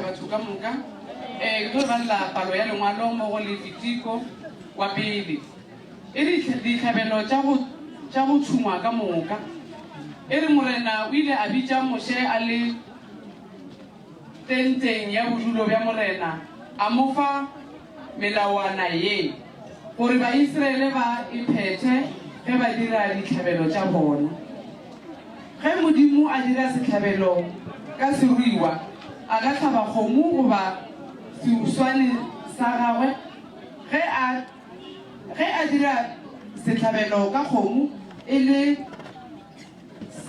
batho ka moka. Ke tlo le balela palo ya lengwalo mo go Lefitiko wa pele. E re dihlabelo tša go tša go tšhungwa ka moka. E re Morena o ile a bitša Moshe a le tenteng ya bodulo bja Morena, a mo fa melawana ye, gore Baisraele ba e phethe ge ba dira dihlabelo tša bona. Ge Modimo a dira sehlabelo ka seruiwa, a ka hlaba kgomo goba seuswane sa gagwe. Ge a, ge a dira sehlabelo ka kgomo e le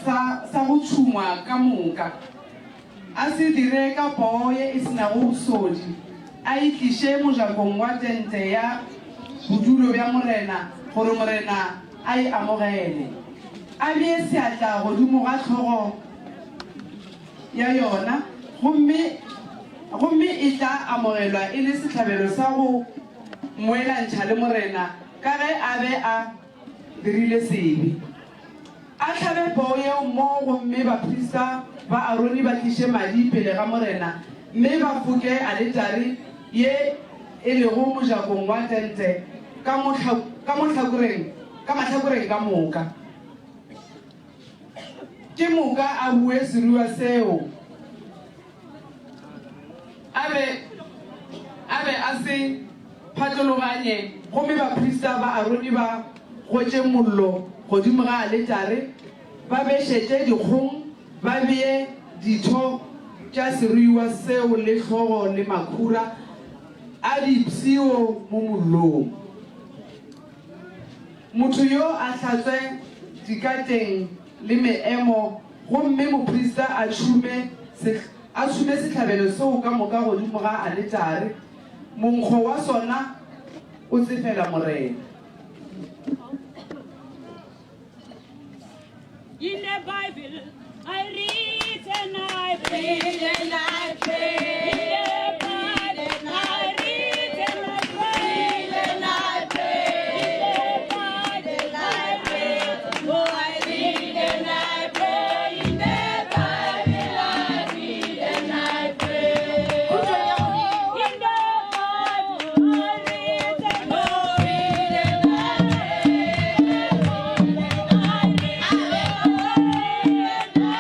sa, sa go tšhungwa ka moka, a se dire ka poo ye e se nago bosodi, a e tliše mojakong wa tente ya bodulo bja Morena gore Morena a e amogele. A bee seatla godimo ga hlogo ya yona, gomme, gomme e tla amogelwa e le sehlabelo sa go mmoelantšha le Morena ka ge a be a dirile sebe. A hlabe poo yeo moo gomme baprista ba Arone ba tliše madi pele ga Morena mme ba foke aletare ye e lego mojakong wa tente ka mo, ka mo hlakoreng, ka mahlakoreng ka moka. Ke moka a bue seruiwa seo. A be a be a se phatlologanye, gomme baprista ba Arone ba gotše mollo godimo ga aletare, ba bešetše dikgong, ba bee ditho tša seruiwa seo le hlogo le makhura a dipshio mo mollong. Motho yo a hlatswe dikateng le meemo, gomme moprista a tšhume, a tšhume sehlabelo seo ka moka godimo ga aletare, monkgo wa sona o tsefela Morena. In the Bible, I read and I pray. And I pray. In the Bible, I read and I pray. And I pray. In the Bible, I read. Oh, I read and I pray. In the Bible, I read and I pray. In the Bible, I read and I read and I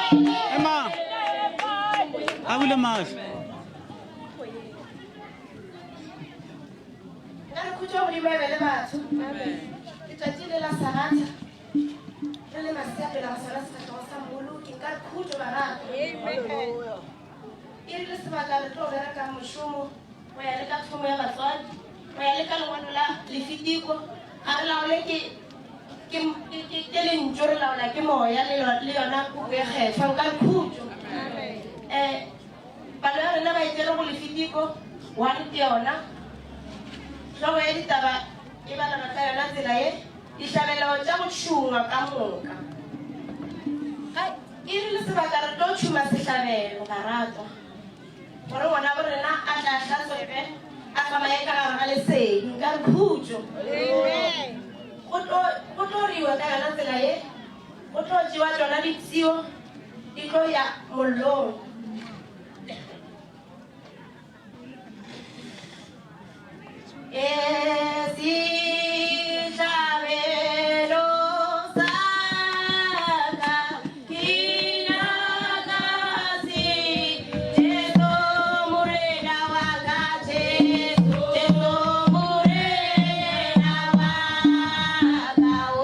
pray. Ema, a bule mahlo. Nka re khutšo Modimo a be le batho. Letšatši le la Sabatha re le masea pele ga sona sefahlego sa Mmoloki. Nka re khutšo barato. E rile sebaka re tlo bereka mošomo go ya le ka thomo ya batswadi, go ya le ka lengwalo la Lefitiko. Ga re laole ke ke ke ke lentšu, re laola ke moya le le yona puku e kgethwa. Nka re khutšo. Eh Palo ya rena ba e tšere go Lefitiko 1 ke yona. Hlogo ya ditaba e balega ka yona tsela ye, Dihlabelo tša go tšhungwa ka moka. Ga e rile sebaka re tlo tšhuma sehlabelo, baratwa, gore ngwanabo rena a tle a hlatswege, a tsamaye ka gare ga lesedi. Nka re khutšo. Go tlo, go tlo riwa ka yona tsela ye. Go tlo tšewa tšona dipshio, di tlo ya mollong. E sehlabelo sa ka ke nyaka se, Jesu Morena wa ka, Jesu, Jesu Morena wa ka, o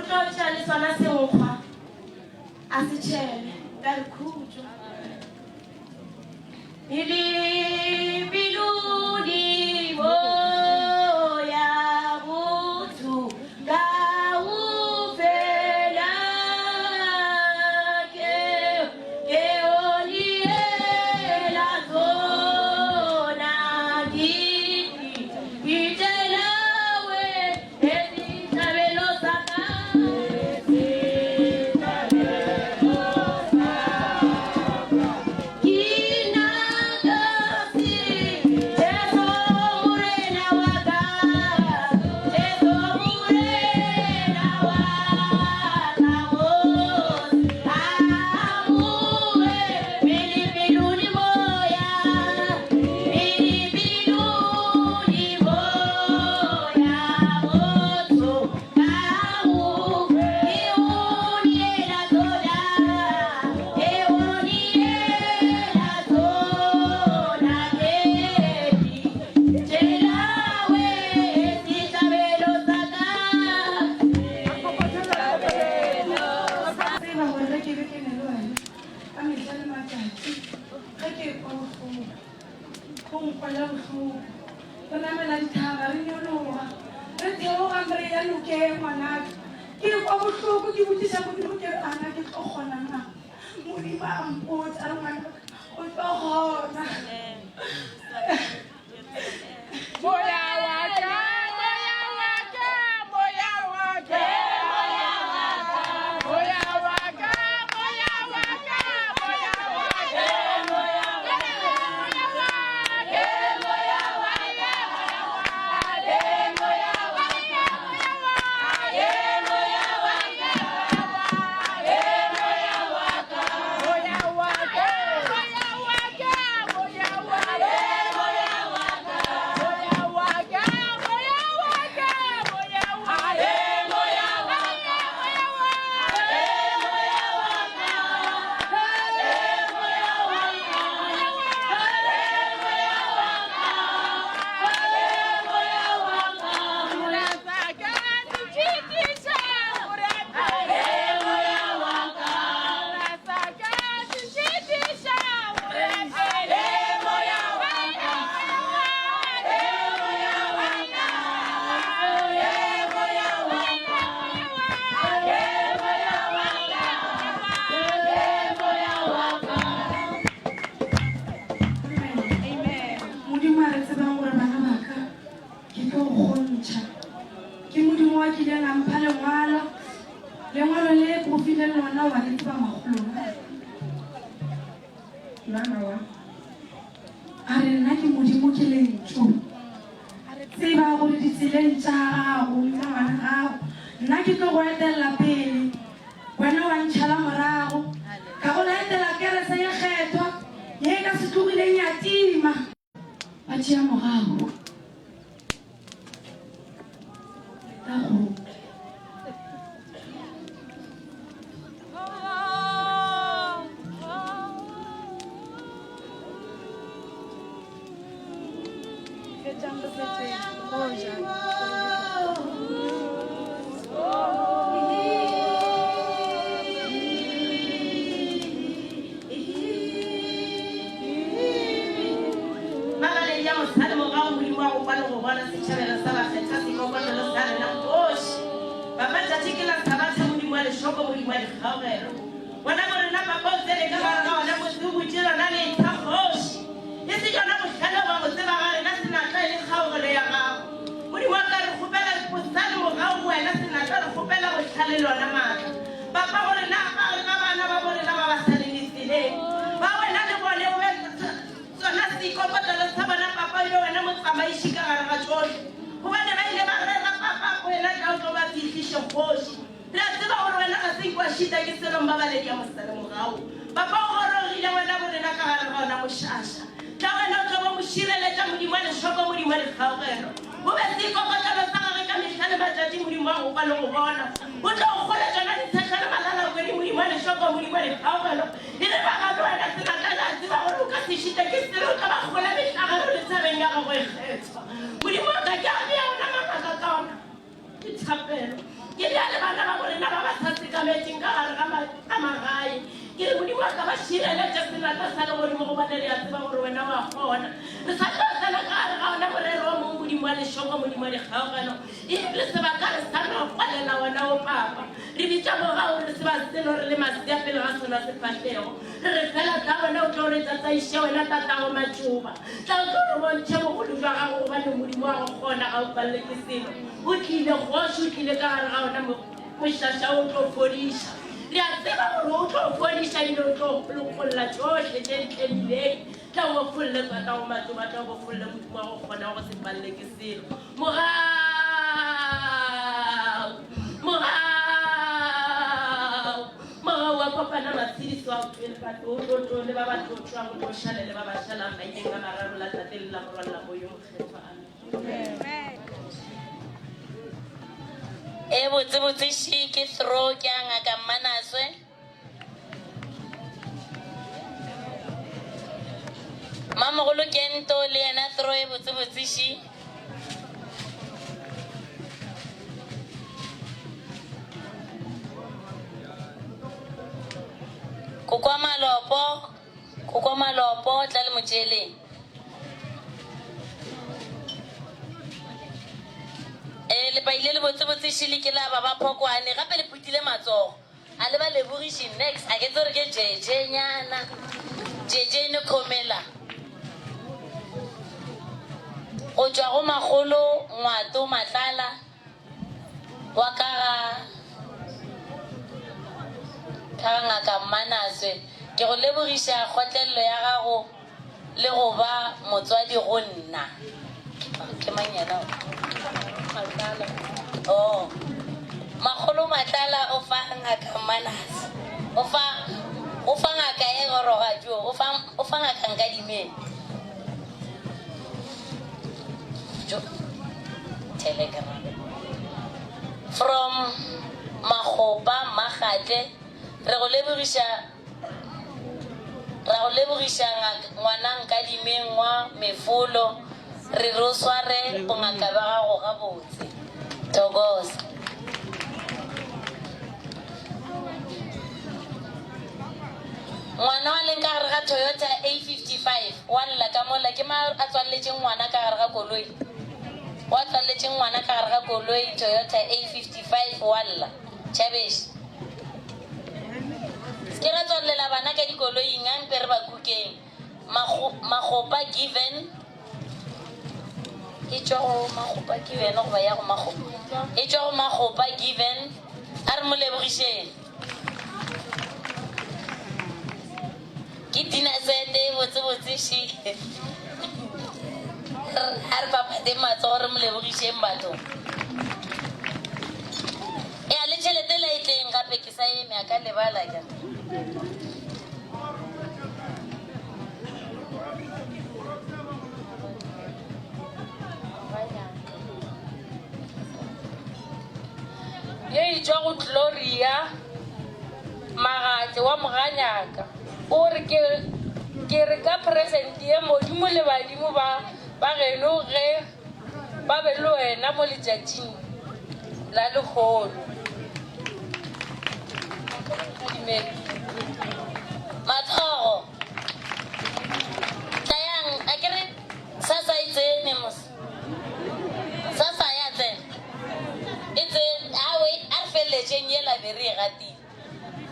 tlo tšea le sona senkgwa a se tšhele ka re khutšo. Pili-piluni moya botho kaofela ke ke oniela tsona ke itelawe sehlabelo sa ka. Ke naka se Jesu Morena wa ka, Jesu Morena wa ka, amoge pele pelo le moya, pele pelo le moya motho ka o ke o niela tsona, ke o niela tsona ke di tšelawe sehlabelo sa ka. Tseba gore ge ke be ke na le wena ka mehla le matšatši, ge ke ekwa bohloko, o nkwela bohloko. Re namela dithaba, re nyologa, re theoga, re eya nokeng, ngwanaka. Ke ekwa bohloko, ke botšiša Modimo ke re, A na ke tlo kgona na? Modimo a mpotša, a re, Ngwanaka, o tlo kgona. Moya wa ka, moya wa ka, moya wa ka. Moya wa ka, moya wa ka, moya wa ka. Moya wa ka, moya wa ka, moya wa ka. Moya wa ka, moya wa ka, moya wa ka. Moya wa ka, moya wa ka, moya wa ka. Moya wa ka, moya wa ka. Moya wa ka, moya wa ka. Moya wa ka, moya wa ka. Rata ka tšhitiša go rata. Moya wa ka. Rata ka tšhitiša go rata. Moya wa ka. Modimo a re tsebang gore bana ba ka ke tlo go kgontšha. Ke Modimo wa kileng a mpha lengwalo, lengwalo le ke go fileng lona wa le tseba makgolong. Mama wa. A re, Nna ke Modimo, ke Lentšu. Tseba gore ditseleng tša gago, nna ngwana gago, nna ke tlo go etelela pele, wena wa ntšhala morago, ka go laetela kerese ye kgethwa ye e ka se tlogileng ya tima. Ba tšea morago ka go. Mabaleng ya mosadi morago Modimo wa go kwa le go bona setšhabelo sa bakgethwa seikokotlelo sa rena kgoši. Papa tšatši ke la Sabatha Modimo wa lešoko Modimo wa dikgaogelo. Bona bo rena Papa o tsene ka gare ga ona motse o butše lona letsha kgoši. E se jona bohlale goba go tseba ga rena senatla e le kgaogelo ya gago. Modimo wa ka re kgopela bosadi mogau go wena senatla re kgopela bohlale lona maatla. Papa gore na gare ga bana ba bo rena ba ba sa leng ditseleng ba wena le bone o be Tsona seikokotlelo sa bona, Papa, e be wena motsamaiši ka gare ga tšohle. Gobane ba ile ba rera, Papa, wena tla o tlo ba fihliše kgoši. Re a tseba gore wena ga se nke wa šita ke selo mmabaledi ya mosalemogau. Papa, o gorogile wena borena ka gare ga ona mošaša. Tla wena o tlo bo mo šireletša, Modimo wa lešoko, Modimo wa dikgaogelo. O be seikokotlelo sa gagwe ka mehla le matšatši, Modimo wa go kwa le go bona. O tlo go kgola tšona ditshehla le malalakwedi, Modimo wa lešoko, Modimo wa dikgaogelo. E re ba ga lwela senatla le a tseba gore o ka se šite ke selo, o tla ba kgola mehlagaro le thabeng ya gago e kgethwa. Modimo wa ka, ke a bea ona mabaka ka ona dithapelo. Ke bea le bana ba borena Šireletša senatla sa legodimo gobane re a tseba gore wena wa kgona. Re sa tlo tsena ka gare ga ona morero wa mong Modimo wa lešoko, Modimo wa dikgaogelo. E le sebaka re sa no kwalela wena o Papa. Re bitša mogau re se ba selo re le masea pele ga sona sefahlego. Re re fela tla wena o tlo re tataiše wena tatago matšoba. Tla o tlo re bontšhe bogolo jwa gago gobane Modimo wa go kgona ga o palelwe ke selo. O tlile kgoši o tlile ka gare ga ona mošaša o tlo fodiša. Re a tseba gore o tlo fodiša ebile o tlo lokolla tšohle tše di tlemileng. Tla o bofolle tatago matšoba, tla o bofolle Modimo wa go kgona go se palelwe ke selo. Mogau! Mogau! Mogau wa kopana matshediso a go le batlo le ba ba tlo tšwa go tlo šale le ba ba šalang maineng a mararo la Tate le la Morwa le la Moya o Mokgethwa. Amen. E botsebotse še ke throw ke a ngaka Mmanaswe. Mamogolo Kento le yena throw e botsebotse še. Kokwa Malopo, Kokwa Malopo, tla le motšeleng. E, lepai le le botsebotse šele ke la ba ba phokwane, gape le phutile matsogo. A le ba lebogiše nex, a ke tsebe gore ke JJ nyana. JJ ne khomela. Go tšwa go makgolo Ngwato Matlala wa ka ga ka ga Ngaka Mmanaswe, ke go lebogiša kgotlelelo ya gago le go ba motswadi go nna. Ke mang yena o? Matlala. Oh. Makgolo Matlala o fa Ngaka Mmanaswe. O fa o fa ngaka e goroga jo, o fa o fa ngaka Nkadimeng. Jo. Telegram. From Makgopa Magatle re go lebogiša ra go lebogiša ngwana Nkadimeng wa mefolo re re o sware bongaka bja gago gabotse. Thokoza. Ngwana wa leng ka gare ga Toyota A55 wa lla ka mola ke mang a tswaleletšeng ngwana ka gare ga koloi? Wa tswaleletšeng ngwana ka gare ga koloi Toyota A55 wa lla. Tšhabeši. Se ke ra tswalelela bana ka dikoloing a mpe re ba kukeng. Magopa given e tšwa go Magopa given goba ya go Magopa e tšwa go Magopa given a re mo lebogišeng. Ke dinner set e botsebotse she. A re phaphateng matsogo re mo lebogišeng batho. Ya le tšhelete la e tleng gape ke sa eme a ka lebala ka. Ye e tšwa go Gloria Magatle wa Moganyaka. O re, Ke, ke re ka present ye Modimo le badimo ba, ba geno ge ba be le wena mo letšatšing la lehono. Dumela. Matsogo. Tlayang, a ke re sasa e tsene mos. Sasa ya tsena. E tsene, awe, a re feleletšeng yela be re e gatile.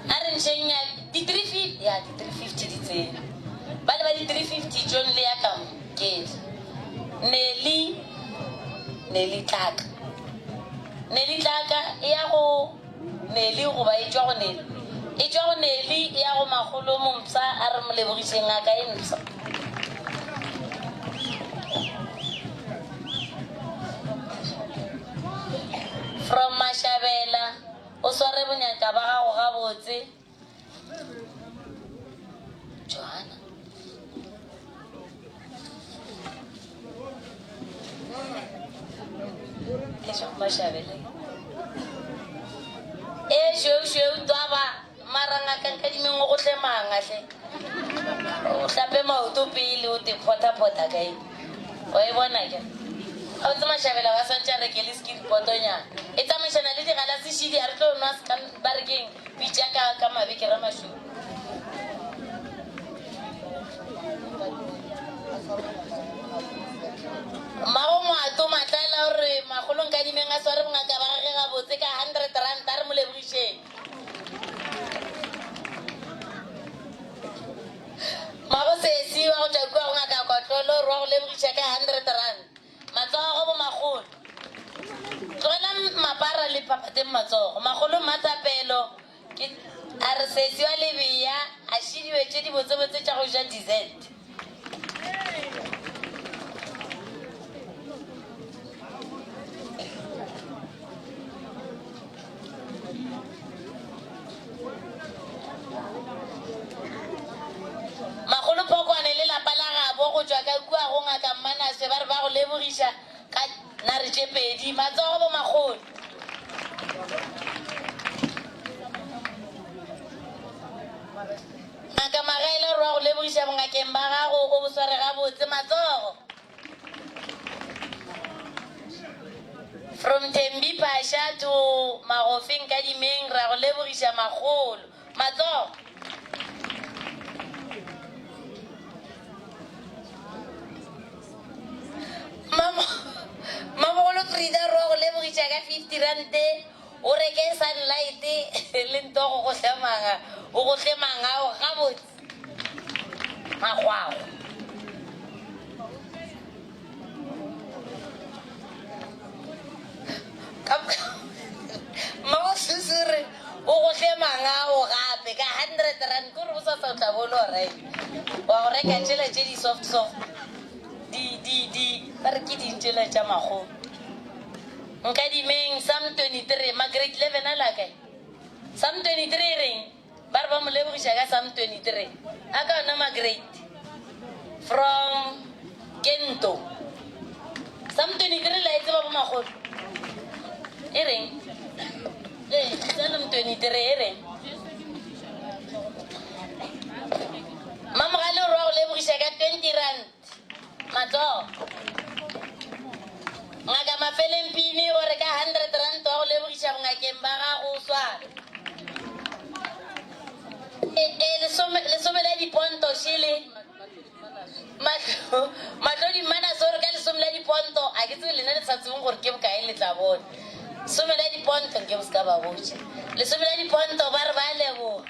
A re ntšheng ya di 350, ya di 350 di tsene. Ba le ba di 350 tšong le ya ka mo, ke etla. Nelly, Nelly Tlaka. Nelly Tlaka e ya go Nelly goba e tšwa go Nelly? E tšwa go Nelly e ya go makgolo mompsha a re mo lebogišeng ngaka e mpsha. From Mashabela, o sware bonyaka ba gago gabotse. Johanna. E tšwa go Mashabela. E šweu šweu twaba mara ngaka Nkadimeng o go hle manga hle. O hlape maoto pele o te photha-photha ka e. Wa e bona ke? Gabotse Mashabela ba swantše a reke le skiripotonyana. E tsamaišana le digalase šidi a re tlo nwa ska ba re keng pitša ka ka mabekere a mašweu. lebogišeng matsogo. Makgolo Mmathapelo ke a re sesi wa Lebea a šidiwe tše dibotsebotse tša go ja dessert. Makgolo Phokwane le lapa la gabo go tšwa ka kua go Ngaka Mmanaswe ba re ba go lebogiša ka nare tše pedi. Matsogo bo makgolo. Ngaka Magaela o re wa go lebogiša bongakeng ba gago o bo sware gabotse. Matsogo. From Thembi Phasha to Magofeng Nkadimeng ra go lebogiša makgolo. Matsogo. Mamogolo Frida re wa go lebogiša ka 50 rand o reke sunlight le nto go go hlemanga o go hlemangao gabotse magwago. Mmago Susu re o go hle mangao gape ka 100 rand kore o sasa o tla bo le alright wa go reka tšela tše di soft soft di di di ba re ke ding tšela tša makgolo Nkadimeng Psalm 23 ma grade 11 a la kae Psalm 23 e reng Ba re ba mo lebogiša ka Psalm 23. A ka ona ma-grade from Kento. Psalm 23 la e tseba bo magolo? E reng? Ee, Psalm 23 e reng? Mamogale o re wa go lebogiša ka 20 rand. Matsogo. Ngaka Mafelempini o re ka 100 rand wa go lebogiša bongakeng ba gago o sware. E, e, lesome, lesome la diponto šele. Mahlo, Mahlodi Mmanase o re ka lesome la diponto, a ke tsebe lena le sa tsebeng gore ke bokae le tla bona. Lesome la diponto nke bo se ka ba botša. Lesome la diponto ba re ba leboga.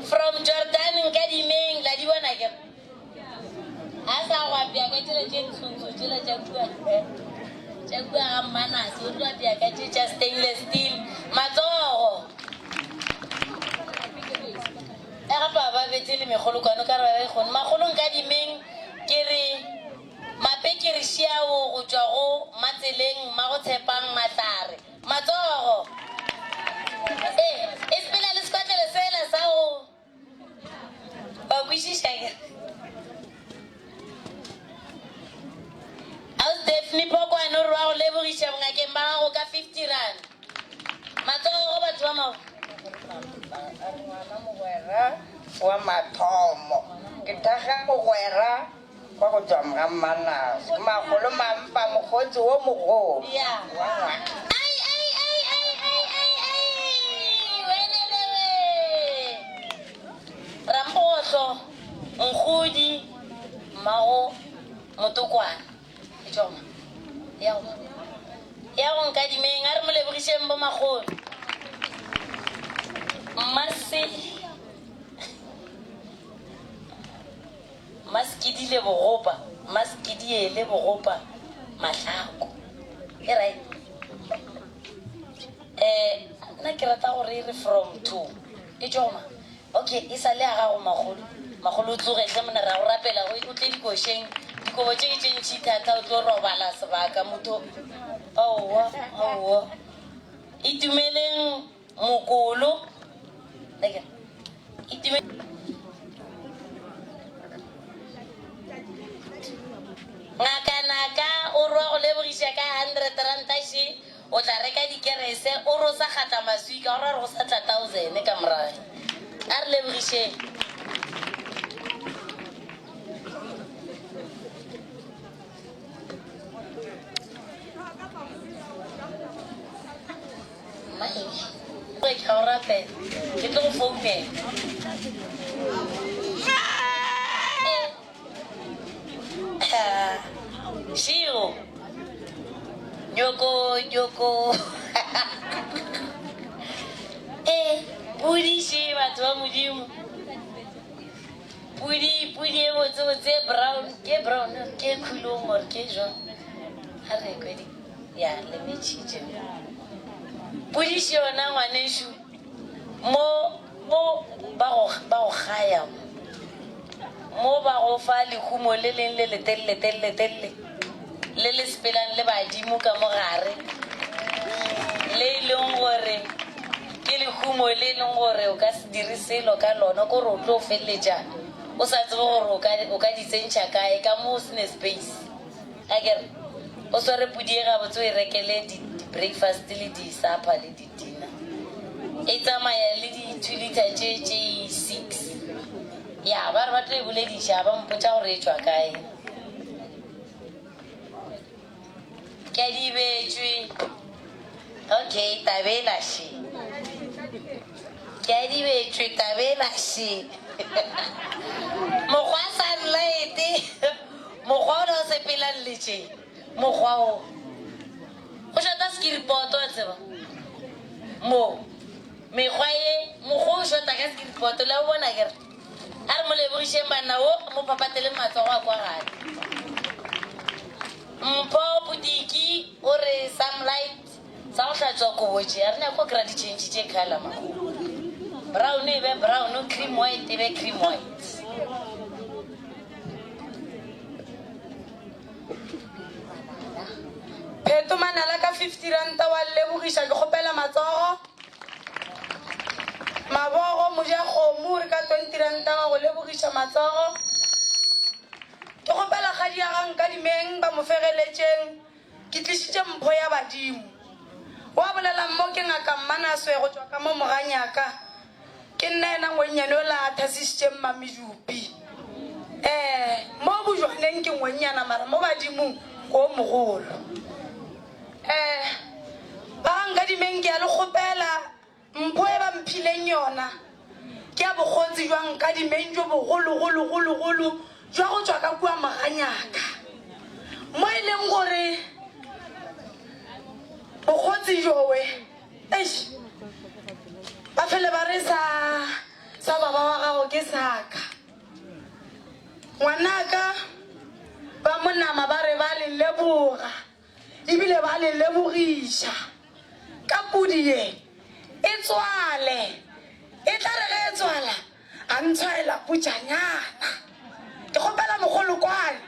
From Jordan Nkadimeng la di bona ke a sa go apea ka tšela tše ntshontsho tšela tša kua tša kua ga mmanase o tlo apea ka tše tša stainless steel matsogo E gape a ba bete le megolokwane o ka re ba be kgone. Magolo Nkadimeng ke re Mape ke re šiao go tšwa go Matseleng Mmago Tshepang Mahlare. Matsogo. E, e sepela le sekotlelo sela sa go wa kwešiša ke. Ausi Daphne Phokwane o re wa go lebogiša bongakeng ba gago ka 50 rand. Matsogo go batho ba mago. Ngwana mogwera wa mathomo. Ke thakga mogwera wa go tšwa ga Mmanase. Magolo mampa mokgotsi wo mogolo. Yeah. Wa ngwana. Ai ai ai ai ai ai ai. Welelewe. Rampogotlo, Nkgodi, Mmago Motokwane. E tšwa go mang? Ya go mang? Ya go Nkadimeng. A re mo lebogišeng bo makgolo. Mmase Mmasekedile Bogopa, Mmasekediele Bogopa Mahlako. E right. Eh, nna ke rata gore e re from to. E tšwa go mang? Okay, e sa le ya gago makgolo. Makgolo o tsoge hle monna ra go rapela o tle dikošeng. Dikobo tše ke tše ntši thata o tlo robala sebaka motho. Aowa, aowa. Itumeleng mokolo. Lekker. Itume Ngaka Naka o re wa go lebogiša ka 100 ranta še. O tla reka dikerese, o re o sa kgatla maswika, o ra gore go sa tla taosene ka morago. A re lebogišeng. Mma eng? Ke a go rapela. Ke tlo go founela. Šio. Nyoko, nyoko. Eh. Pudi še batho ba Modimo. Pudi, pudi e botse botse e brown, ke brown or ke khulong or ke jwang. A re kwe di ya le metšhitše. Pudi še yona ngwanešu mo mo ba go ba go gaya mo. Mo ba go fa lehumo le leng le le telele telele telele le le sepelang le badimo ka mo gare le e leng gore ke lehumo le e leng gore o ka se dire selo ka lona ko gore o tlo feleletša o sa tsebe gore o ka o ka di tsentšha kae ka mo o sene space a kere o sware pudi e gabotse o e rekele di-breakfast le di-supper le di-dinner e tsamaya le di-two liter tše tše 6 Ya, ba re ba tlo e bolediša, ba mpotša gore e tšwa kae. Ke a di betšwe. Okay, tabela še. Ke a di betšwe, tabela še. Mokgwa sunlight, mokgwa o o sepelang le tše, mokgwa o. Go šota skiripoto, wa tseba. Mo. Mekgwa ye, mokgwa o šota ka sekiripoto, le a o bona akere? A re mo lebogišeng banna, wo mo phaphateleng matsogo a kwagale. Mpho Putiki o re Sunlight sa go hlatswa kobo tše, a re nyako kry-a di-change tše colour ma. Brown e be brown, cream white e be cream white. Pheto Manala ka 50 ranta wa lebogiša ke kgopela matsogo. Mabogo moja kgomo re ka 20 ranta wa go lebogiša matsogo. Ke kgopela kgadi ya ga Nkadimeng ba mo fegeletšeng ke tlišitše mpho ya badimo. Wa bolelang mo ke ngaka Mmanaswe go tšwa ka mo Moganyaka. Ke nna yena ngwennyane yola a thasišitšeng Mmamedupi. Eh, mo bojwaneng ke ngwennyana mara mo badimong ke o mogolo. Eh, ba ga Nkadimeng ke a le kgopela mpho e ba mphileng yona ke ya bokgotsi jwa Nkadimeng jo bogologologologolo jwa go tšwa ka kua Moganyaka. Mo e leng gore bokgotsi jowe Eish, ba fele ba re sa sa baba wa gago ke saka. Ngwanaka ba monama ba re ba le leboga ebile ba le lebogiša ka pudi ye e tswale e tla re ge e tswala A ntshwaela putšanyana. Ke kgopela mogolokwane.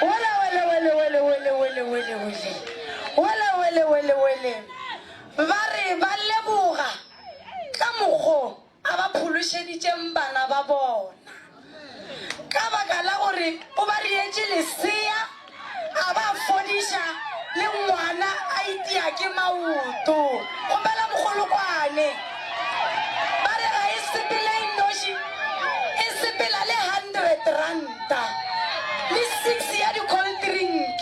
Wele, wele, wele, wele, wele, wele, wele, wele. Wele, wele, wele, wele. Ba re ba leboga ka mokgo a ba phološeditšeng bana ba bona. Ka baka la gore o ba rietše lesea, a ba fodiša le ngwana a itia ke maoto. Kgopela mogolokwane. Ba re ga e sepele e nnoši, e sepela le hundred ranta le six ya di-cold drink.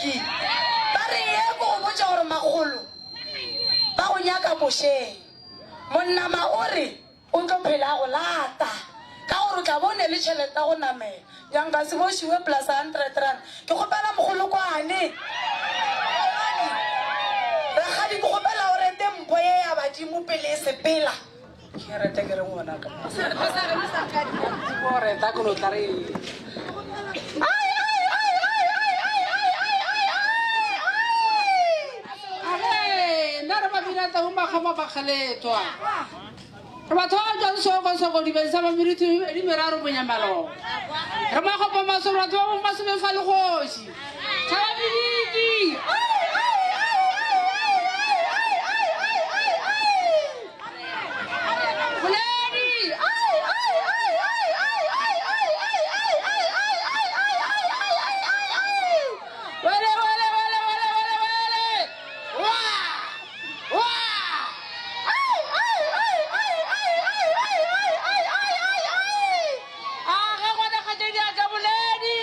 Ba re ye ko go botša gore makgolo ba go nyaka košeng. Monnama o re O tlo phela a go lata ka gore o tla bo o ne le tšhelete ya go namela. Bjang nka se bo šiwe plus R100. Ke kgopela mogolokwane. Rakgadi, rakgadi ke kgopela o rete mpho ye ya badimo pele e sepela. Ke rete ke re ngwanaka. Bo reta ke no tla re. Ai, ai, ai, ai, ai, ai, ai, ai, ai, ai, ai. Are, nna re ba bina tau makgama bakgeletwa. Re batho ba tswang soko soko dibeng sa mameriti di meraro monyamalo. Re magopa masoro batho ba bo masome fa legoši. Tšhaba mediki. Boledi. Wele wele wele wele wele wele. Wa! Wa! Ai ai ai ai ai ai ai ai ai ai ai ai. A ge ngwana kgatšedi a ka boledi.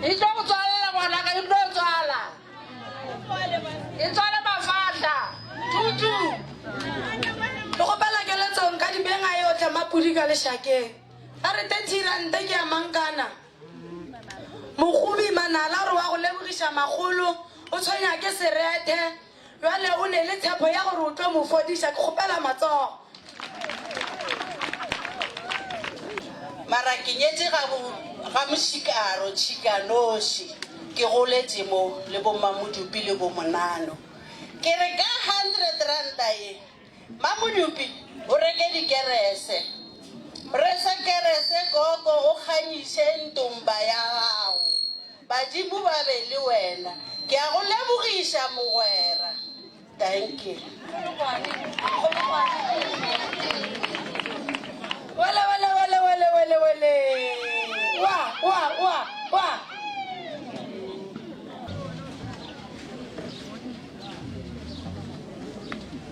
E tlo go tswalela ngwanaka e tlo tswala. E tswale mafahla. Tutu. Ke kgopela keletso Nkadimeng a yo tlema pudi ka lešakeng. Ba re 30 ranta ke ya mankana. Mogobi Manala o re wa go lebogiša makgolo, o tshwenya ke serethe. Bjale o ne le tshepo ya gore o tlo mo fodiša. Ke kgopela matsogo. Mara ke nyetše ga bo ga Mošikaro tšhikanoši, ke goletše mo le bo Mamodupi le bo Monano. Ke re ka hundred ranta ye, Mamodupi o reke dikerese. Resa kerese koko o kganyiše ntomba ya gago. Badimo ba be le wena. Ke a go lebogiša mogwera. Dankie. Wele wele wele wele wele wele. Wa wa wa wa.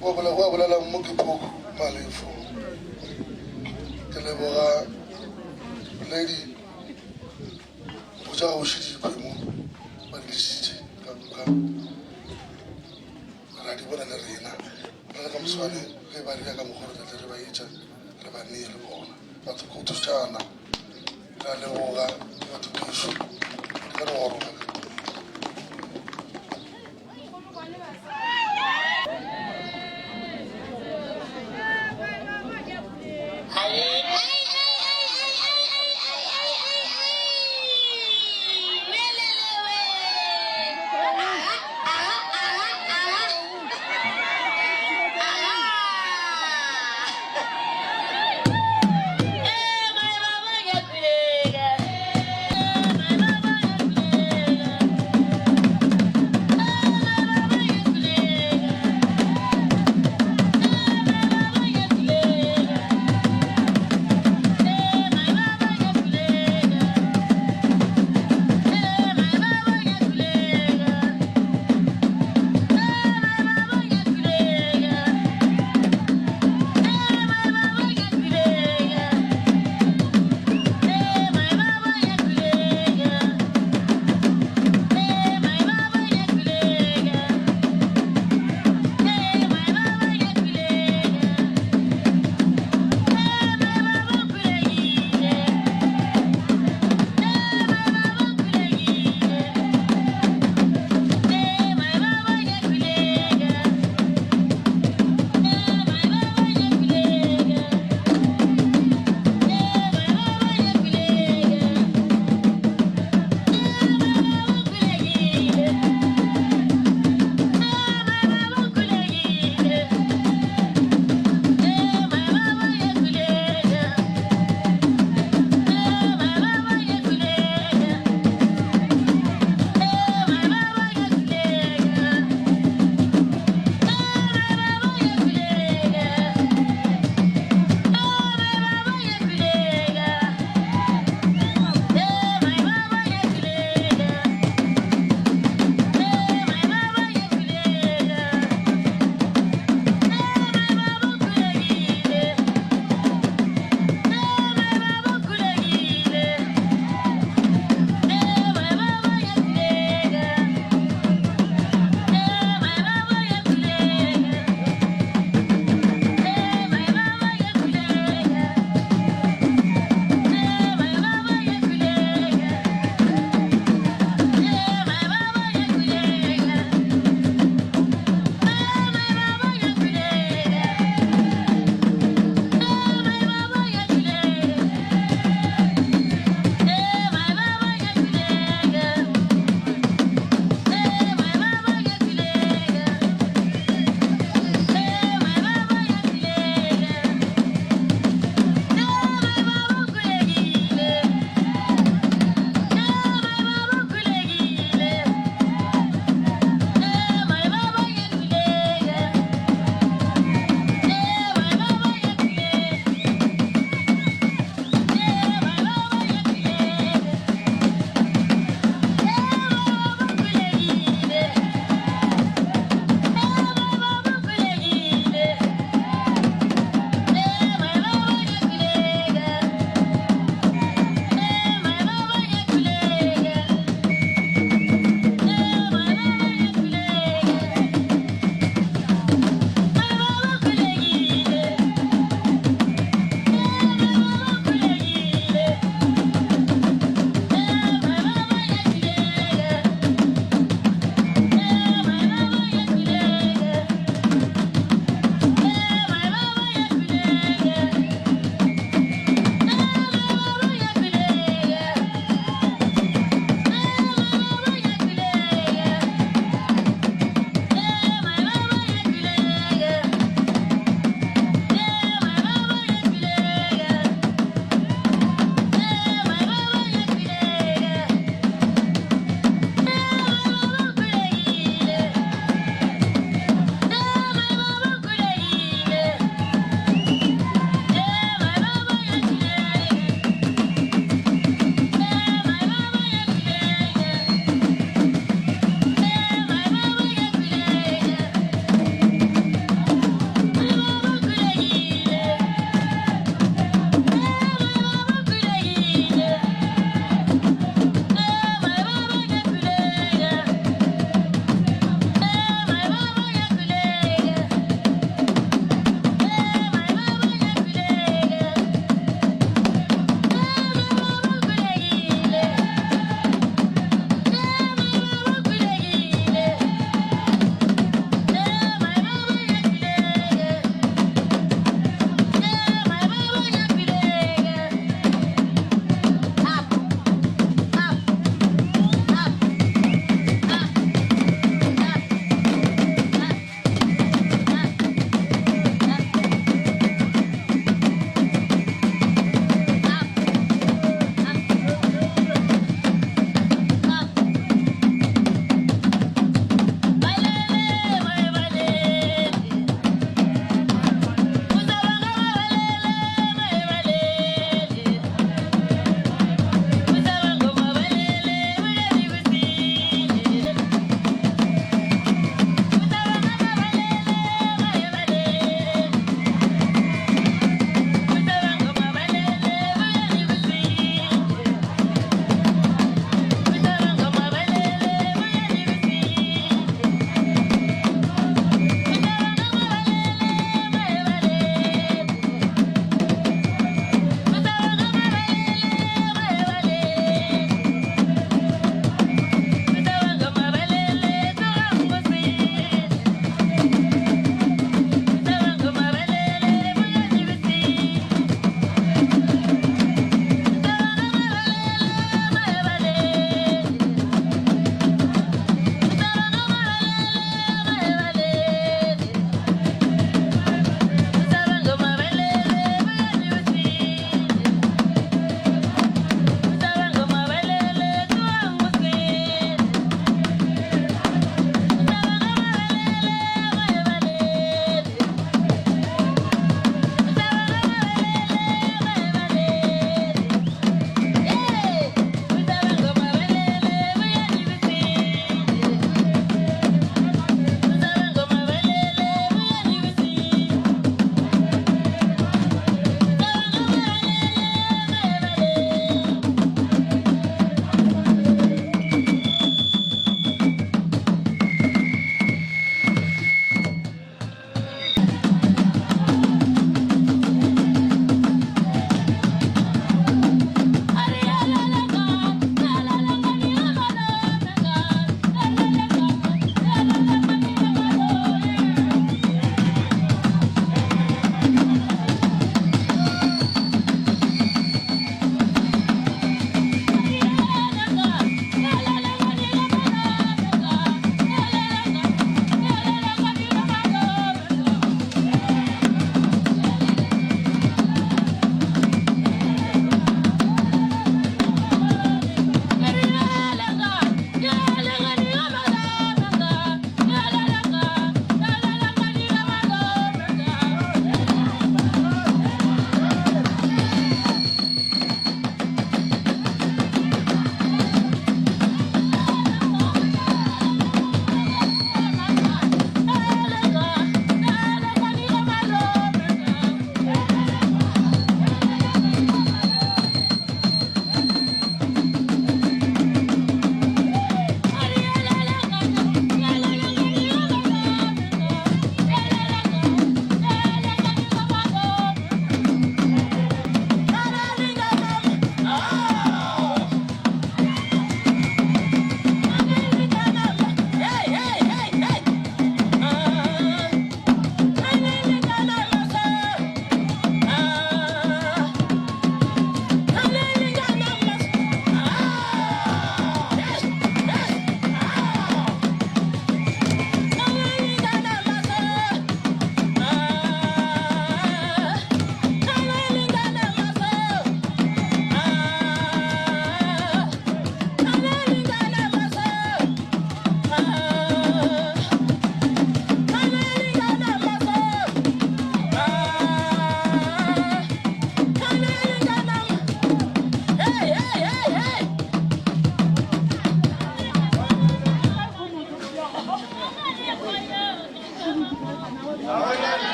Wa bolela wa bolela mo ke phoko malefo. Ke leboga lady go tša gaoši dikwe mo ba di tlišitše ka moka ra di bona le rena re le ka moswane ge ba ria ka mokgwa re tle re ba etša re ba nee le bona batho ke go thušana re a leboga ke batho kešo di ka no goroga.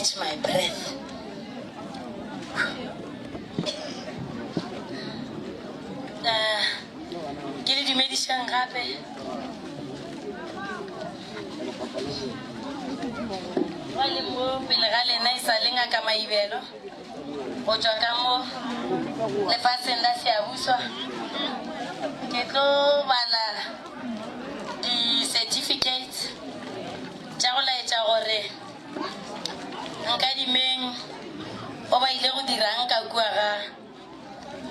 catch my breath. Uh, ke le dumedišang gape ba le mo pele ga lena e sa le ngaka maibelo go tšwa ka mo lefaseng la seabuswa ke tlo bala di-certificates tša go laetša gore Nkadimeng o ba ile go dirang ka kua ga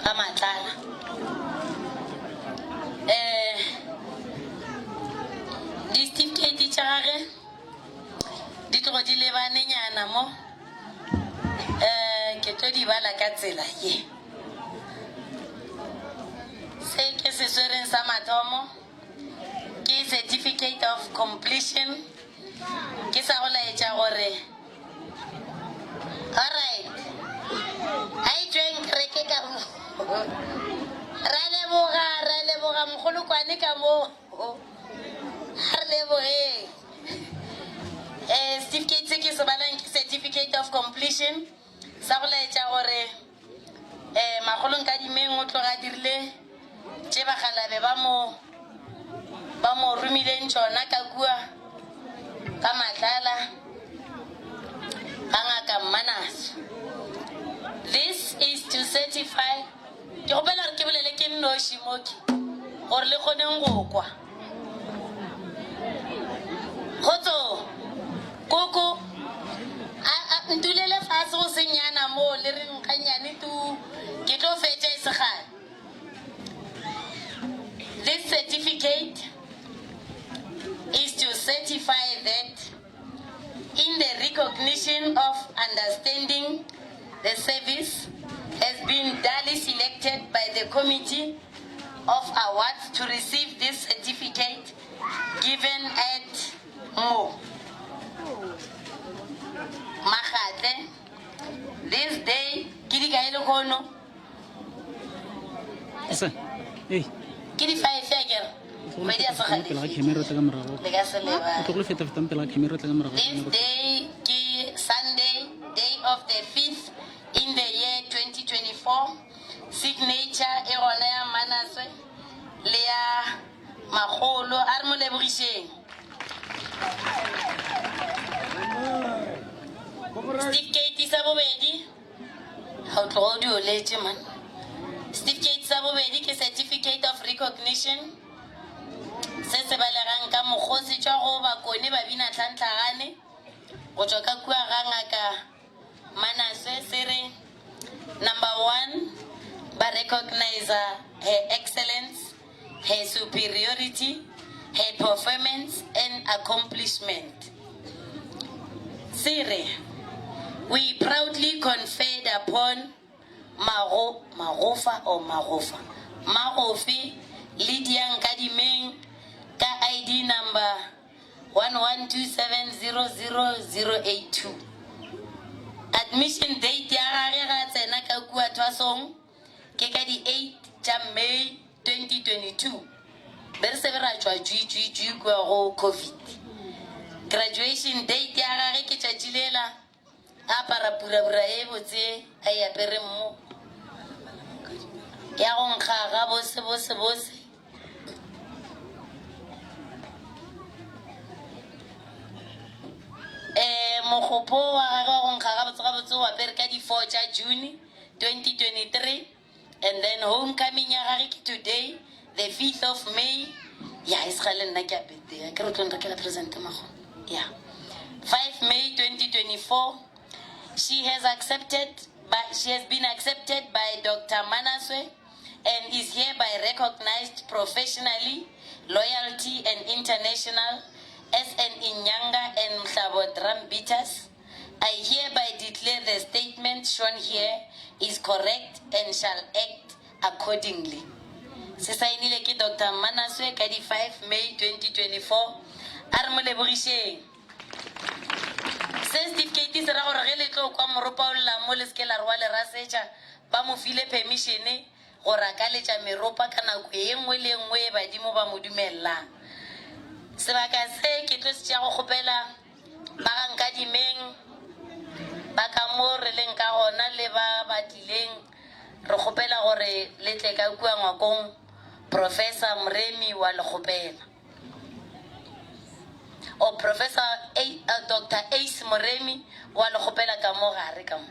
ga Matlala. Um di-certificate tša gage di tlogo di lebanenyana mo um ke tlo di bala ka tsela ye. Se ke se swereng sa mathomo ke certificate of completion ke sa go laetša gore alright a e tšweng kereke ka mo ra leboga ra leboga mogolokwane ka mo a re lebogeng um certificate se ke se balang ke certificate of completion sa go laetša gore um magolo nkadimeng o tloga a dirile tše bagalabe ba mo ba mo romileng tšona ka kua ka matlala ga ngaka mmanaso this is to certify ke gopela gore ke bolele ke nnoši moke gore le kgoneng go kwa kgotso koko a a ntulele fase go senyana moo le reng gannyane tu ke tlo fetša e segale this certificate is to certify that in the recognition of understanding the service has been duly selected by the committee of awards to receive this certificate given at Mo Magatle this day ke di kae lehono Esa. Ei. ke di five ya kere kgwedi ya Feta pele ga camera tla ka morago. le ka se lebale O tlogolo feta fetang pele ga camera tla ka morago. This day ke Sunday, day of the fifth in the year 2024. Signature e gona ya Manaswe le ya Magolo. A re mo lebogišeng. Certificate sa bobedi ga o tloga o di oletše man. Certificate sa bobedi ke certificate of recognition se se balegang ka mokgo se tšwa go Bakone Babina Tlhantlhagane go tšwa ka kua ga ngaka Manaswe se re number one ba recognize her excellence her superiority her performance and accomplishment se re we proudly conferred upon Mago, Magofa or Magofa, Magofe Lydia Nkadimeng ka ID number 112700082. Admission date ya gage ga tsena ka kua thwasong ke ka di 8 tša May 2022. Be re se be ra tšwa jwi jwi jwi kua go Covid. Graduation date ya gage ke tšatši lela A apara purapura ye botse a e apereng mo, ya go nkga ga bose bose bose. Um mogopo wa gagwe wa go nkga gabotse gabotse o apere ka di-four tša June 2023 and then homecoming ya gage ke today the 5th of May. Ya e sega le nna ke a birthday a ke re o tlo nrekela present mago ya 5 May 2024 she has accepted by, she has been accepted by Dr. Manaswe and is hereby recognized professionally loyalty and international as an Inyanga and Mhlabo drum beaters I hereby declare the statement shown here is correct and shall act accordingly. Se saenile ke Doctor Mmanaswe ka di 5 May 2024. A re mo lebogišeng. Se setifikeiti se ra gore ge le tlo kwa moropa o lla mo le se ke la re wa le rasetša, ba mo file permission gore a ka letša meropa ka nako ye nngwe le ye nngwe ye badimo ba mo dumellang. Sebaka se ke tlo se tšea go kgopela Ba ga Nkadimeng Ba ka mo re leng ka gona le ba ba tlileng, re kgopela gore le tle ka kua ngwakong, Professor Moremi wa le kgopela. O Professor A, uh, Doctor Ace Moremi wa le kgopela ka mo gare ka mo.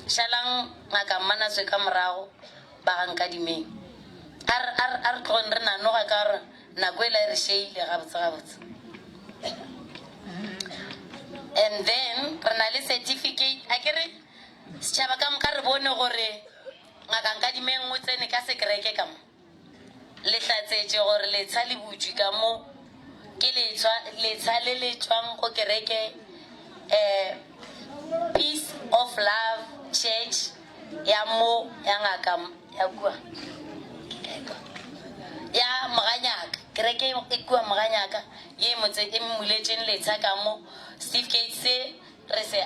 Šalang Ngaka Mmanaswe ka morago, ba ga Nkadimeng. A re, a re, a re tlogeng re nanoga ka gore nako ela e re šeile gabotse gabotse. And then re na le certificate, a ke re setšhaba ka moka re bone gore Ngaka Nkadimeng o tsene ka sekereke ka mo. Le hlatsetše gore letsha le butšwe ka mo, ke letshwa, letsha le le tšwang go kereke eh, Peace of Love Church ya mo ya ngaka ya kua ya Moganyaka, kereke e kua Moganyaka ye e motse e mmuletšeng letsha ka mo. Certificate se re se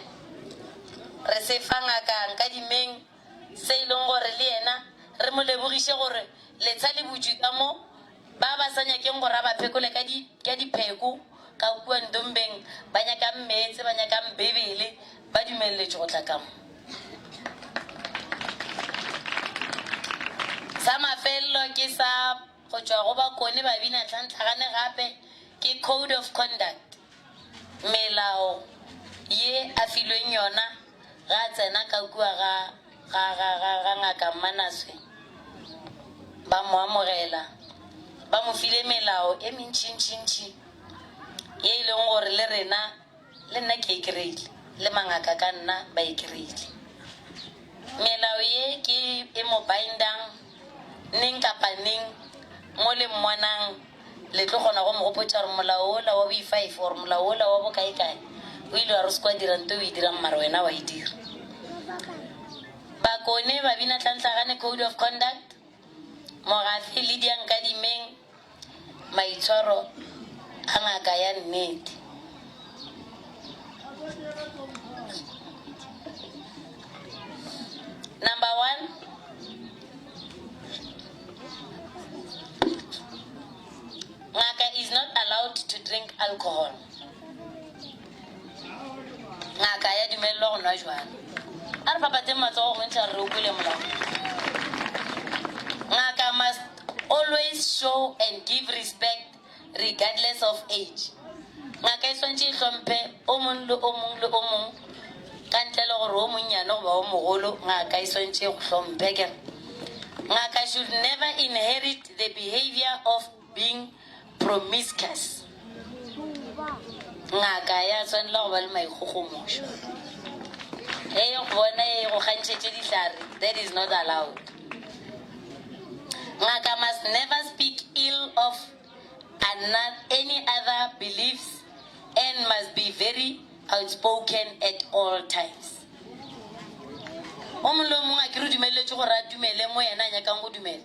re se fa Ngaka Nkadimeng se e leng gore le yena re mo lebogiše gore letsha le butšwe ka mo ba ba sa nyakeng gore a ba phekole ka di, ka dipheko ka kua Ndombeng, ba nyakang meetse, ba nyakang Bibele, ba dumelletšwe go tla ka mo. Sa mafelelo ke sa go tšwa go Bakone ba bina tlhantlhagane gape ke Code of Conduct, melao ye a filweng yona Ge a tsena ka kua ga, ga, ga, ga, ga Ngaka Mmanaswe, ba mo amogela. Ba mo file melao e mentšintšintši ye e leng gore le rena, le nna ke e kry-ile, le mangaka ka nna ba e kry-ile. Melao ye ke e mo bindang neng kapa neng mo le mmonang. Le tlo kgona go mo gopotša gore molao wola wa boifive or molao wola wa bokaekae o ile wa re o se ke wa dira nto o e dirang mara wena wa e dira. Bakone ba bina Tlantlagane Code of Conduct, Mogafe Lydia Nkadimeng, Maitshwaro a ngaka ya nnete. Number one, Ngaka is not allowed to drink alcohol. Ngaka ya dumelelwa go nwa jwala. A re fapateng matsogo go bontšha gore re o kwele molao. Ngaka must always show and give respect regardless of age. Ngaka e swantše e hlomphe o mong le o mong le o mong ka ntle le gore o monnyane goba o mogolo, ngaka e swantše e go hlomphe akere. Ngaka should never inherit the behavior of being promiscuous. Ngaka ya swanela go ba le maikgogomošo. Ge e go bona e go kgantšhetše dihlare, that is not allowed. Ngaka must never speak ill of another, any other beliefs and must be very outspoken at all times. O mongwe le o mongwe a ke re dumelletše gore a dumele mo yena a nyakang go dumela.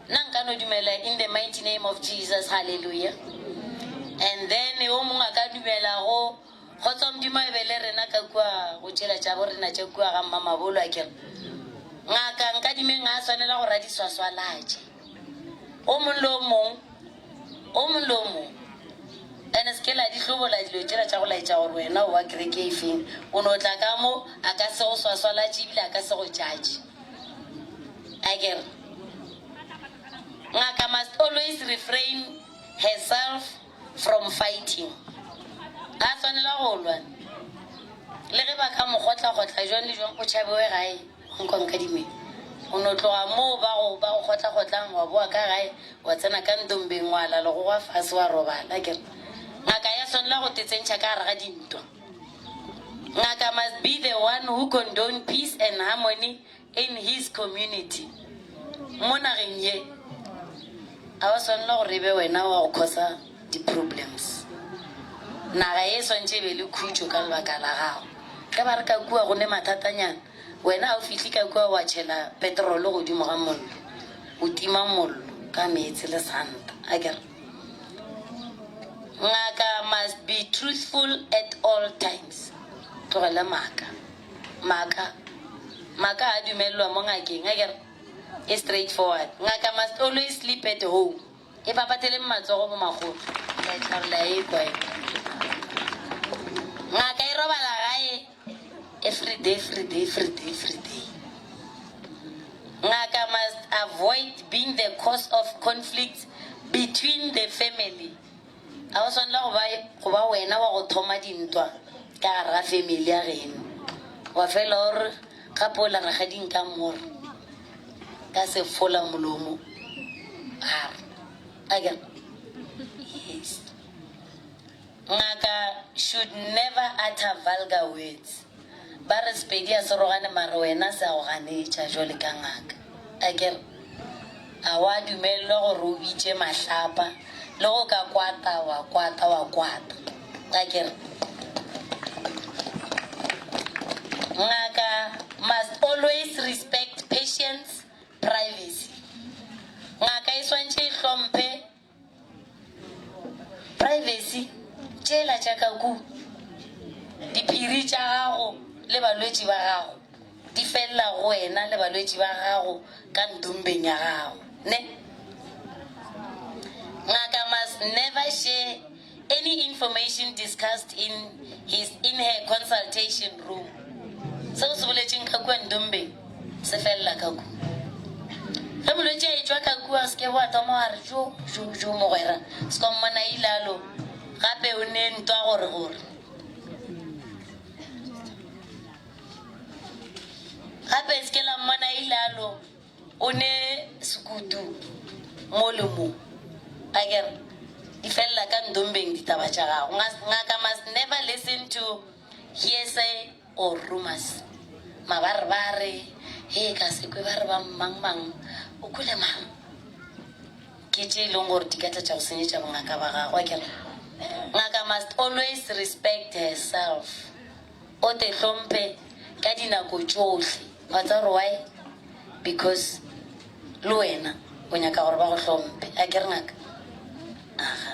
Nna nka no dumela in the mighty name of Jesus, hallelujah. And then o mongwe a ka dumela go Kgotso Modimo a be le rena ka kua go tšela tša bo rena tša kua ga Mmamabolo a kere ngaka Nkadimeng ga a swanela go ra diswaswalatše o mong le o mong o mong le o mong ene se ke la di hlobola dilo tšela tša go laetša gore wena o wa kereke e feng o no tla ka mo a ka se go swaswalatše ebile a ka se go judge a kere ngaka must always refrain herself from fighting. Ga a swanela go lwa. Le ge ba ka mo kgotlakgotla jwang le jwang, o tšhabewe gae, Nko Nkadimeng. O no tloga moo ba go ba go kgotlakgotlang, wa boa ka gae, wa tsena ka ntombeng, wa lala go gwa fase, wa robala. Akere ngaka ya swanela go tetsentšha ka gare ga dintwa. Ngaka must be the one who condone peace and harmony in his community mo nageng ye ga wa swanela gore e be wena wa go causa di-problems. Naga ye e swantše e be le khutšo ka lebaka la gago. Ge ba re ka kua go ne mathatanyana, wena ga o fihle ka kua wa tšhela petrolo godimo ga mollo, o tima mollo ka meetse le santa. Akere? Ngaka must be truthful at all times. Tlogele maaka. Maaka. Maaka a dumelelwa mo ngakeng, akere? E straight forward. Ngaka must always sleep at home. E papateleng matsogo bo makgolo. Le tla re le a e kwa e. Ngaka e robala gae, Everyday, everyday, everyday, everyday. Ngaka must avoid being the cause of conflicts between the family. Ga o swanela go ba, go ba wena wa go thoma dintwa ka gare ga family ya geno. Wa fela o re gape o la rakgadi nka more ka sefola molomo. Gare. Akere? Yes. Ngaka should never utter vulgar words. Ba re Sepedi a se rogane mara wena se a go ganetša jwale ka ngaka. Akere ga wa dumelelwa gore o bitše mahlapa le go ka kwata wa kwata wa kwata. Akere ngaka must always respect patients privacy. Ngaka e swantšhe e hlomphe Privacy, tšela tša ka ku, diphiri tša gago le balwetši ba gago di felela go wena le balwetši ba gago ka ndumbeng ya gago, ne? Ngaka must never share any information discussed in his in her consultation room. Seo se boletšeng ka kua ndumbeng se felela ka kua. Ge molwetši a etšwa ka kua, se ke wa thoma wa re jo jo jo mogwera, se ka mmona ilalo gape o ne ntwa gore gore. Gape se ke la mmona ilalo o ne sekutu mo le mo. Akere di felela ka ndombeng ditaba tša gago. Ngaka must never listen to hearsay or rumors. Mabarebare, hee ka se kwe ba re ba mang-mang, o kwele mang? Ke tše e leng gore di ka tla tša go senyetša bongaka ba gago, akere? Ngaka must always respect herself. O te hlomphe ka dinako tšohle. Wa tseba gore why? Because le wena o nyaka gore ba go hlomphe, akere ngaka? Aga.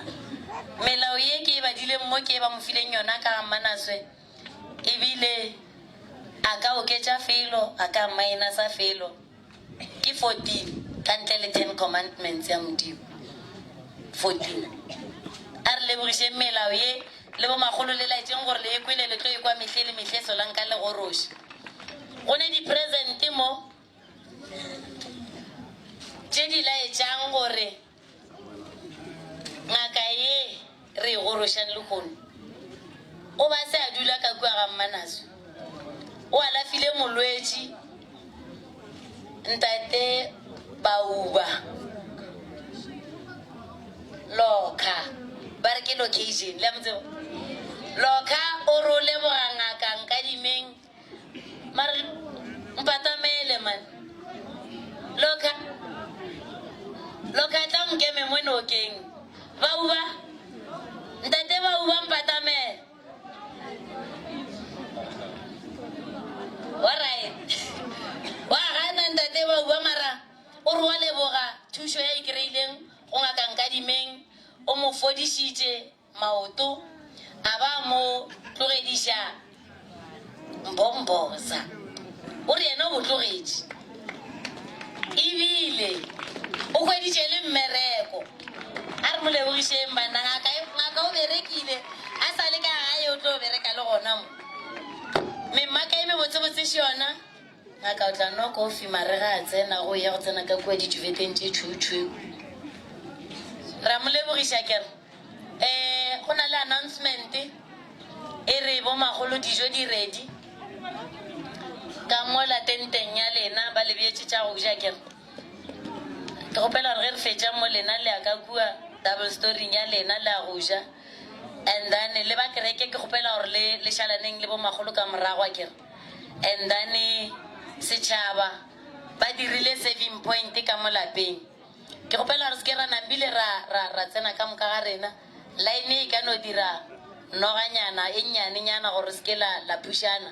Melao ye ke e badileng mo ke e ba mo fileng yona ka ga Mmanaswe, ebile a ka oketša felo, a ka minus-a felo, ke 14 ka ntle le ten commandments ya Modimo. 14. A re lebogišeng melao ye le bomakgolo le laetšeng gore le e kwele, le tlo e kwa mehle le mehle solanka le goroša. Go ne di-present mo tše di laetšang gore Ngaka ye re e gorošang lehono o ba se a dula ka kua ga Mmanaswe. O alafile molwetši Ntate Bauba Lokha, ba re ke location, le a mo tseba? Lokha o re o leboga ngaka Nkadimeng. Mara mpatamele man. Lokha. Lokha tla nkeme mo nokeng. Bauba. Ntate Bauba mpatamele. Alright. Wa gana ntate Bauba mara o re wa leboga thušo ya e kry-ileng go ngaka Nkadimeng o mo fodišitše. Maoto a ba mo tlogediša Mbomboza. O re yena o bo tlogetše ebile o hweditše le mmereko. A re mo lebogišeng banna, ngaka, ngaka o berekile a sa le ka gae o tlo bereka le gona mo. Memmaka e mebotsebotse še yona. Ngaka o tla nwa kofi marega a tsena go ya go tsena ka kua ditšubeteng tše tšhweutšhweu. Ra mo lebogiša ke re. Eh, go na le announcement e re bomagolo dijo di ready ka mola tenteng ya lena ba le beetše tša go ja ke re ke kgopela gore ge re fetša mo lena le ya ka kua double storing ya lena le ya go ja and then le ba kereke ke kgopela gore le le šalaneng le bomagolo ka morago a ke re and then setšhaba ba dirile saving point ka mo lapeng. Ke kgopela gore se ke ra nambile ra, ra, ra tsena ka moka ga rena. Line e ka no dira noganyana e nnyanenyana gore se ke la, la phušana.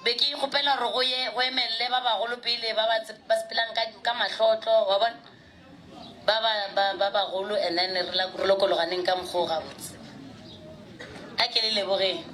Be ke kgopela gore go ye, go emelele ba bagolo pele, ba ba, ba sepelang ka, ka mahlotlo, wa bona, ba, ba, ba, ba bagolo, and then re, re lokologaneng ka mokgwa o gabotse. A ke le lebogeng.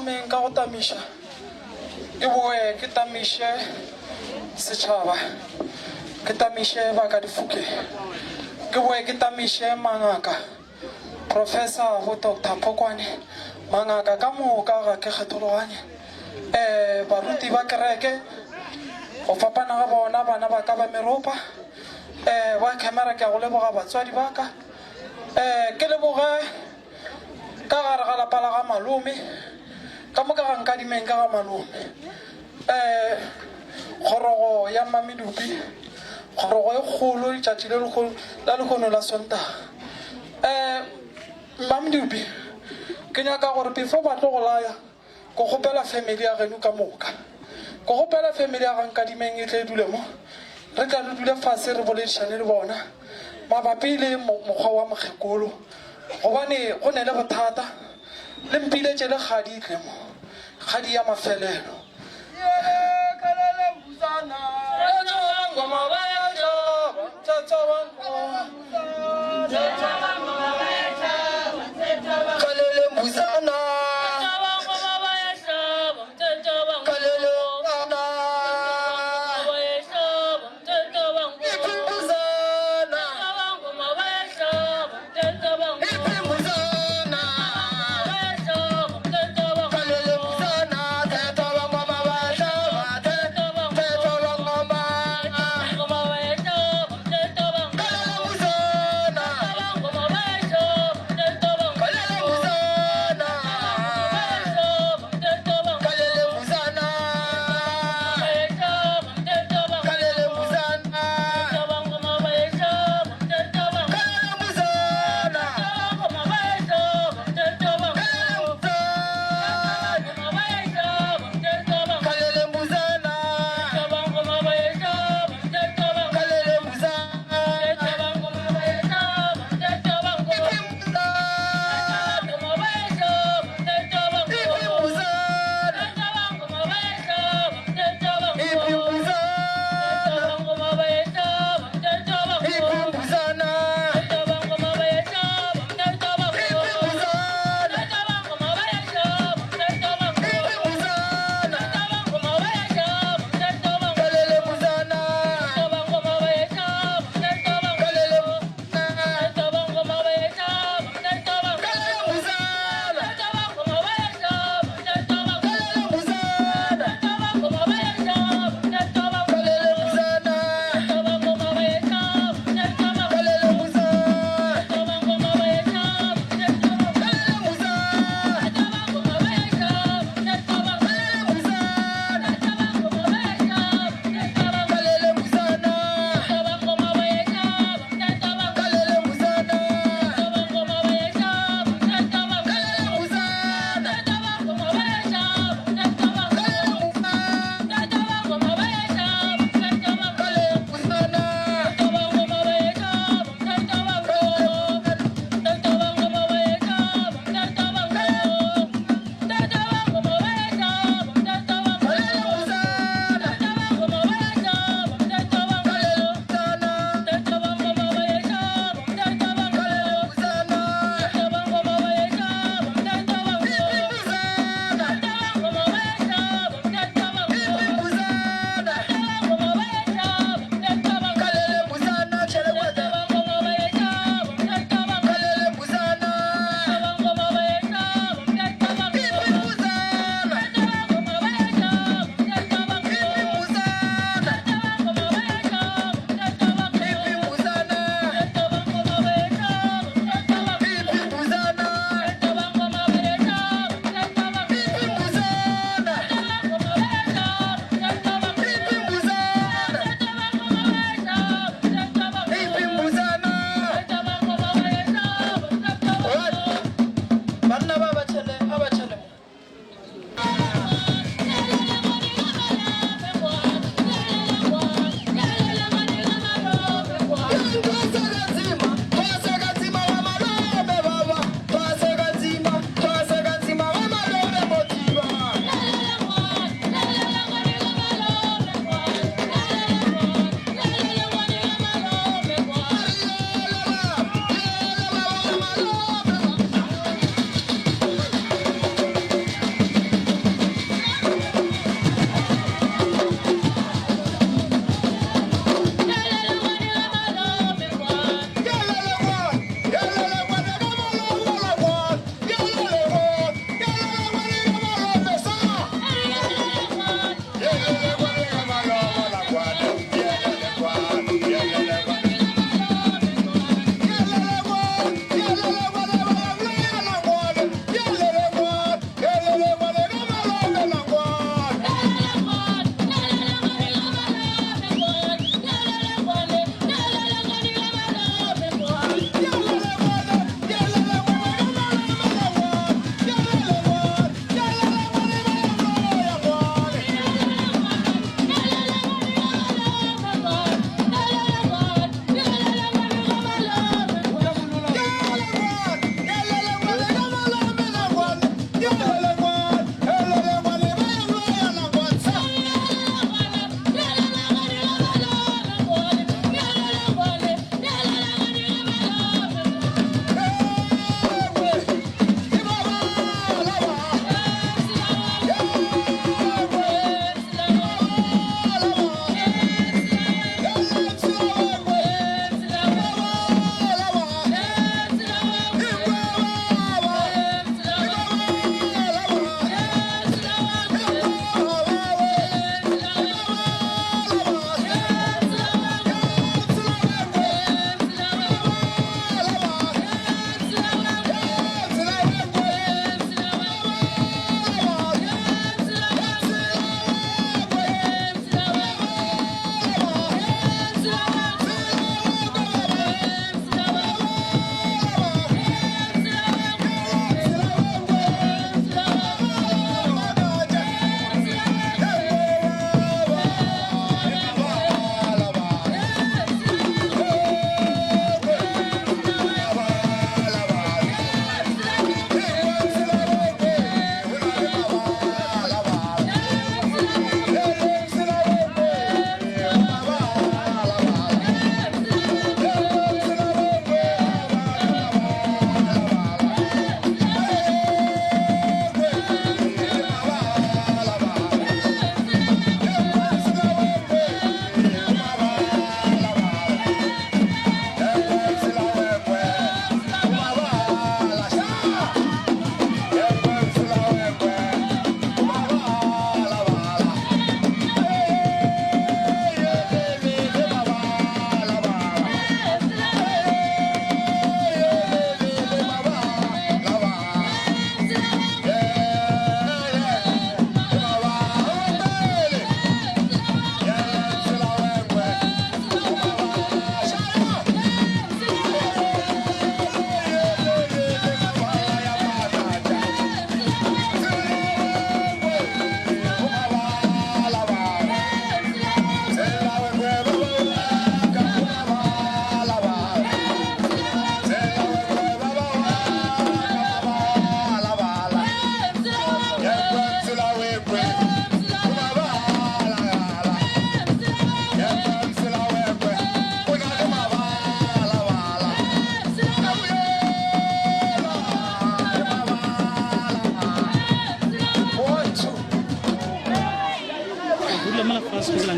thomeng ka go tamiša, ke boe ke tamiše setšhaba, ke tamiše ba ka difokeng, ke boe ke tamiše mangaka, Professor bo Doctor Phokwane, mangaka ka moka ga ke kgethologanye, um baruti ba kereke, go fapana ga bona, bana ba ka ba meropa, um ba camera, ke a go leboga batswadi ba ka, um ke leboge ka gare ga lapa la ga malome, ka moka ga Nkadimeng ka ga malome, um kgorogo ya Mmamedupi, kgorogo e kgolo letšatši le lekgolo la lehono la Sontaga. Um Mmamedupi, ke nyaka gore before ba tlo go laya, ko kgopela family ya geno ka moka, ko kgopela family ya ga Nkadimeng e tle e dule mo, re tla re dule fase re boledišane le bona mabapi le mokgwa wa mokgekolo, gobane go ne le bothata. Le mpiletše le kgadi e tle mo, kgadi ya mafelelo.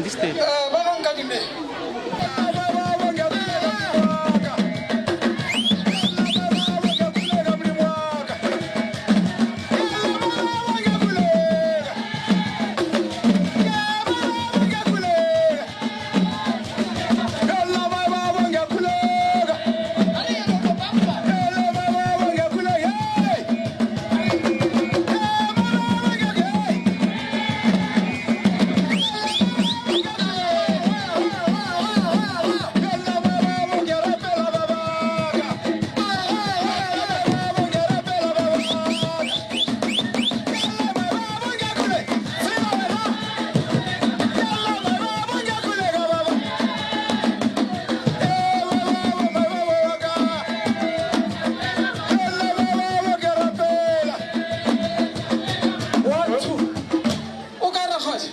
Di-step. Eh, ba ga nkadime. O kae rakgadi?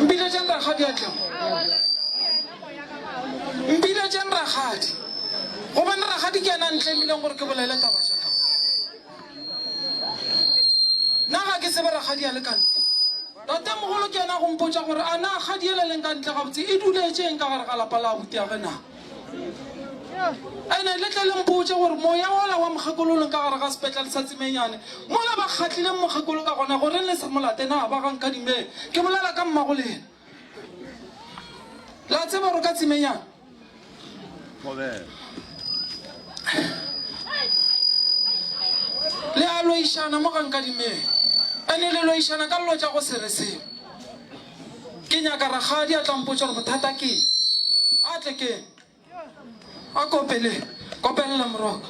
Mpiletšeng rakgadi a tle mo. Mpiletšeng rakgadi. Gobane rakgadi ke yena a ntlemileng gore ke bolele taba tša ka. Nna ga ke tsebe rakgadi a le ka ntle. Tatemogolo ke yena a go mpotša gore a na kgadi yela leng ka ntle gabotse e duletše eng ka gare ga lapa la abutiage na. Ene le tle le mpotše gore moya wola wa mokgekolo o leng ka gare ga sepetlele sa Tsimenyane mola ba kgatlileng mokgekolo ka gona goreng le sa mo late na ba ga Nkadimeng. Ke bolela ka mmago lena. La tseba gore ka Tsimenyane Le a loišana mo ga Nkadimeng. Ene le loišana ka llo tša go se re selo. Ke nyaka rakgadi a tla mpotša gore bothata ke eng. A tle ke a kopele kopelela morwaka.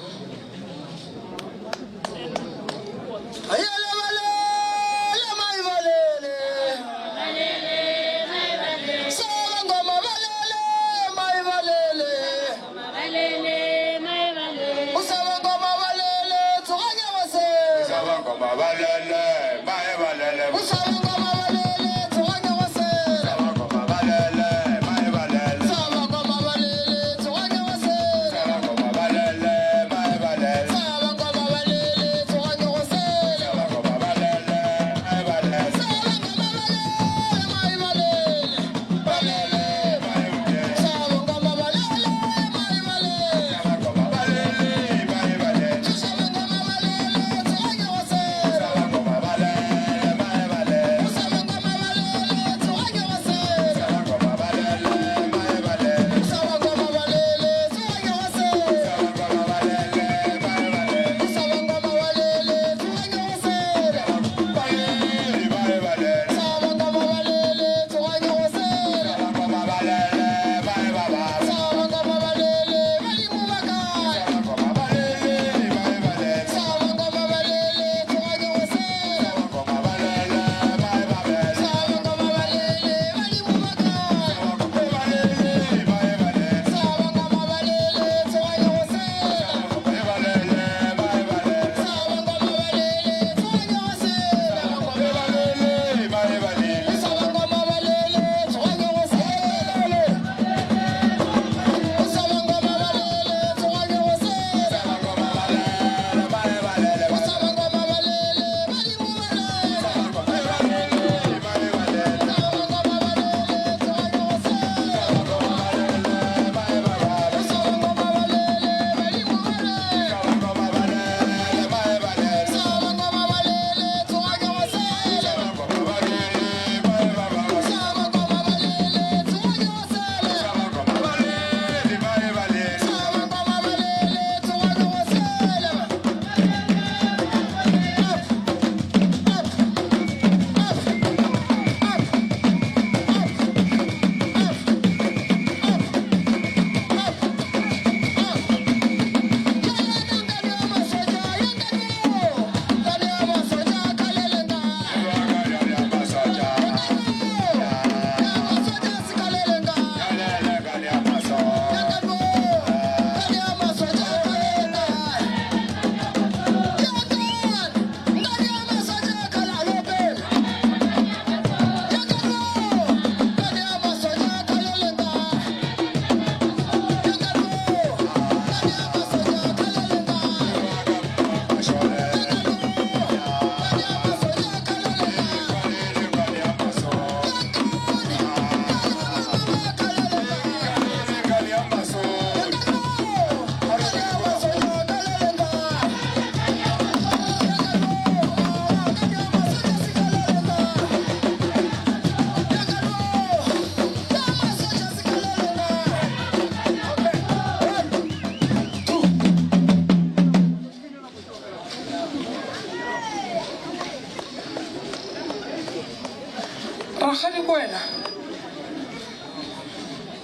Rakgadi ke wena.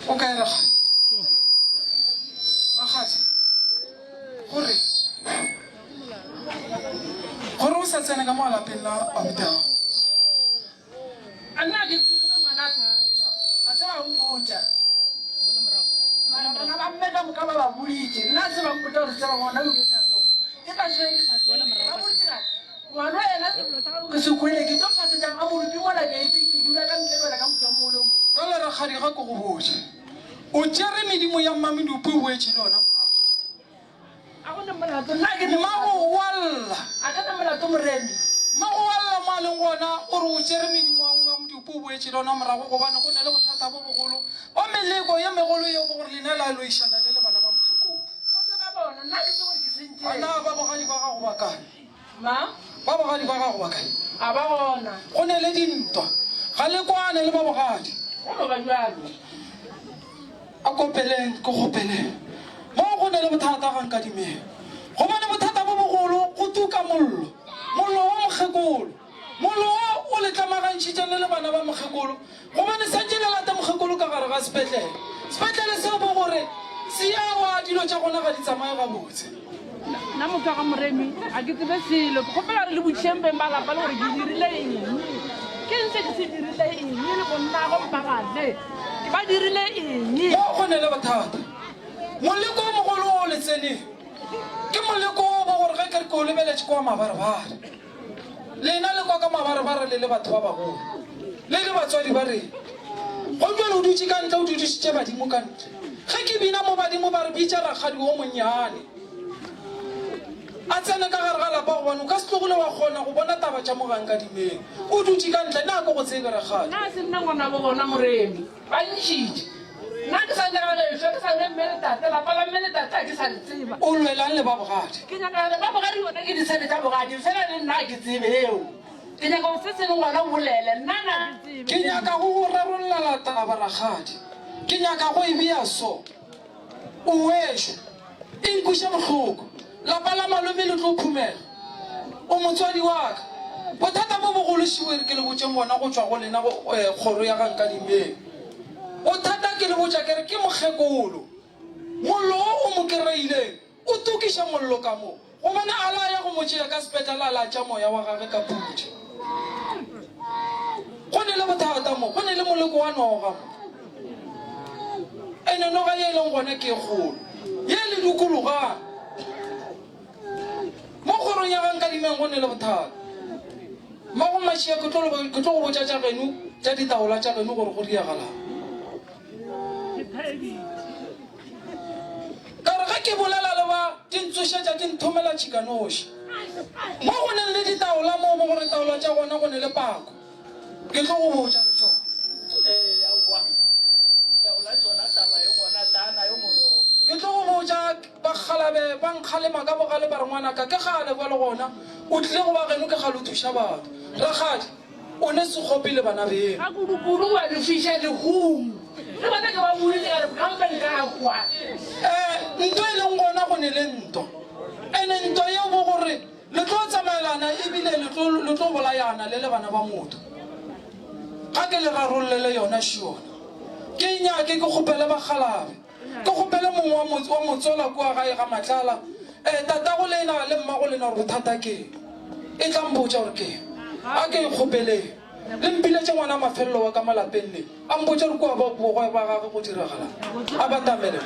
O kae rakgadi? Rakgadi. Gore gore o sa tsene ka mo lapeng la abuti gago. A nna ke tsebe ge ngwana a thathwa. A se ba mpotša. Mara bana ba mme ka moka ba ba boditše. Nna se ba mpotša gore tseba ngwana o ile tlhatsong. Ke ka šoe ke sa tsebe. Ba boditše ka ngwana yena sello sa gagwe ke se kwele ke tlo fasetša ga moruti mola keiteng ke dula ka ntle bjale ka motho wa mogolo mo. Bjale rakgadi ga ke go botše. O tšere medimo ya Mmamedupi o boetše le yona morago. A go na molato nna ke Mmago o a lla. A ke na molato Moremi. Mmago o a lla mo a leng gona o re o tšere medimo ya Mmamedupi o boetše le yona morago gobane go na le bothata bo bogolo ba meleko ye megolo yeo bo gore lena la loišana le le bana ba mokgekolo. Go tseba bona nna ke tsebe gore ke sentšeng. A na ba bogadi ba gago ba kae? Ma? Ba bogadi ba gago ba kae? A ba gona. Go ne le dintwa. Ga le kwane le ba bogadi. Go no ba bjalo. A kopeleng, ke kgopeleng. Mo go ne le bothata ga Nkadimeng. Gobane bothata bo bogolo go tuka mollo. Mollo wa mokgekolo. Mollo wo o le tlamagantšhitšeng le le bana ba mokgekolo. Gobane santše le late mokgekolo ka gare ga sepetlele. Sepetlele seo bo gore se ya wa dilo tša gona ga di tsamaye gabotse. Nna motho wa ga Moremi ga ke tsebe selo. Ke kgopela gore le botšišeng beng ba lapa le gore ke dirile eng. Ke eng se ke se dirile eng le bonnago Mpagale? Ke ba dirile eng? Mo go ne le bothata. Moleko o mogolo o le tseneng ke moleko o bo gore ge ke re ke o lebeletše ke wa mabarebare. Lena le kwa ka mabarebare le le batho ba bagolo, le le batswadi ba rena. Go bjalo o dutše ka ntle o dudišitše badimo ka ntle. Ge ke bina mo badimo ba re bitša rakgadi wo monnyane a tsene ka gare ga lapa gobane o ka se tlogole wa kgona go bona taba tša mo ga Nkadimeng. O dutše ka ntle, na ke go tsebe rakgadi? Na se nna ngwanabo bona Moremi? Ba ntšhitše. Nna ke sa nyaka gešo, ke sa ne mme le tate, lapa la mme le tate ga ke sa le tseba. O lwelang le ba bogadi? Ke nyaka ba bogadi bona ke disele tša bogadi, fela le nna ga ke tsebe eo. Ke nyaka gore se sengwe gona o bolele, nna ga ke tsebe. Ke nyaka go go rarollela taba, rakgadi. Ke nyaka go e bea so. O wešo. E nkweša bohloko. Lapa la malome le tlo phumega. O motswadi wa ka. Bothata bo bogolo šiwere ke le botšeng bona go tšwa go lena go kgoro ya ga Nkadimeng. Bothata ke le botša ke re ke mokgekolo. Mollo wo o mo kereileng o tukiša mollo ka mo gobane a la ya go mo tšea ka sepetlele a la tša moya wa gage ka pudi. Go ne le bothata mo, go ne le moleko wa noga mo. Ene noga ye e leng gona ke e kgolo, ye le dukologang. Mo kgorong ya ga Nkadimeng go ne le bothata. Mmago Mašia ke tlo ke tlo go botša tša geno tša ditaola tša geno gore go diagalang. Ka re ge ke bolela le ba di ntsošetša di nthomela tšhikanoši. Mo go neng le ditaola moo bo gore taola tša gona go ne le pako. Ke tlo go botša le tšona. Ee, aowa. Ditaola tšona taba e gona, tlaa nayo morogo. Ke tlo go botša, bakgalabe ba nkgalema ka bogale ba re ngwanaka ke kgale bjalo gona o tlile go ba geno ke kgale o thuša batho. Rakgadi, o ne sekgopi le bana beno. Ka kudukudu wa le fiša lehung. Le bona ke ba boditše ka re kampa nka hwa. Ee, ntwa e leng gona go ne le ntwa. Ene ntwa yeo bo gore Le tlo tsamaelana e bile le tlo, le tlo bolayana le le bana ba motho. Ga ke le rarollele yona šiona. Ke e nyake ke kgopele bakgalabe. Ke kgopele mongwe wa motse, wa motsola kua gae ga Matlala, eh, tatago lena le mmago lena gore bothata ke eng. E tla mpotša gore ke eng. A ke e kgopeleng. Le mpiletše ngwana mafelelo wa ka mo lapeng le, a mpotše gore kua ba bogwe ba gagwe go diragalang. A batamele.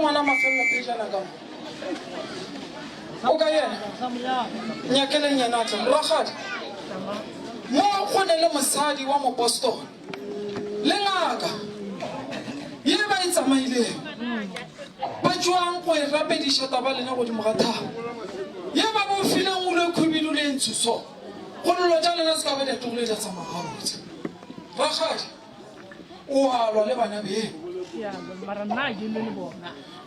ngwana mafelelo pejana ka mo? O kae yena? Nyakeleng yena a tle. Rakgadi, mo go ne le mosadi wa mopostola le ngaka ye ba e tsamaileng ba tšwang go e rapediša taba lena godimo ga thaba ye ba bo fileng ulo e khubidu le e ntsho so go llo tša lena se ka ba di tlogile di tsamaya gabotse. Rakgadi, o a lwa le bana beno.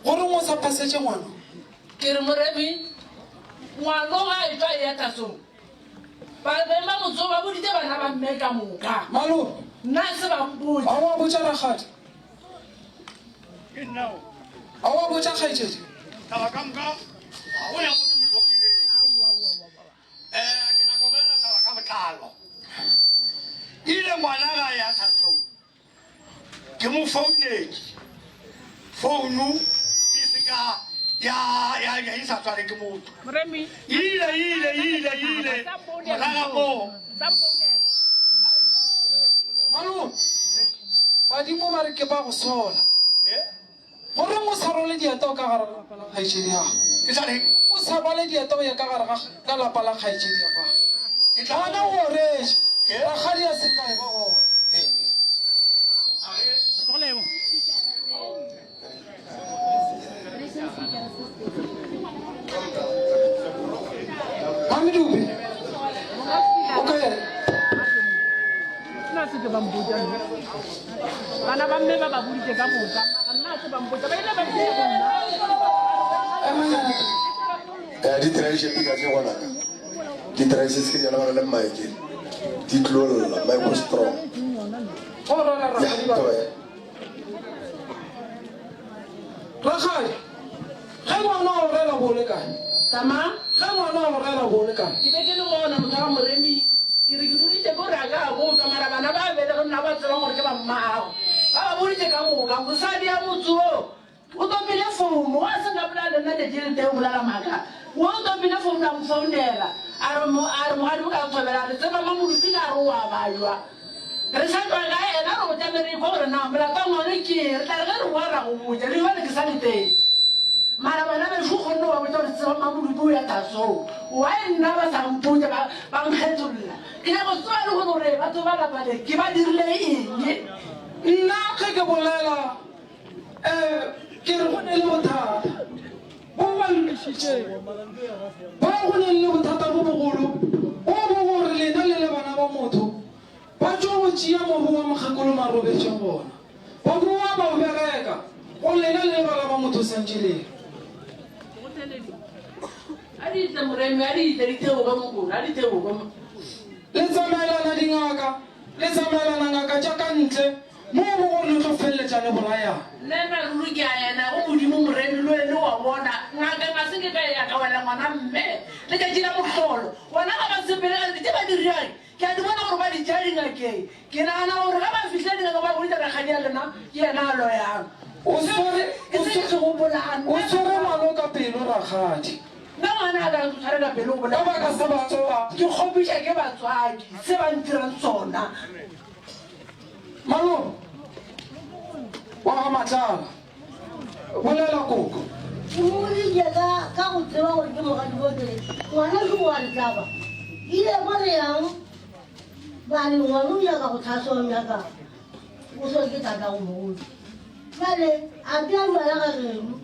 Goreng o sa phasetše ngwana? Ke re Moremi, ngwano ga a etšwa a eya tlasong. Ba beng ba motse ba boditše bana ba mme ka moka. Malome. Nna se ba mpotša. A wa botša rakgadi? A wa botša kgaetšedi? Taba ka moka ga go ya mo ke mo hlokileng. Eh, ke nyaka go bolela taba ka botlalo. Ile ngwana ga ya tlhahlong. Ke mo founetše. Founu e se ka ya ya ya e sa tswale ke motho. Moremi. Ile ile ile ile. Moraga moo. Malome, badimo ba re ke ba go sola. Goreng o sa rwale dieta o ka gare ga lapa la kgaetšedi ya gago? Ke sa reng? O sa rwale dieta o ye ka gare ga ka lapa la kgaetšedi ya gago. Gona o oretše, rakgadi a se nka e ba gona. Mamidubi, o kae? Nna se ke ba mpotša nna. Bana ba mme ba ba boditše ka moka mara nna se ba mpotša ba ile ba tlile go nna. Eh, di traeshe pika tše ngwanaka di traeshe se ke di lebana le mike di tlo lla mike o strong Go rwala ya rakgadi ba taba ya Rakgadi, ge ngwana o rela bo le kae? Tama. Ge ngwana o rela bo le kae? Ke be ke le gona motho wa Moremi. Ke re ke duditše ke gore a ka a botšwa mara bana ba belege nna ba tsebang gore ke ba mmago. Ba ba boditše ka moka. Mosadi ya motse wo o topile founu a se nka bolela le nna letše le tee o bolela maaka. Wo o topile founu a mo founela a re a re mogadimo ka thobela a re tseba Mamodupi ka re o a bajwa. Re sa tšwa kae ena re go tšame re ekwa gore na molato wa ngwana ke eng. Re tla re ge re boa ra go botša. Le jwale ke sa letetše. Mara bana bešo o kgonne go ba botša gore tseba Mamodupi o ya thasong. Why nna ba sa mpotša ba ba nkgetholla. Ke nyaka go tseba lehono gore batho ba lapa le ke ba dirile eng. Nna ge ke bolela um ke re go ne le bothata bo ba lokišitšego. Ba go neng le bothata bo bogolo bo bo gore lena le le bana ba motho Ba tšwa go tšea mobu wa mokgekolo marobetšeng gona, ba boa ba o bereka, go lena le bana ba motho santše le re. Le tsamaelana dingaka, le tsamaelana ngaka tša ka ntle, moo bo gore le tlo feleletša le bolayana. Nna ena ruri ke a ena go Modimo Moremi le wene wa bona ngaka ga se ke ka ya ka wela ngwana mme letšatši la mohlolo bona ga ba sepele ka tše ba di dirang Ke a di bona gore ba di tšea dingakeng. Ke nagana gore ge ba fihla dingaka ba boleta rakgadi ya lena ke yena a loyang. O swere, Ke se ke se gopolang. o swere ngwano ka pelo rakgadi. Nna ngwana a ka ntshware ka pelo o bolela. Ka baka sa batswadi. Ke kgopiša ke batswadi se ba ntirang sona. Malome wa ga Matlala. Bolela koko. O rile ka ka go tseba gore ke mogadibo ke re ngwana ke wa re tlaba. Ile ba re yang ba re ngwana o nyaka go tlhaswa o nyaka o swere ke tata go mogolo. Jale a bea jwala ga geno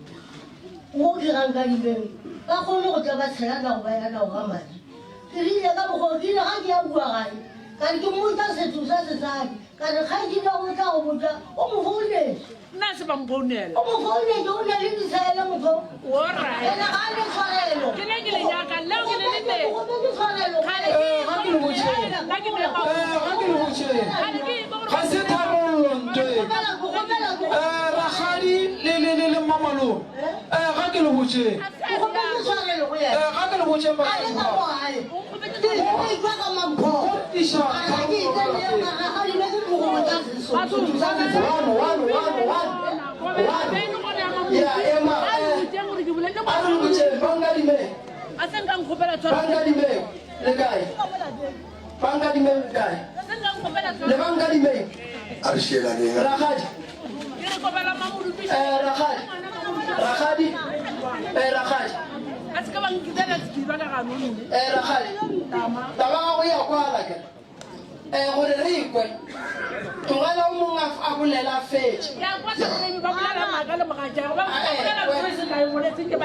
mo ke gang ka dimeng ba kgone go tla ba tshela ka go ba ya ka go ga madi. Ke rile ka mokgwa ke ile ga ke ya kua gae ka re ke mmotsa setho sa sesadi ka re kgaetšedi ya go tla go botša o mo founetše. Nna se ba mpounela. O mo founetše o na le disaele motho. Alright. Ene ga a le tshwarelo. Ke ne ke le nyaka leo ke le le teng. O kgopetse tshwarelo. Kgale ke Eh, ga ke le botšeng. Nna ke ne ba. Eh, ga ke le botšeng. Kgale ke ikwa gore Ga se tharollo nto e. Eh, rakgadi le le le le mmamalome. Eh, ga ke le botšeng. O kgopetse tshwarelo go yena. Eh, ga ke le botšeng A le basadi ka ba. mo gae. Ke ke ikwa ka mampho. Tiša A ga ke itse le yena rakgadi be ke mo go botsa seso. One, one, one, one. One. Ya, ema. Eh, a re le botšeng, Bankadimeng. A se nka nkgopela tshwarelo. Bankadimeng, le kae? Bankadimeng, le kae? Se nka nkgopela Le tshwarelo. Bankadimeng. A re šielaneng. Rakgadi. Ke re kobela Mamodupi. Eh, rakgadi. Rakgadi, eh, rakgadi. Eh, rakgadi, taba gago ya kwala ke. Eh, gore re ikwe. Tlogela o mongwe a bolela a fetše.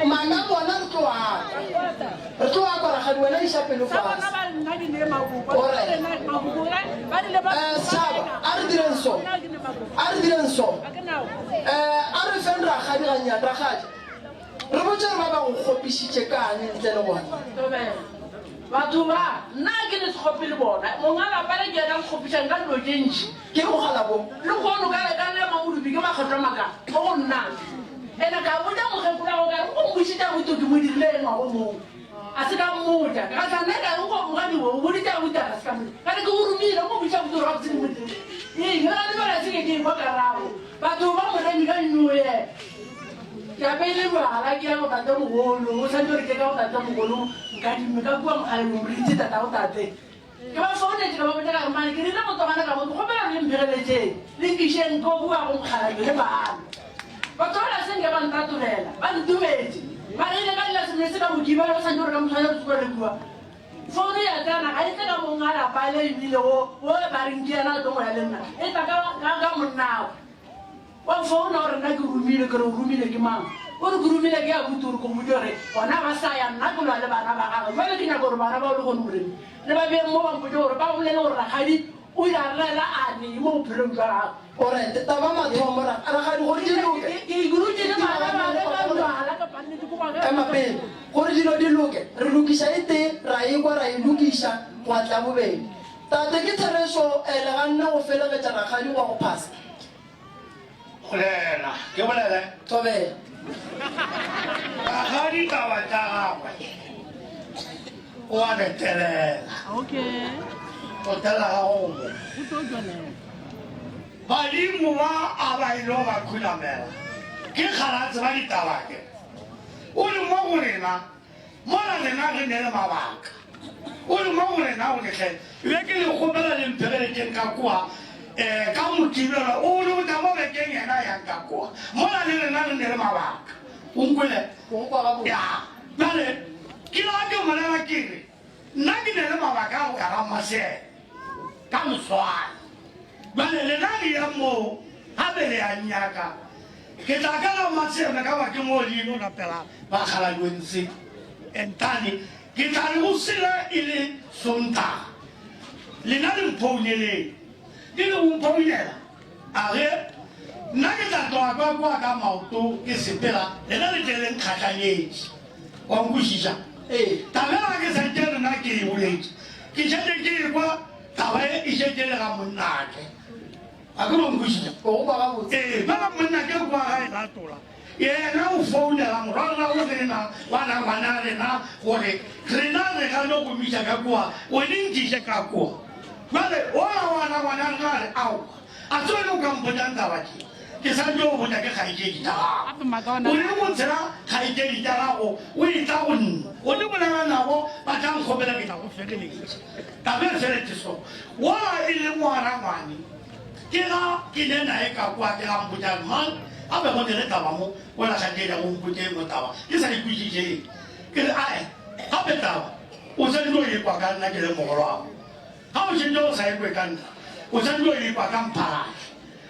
Maaka bona re tlo a kwa. Re tlo a kwa rakgadi wena iša pelo fase. Eh, setšhaba, a re direng so. A re direng so. Eh, a re feng rakgadi gannyane. Rakgadi, re botše re ba ba go kgopišitše kang ntle le gona. Batho ba, nna ga ke ne sekgopi le bona. Monga lapa le ke yena a nkgopišang ka dilo tše ntši. Ke mogala bo. Lehono ka ka le Mamodupi ke makgetlo a maka mo go nna. Ene ka botša mokgekolo wa go ka re o mmušitše abuti ke mo dirile eng ngwago moo. A se ka mmotša. Ka tla nna ka re go mogadi wo o boditše abuti a re se ka mmotša. Ka re ke go romile o mo botša abuti gore gabotse ke mo dirile eng. Ge ka lebala se ke ke ekwa karabo. Batho ba Moremi ka nyoye. Ke apeile bjala ke ya go tatemogolo, o santse o re ke ka go tatemogolo nkadime ka kua mogaleng o ritse tatago tate. Ke ba founetše ka ba botša ka re mane ke rile motogana ka mo ke kgopela le mphegeletšeng le nkišeng ko kua go mokgalabje le bana. Batho bala se nke ba ntatolela, ba ntumetše. Ba rile ka lla semetse ka Mokibelo o santse o re ka moswane re tsogo re kua. Founu ya tsena ga e tle ka mong a lapa le ebile wo wo ba reng ke yena a tlo go ya le nna e tla ka ka ka monnawe. Wa founa o re nna ke romile, ke re o romile ke mang? O re ke romile ke abuti gore ke go botše gore gona ba sa ya nna ke lwa le bana ba gagwe. Bjale ke nyaka gore bana bao lehono Moremi le ba beng mo ba mpotše gore ba bolele gore rakgadi o ile a rera a neng mo bophelong bja gagwe. O re, Taba mathomo, rakgadi, gore di loke. Ke ikurutše le bana ba ge ba lwala kapa nnete ke gwa ge. Ema pele, gore dilo di loke, re lokiša e tee, ra e kwa, ra e lokiša, gwa tla bobedi. Tate, ke therešo, le ganne go felegetša rakgadi gwa go phasa. Bolela, ke bolele. Thobela. Rakgadi taba tša gagwe o a re telela. Okay. O telela ga go mo. O tlo tšwelela. Badimo ba a ba ile ba khunamela. Ke kgala a tseba ditaba ke. O re mo go rena Mola rena re ne le mabaka. O re mo go rena o re hle, be ke le kgopela le mphegeletšeng ka kua um ka Mokibelo, o re o tla mo bekeng yena yang ka kua. Mola le rena re ne le mabaka. O nkwele? Ya. Bjale ke la ke bolela ke re nna ke ne le mabaka a go ya ga Mmasele ka moswane. Bjale lena le yang moo gape le ya nnyaka. Ke tla ka la Mmasele ka ba ke mo le ilo rapela bakgalabjentse entane. Ke tla re go sela e le Sontaga. Lena le mphouneleng. Ke le go mphounela. A re, Nna ke tla tloga kwa kwa ka maoto ke sepela, lena le tle le nkgahlanyetše. Wa nkwešiša? Ee. Taba ela ke sa tše rena ke e boletše. Ke šetše ke ekwa taba e e šetše e le ga monnake. A ke no nkwešiša? O go kwa gabotse. Ee, bjale monnake kwa ga e latola. Yena o founela morwarrago rena wa nagwana rena gore rena re gane go mmiša ka kua, wene nkiše ka kua. Bjale wola wa nagwana rena a re, Aowa, a se wena o ka mpotšang taba tše? Ke sa tšo botša ke kgaetšedi tša gago. O reng o tshela kgaetšedi tša gago o etla go nna? O di bolela nabo ba tla nkgopela ke tla go fegeletša. Taba e feletše so. Wola e leng wa rangwane. Ke ga ke ne naye ka kwa, ke ga mpotša re, Mang a bego ne le taba mo, wena kgaetšedi ya go mpotše e nngwe taba ke sa e kwešišeng. Ke re, Ae, gape taba o swanetše go e kwa ka nna ke le mogolwago. Ga o šetše o sa e kwe ka nna, o swanetše go e kwa ka Mphagahle.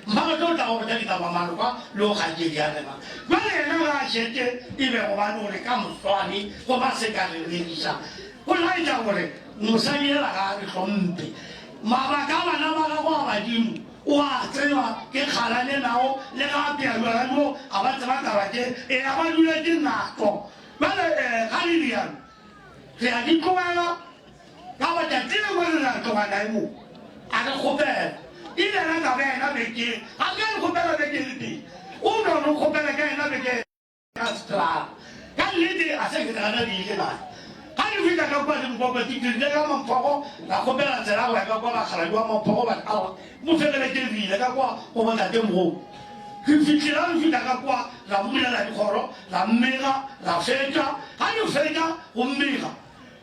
Mphagahle o tla go botša ditaba malokwa le go kgaetšedi ya rena. Bjale yena ga a šetše e be gobane o re ka moswane go ba se ka re rekiša. Go laetša gore mosadi yela ga a re hlomphe. Mabaka a bana ba gagwe a badimo o a tseba, ke kgalane nao, le ga a pea bjala bjo a ba tseba taba tše, e a ba duletše nako. Bjale eh, ga re rialo, re a di tlogela, ka ba tšatši lengwe re ra tloga nae mo, a re kgopela. E ile ra taba yena bekeng, ga ke re kgopela beke le tee, o no re kgopela ka yena beke. Ka setrata. Ka nnete a se ke gana di ile naye. Ga re fihla ka kua Limpopo, ke dirile ka Mamphogo, ra kgopela tsela go ya ka kua bakgalabje ba Mamphogo ba re aowa, mo fegeletše re ile ka kua go botatemogolo. Re fihlile ga re fihla ka kua ra mmulela dikgoro, ra mmega, ra fetša. Ga re fetša go mmega,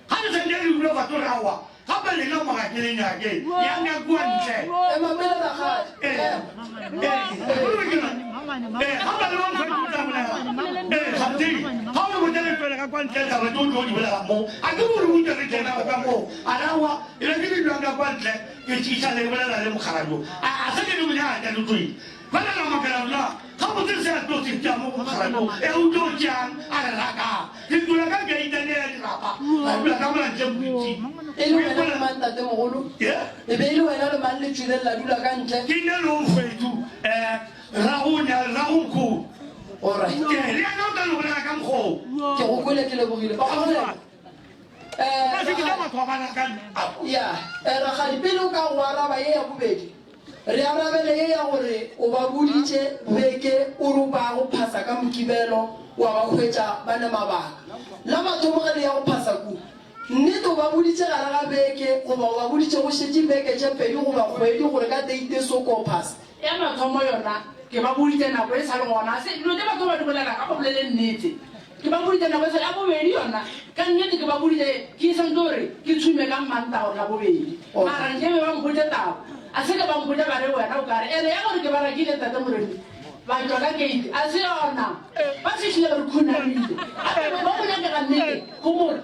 Ga le sentše le dula batho re aowa gape lena mo ga ke le nyake yang ka kua ntle. Ema pele rakgadi. Ee, ee, gape le ba mosadi o tla bolela. kwa ntle taba tse o tlo di bolela mo. A ke gore o ntse re tsena ka moo. A re aowa, e be ke le bjang ka kwa ntle ke tšisa le bolela le mokgalabje. A a se ke le monyanya le tswele. Ba re la makala rena gabotse se a tlo se tšea mo go mokgalabje e o tlo tšeang a re rakang. Re dula ka keitane ya dirapa, ra dula ka mola ntle bontši. E le wena le mang tatemogolo? E be e le wena le mang le tšwileng la dula ka ntle? Ke nna le Mokgwetu, um Ragonya, Ragomkhulu. Alright. Ee, le yena o tla no bolela ka mokgwa oo. Ke go kwele, ke lebogile. Papa Molemo, eh, Ba se ke tša batho ba ba ka. Ya, eh, rakgadi, pele o ka go araba ye ya bobedi, Re arabele ye ya gore o ba boditše beke o re o ba go phasa ka Mokibelo wa ba hwetša ba ne mabaka. La mathomo ge le ya go phasa ku, nnete o ba boditše gare ga beke goba o ba boditše go šetše beke tše pedi goba kgwedi gore ka date so ko phasa? Ya mathomo yona ke ba boditše nako e sa le gona. Se dilo tše batho ba di bolelang a ba bolele nnete. Ke ba boditše nako e sa le. Ya bobedi yona, ka nnete ke ba boditše ke santse gore ke tšhume ka Mmantaga gore Labobedi. Mara nke be ba mpotše taba. A se ke ba mpotša ba re wena o ka re ene ya gore ke ba rakile Ntate Moremi ba tšwa ka gate a se yona. Ba fihlile ba re khunamile. Gape mo go nyakega nnete, homola,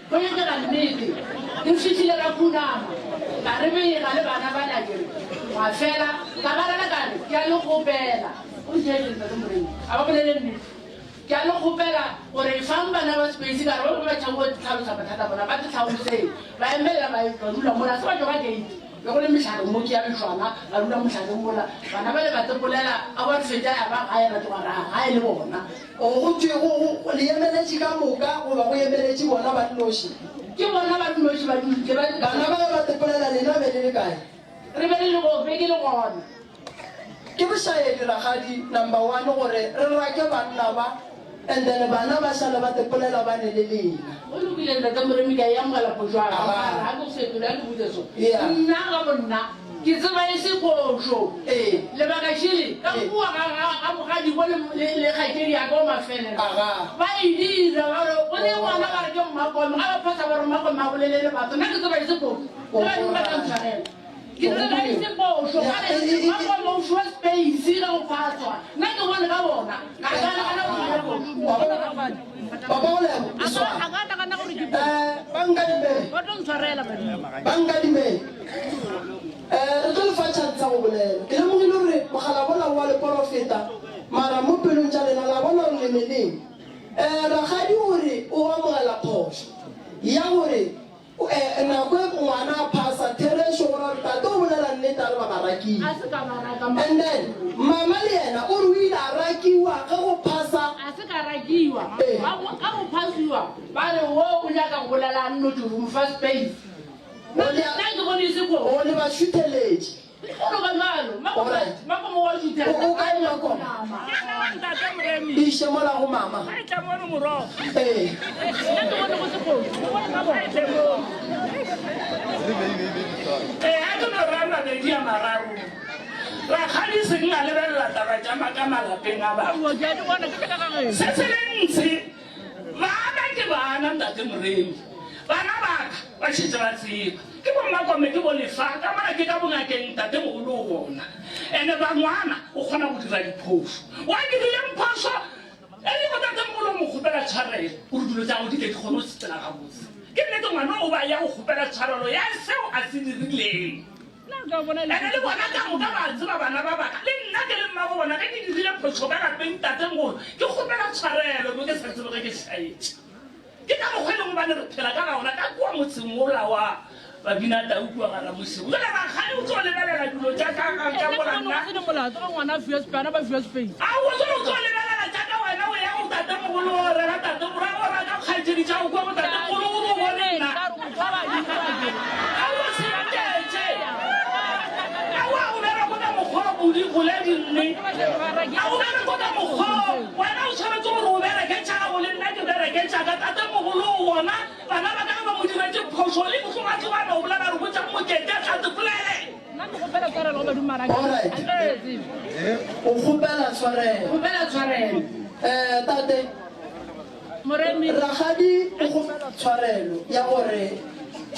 go nyakega nnete. Re fihlile ra khunama, ka re bega le bana bale a ke re gwa fela. Ka ba rela ka re ke a le kgopela, o ntheetše Ntate Moremi, a ba bolele nnete. Ke a le kgopela gore efang bana ba space ka re ba bangwe ba tšhaba go tlhalosa mathata a bona, ba tlhaloseng. Ba emelela ba ba dula mola, ga se ba tšwa ka gate, be go le mehlare mo ke ya mešwana, ba dula mohlareng mola. Bana bale ba tepolela, a ba re fetša ya ba gae ra tloga ra ya gae le bona. O go thwe go, go, le emeletše ka moka goba go emeletše bona ba nnoši? Ke bona ba nnoši ba dutše ba. Bana ba ge ba tepolela lena be le le kae? Re be re le go, be ke le gona. Ke bošaedi rakgadi number one gore re rake banna ba and then bana ba šale ba tepolela ba ne le lena. Go lokile ntate Moremi ke a e amogela phošo ya gago mara ga ke go fetole a ke botse so nna ka bo nna ke tseba e se phošo lebaka šele ka kua ga ga mogadiko le le kgaetšedi ya ka o mafelelo ba e dira ba re go ne ngwana ba re ke mmakome ga ba phosa ba re mmakome a bolele le batho nna ke tseba e se phošo le badimo ba tla ntshwarela. Ke tseba e se phošo ka re Mmakome o fiwa space ge go phatswa. Nna ke bone ka bona. Ga ka nagana gore ke phošo. Papa o lebo e swana. Eh, ba nkadimeng. Ba nkadimeng. Eh, re tlo le fa chance ya go bolela. Ke lemogile gore mogala bola wa le porofeta, mara mo pelong tša lena la bona gore le meleng. Eh, rakgadi o re o amogela phošo ya gore E, nako e ngwana a phasa, therešo go ra gore tate o bolela nnete a re ba ba rakile. A se ka ba raka mama. And then mama le yena o re o ile a rakiwa ge go phasa. A se ka rakiwa. Ee. Ba go, ga go phasiwa ba re wo o nyaka go bolela a nno tšo mo fa space. O le Nna ke bone e se phošo. O le ba šutheletše. Go no ba bjalo. Makoma, Alright. Makoma wa šuthela. O, o kae Makoma? Ke nna wa ntate Moremi. Iše mola go mama. Ba etla mono morogo. Ee. Nna ke bone go se phošo. Ke bone ka Ba etle mono. Ee, a ke no raya mabedi a mararo. Rakgadi seng a lebelela taba tša ma ka malapeng a batho. Aowa, ke a di bona, ke tša ka ga geno. Se se le ntshe. Bana ke bana, Ntate Moremi. Bana ba ka ba šetše ba tseba. Ke bo Mmakome, ke bo Lefa, ka mola ke ka bongakeng ntatemogolo o gona. Ene bangwana o kgona go dira diphošo. Wa dirileng phošo? E le go tatemogolo o mo kgopela tshwarelo gore dilo tša gago di tle di kgone go sepela gabotse. Ke nnete ngwana o ba ya go kgopela tshwarelo ya seo a se dirileng. Ene le bona ka moka ba tseba bana ba baka. Le nna ke le mmago bona ge ke dirile phošo ka lapeng tatemogolo ke kgopela tshwarelo be ke sa tsebe ge ke hlaetša. Ke ka mokgwa e leng gobane re phela ka ga ona ka kua motseng wola wa Babinatau kua ga Ramošego. Jwale rakgadi o tlo lebelela dilo tša ka ga ka mola nna. Aowa, jwale o tlo lebelela tša ka wena o ya go tatemogolo o rera tatemogolo o raka kgaetšedi tša go kua go tatemogolo o re o bone nna. Aowa se nketše. Aowa o bereko ka mokgwa o bodi boledi nne. A o bereko ka mokgwa o wena o tshwanetse gore o bereke tša gago le nna ke bereke tša ka. Tatemogolo o bona bana ba ka ge ba mo diretše phošo le mohlong a tloga a no bolela a re botša Mokete a tla tepolele. Alright. O kgopela tshwarelo. Kgopela tshwarelo. Eh, tate. Moremi. Rakgadi o kgopela tshwarelo ya gore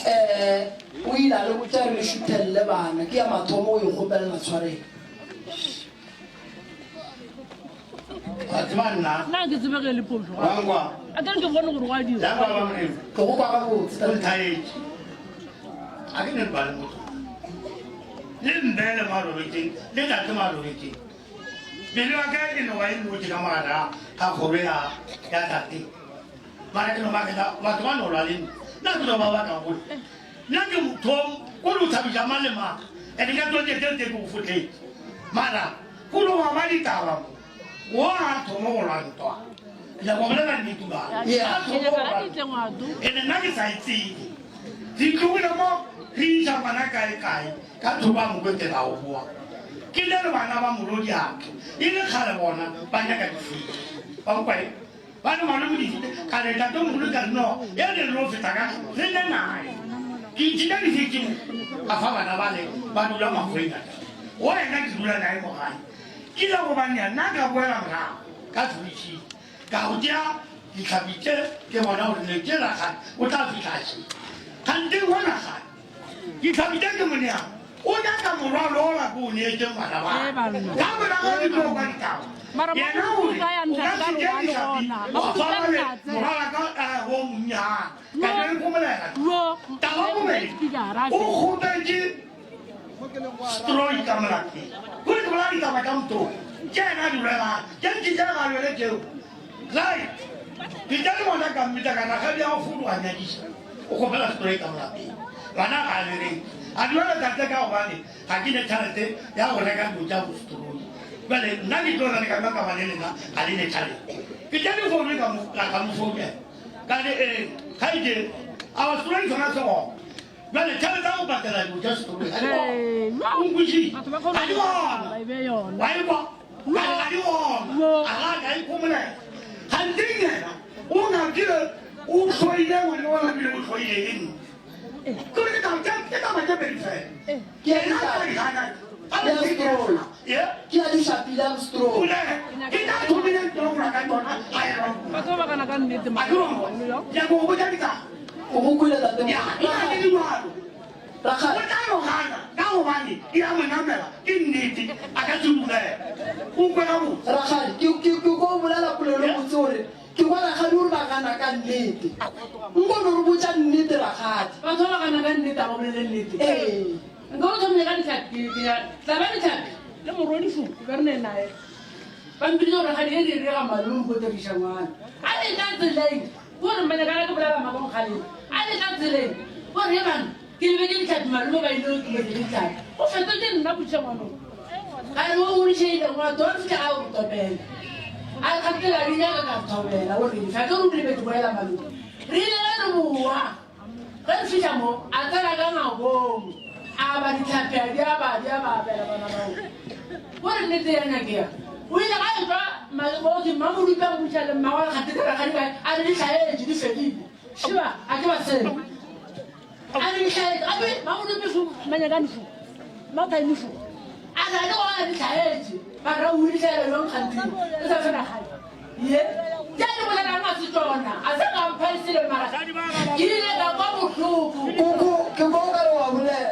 eh o ile a le botša re le šuthelele bana. Ke ya mathomo o e kgopelela tshwarelo. tseba nna. Nna ke tsebe ge e le phošo. Wa nkwa? A ke re ke bone gore wa dira. Ya kwa ba Modimo. Ke go kwa gabotse. O nthaetše. A ke ne ba le motho. Le mme le mo a robetšeng, le tate mo a robetšeng. Pelo ya ka e no ba e notše ka mogare ga ga kgoro ya ya tate. Mara ke no maketša batho ba no lwa le nna. Nna ke no ba baka gore nna ke motho ko le o thabiša mang le mang. Ene ka tlo tse tse ke go fotletše. Mara go no ba ba ditaba mo. Wo a thoma go lwa ntwa. Ke nyaka go bolela nnete ba. Yeah. A thoma go lwa ntwa. Ene nna ke sa e tsebe. Re tlogile mo re iša ngwana kae kae ka thoko a mokwetela o boa. Ke le le bana ba morwediake e le kgale bona ba nyaka difite. Ba nkwa e? Ba re malome difite ka re tatomogolo ka re no e re lo feta ka re ne nae. Ke ntšhitše difite mo ka fa bana bale ba dula makgweng a ka. Wena ke dula nae mo gae. Ke ile go ba nea nna ka boela morago ka fridge ka go tšea ditlhapi tše ke bona gore ne tše rakgadi o tla fihla a tše. Kgante ngwana gane ditlhapi tše ke mo neang o nyaka morwalo ola ke o neetše ngwana wa ka. Ka morago di tlo kwa ditaba. Yena o re o ka se tšee ditlhapi wa fa bale morwala ka wo monnyane. Ka tla re phomolela. Taba bobedi o kgopetše Stroi ka mo lapeng. Gore ke bolela ditaba tša motho ke yena a di lwelang. Ke ntši tša ga lwele tšeo. Right. Ke tša le ngwana ka mmitša ka rakgadi ya go fuduga nyadiša. O kgopela stroi ka mo lapeng. Ngwana ga a bereke. A di lwele tate ka gobane ga ke ne tšhelete ya go reka dilo tša bo stroi. Bjale nna ke tlo bereka bjang ka ba le lena ga le ne tšhelete. Ke tša di foune ka mo ka mo founela. Ka re ee kgaetšedi a wa stroi sona se gona. Bjale tšhelete ya go patela dilo tša sekolo ga di gona. O nkwešiše? Ga di gona. Wa e kwa? Ka re ga di gona. A ga a ka ikhomolela. Kganteng yena o ngakile o hloile ngwana wa ebile o hloile le nna. Ke gore ke taba ke taba tše pedi fela. Yena a di gana. A Ya Stroi. Ke ya dihlapi la Stroi. Ke tla thomile ntwa go ka tsona ga e rong. Batho ba ba gana ka nnete. A ke rong. Ke go botša ditaba. O go kwele tate. Ya, e na le dijalo. O tla no gana ka gobane e a mo namela, ke nnete, a ka se dumele. O nkwe gabotse. Rakgadi, ke, ke, ke kwa o bolela polelo e botse gore ke kwa rakgadi o re ba gana ka nnete. Nko no re botša nnete rakgadi. Batho ba ba gana ka nnete, a ba bolele nnete. Ee. Nka o thomile ka ditlhapi, ke, ke ya tla ba ditlhapi le morwedi fo, be re ne nae. Ba mpiditše gore rakgadi e re ga malome ko tiriša ngwana. A le tla tseleng. Ko re manyakana ke bolela maaka mokgaleng a le ka tseleng. Ko re bana ke lebetše ditlhapi malome ba ile go ke ditlhapi. O fetotše nna botša ngwanong. A re o ngodišeile ngwa to fihla ga o topela. A re kgatela di nyaka ka thobela o re fa ke re o lebetše boela malome. Re ile ge re boa. Ge re fihla mo a tsena ka ngakong. A ba ditlhapi a di aba a di aba a abela bana bao. Ko re nnete ya nyakega. O ile ga etšwa maoki Mmamorupi a mmotša le mmagwe a re kgathe rakgadi kae a re di hlaetše di fedile. Šiba a ke ba selo. A re di hlaetše gape Mmamorupi fu Manyakane fu Mmathaime fu. A re a le gona di hlaetše ba ra o di hlaela jwang kganthe e sa fela kgale. Ye tše di bolelang a se tšona a se ka mpha e selo mara ke ile ka kwa bohloko. Koko ke kwa o ka re wa bolela.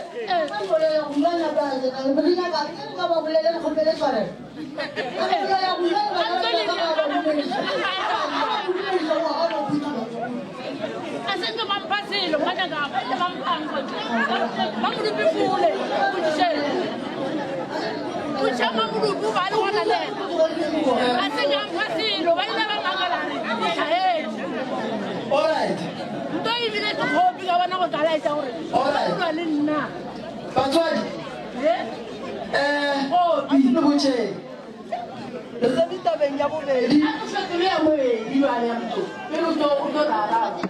Ba bolela go bua napa re nyaka ke re ka ba bolele re kgopele tshwarelo. Ba bolela go bua ba ba ba dumedisa. Ba dumedisa go ga go khutla. A se ke ba mpha selo ngwanaka ba ile ba mphang ba modupi fole botšišeng. Botša Mamodupi ba le gona le ena. A se ka mpha selo ba ile ba makala re di hlaetše. Alright. Nto ebile ke kgopi ka bona go tla laetša gore Alright. o lwa le nna. Batswadi. Eh, a ke le botšeng. Re tsene tabeng ya bobedi. A ke fetole ya bobedi bjale ya motho pele o tlo o tlo re araba.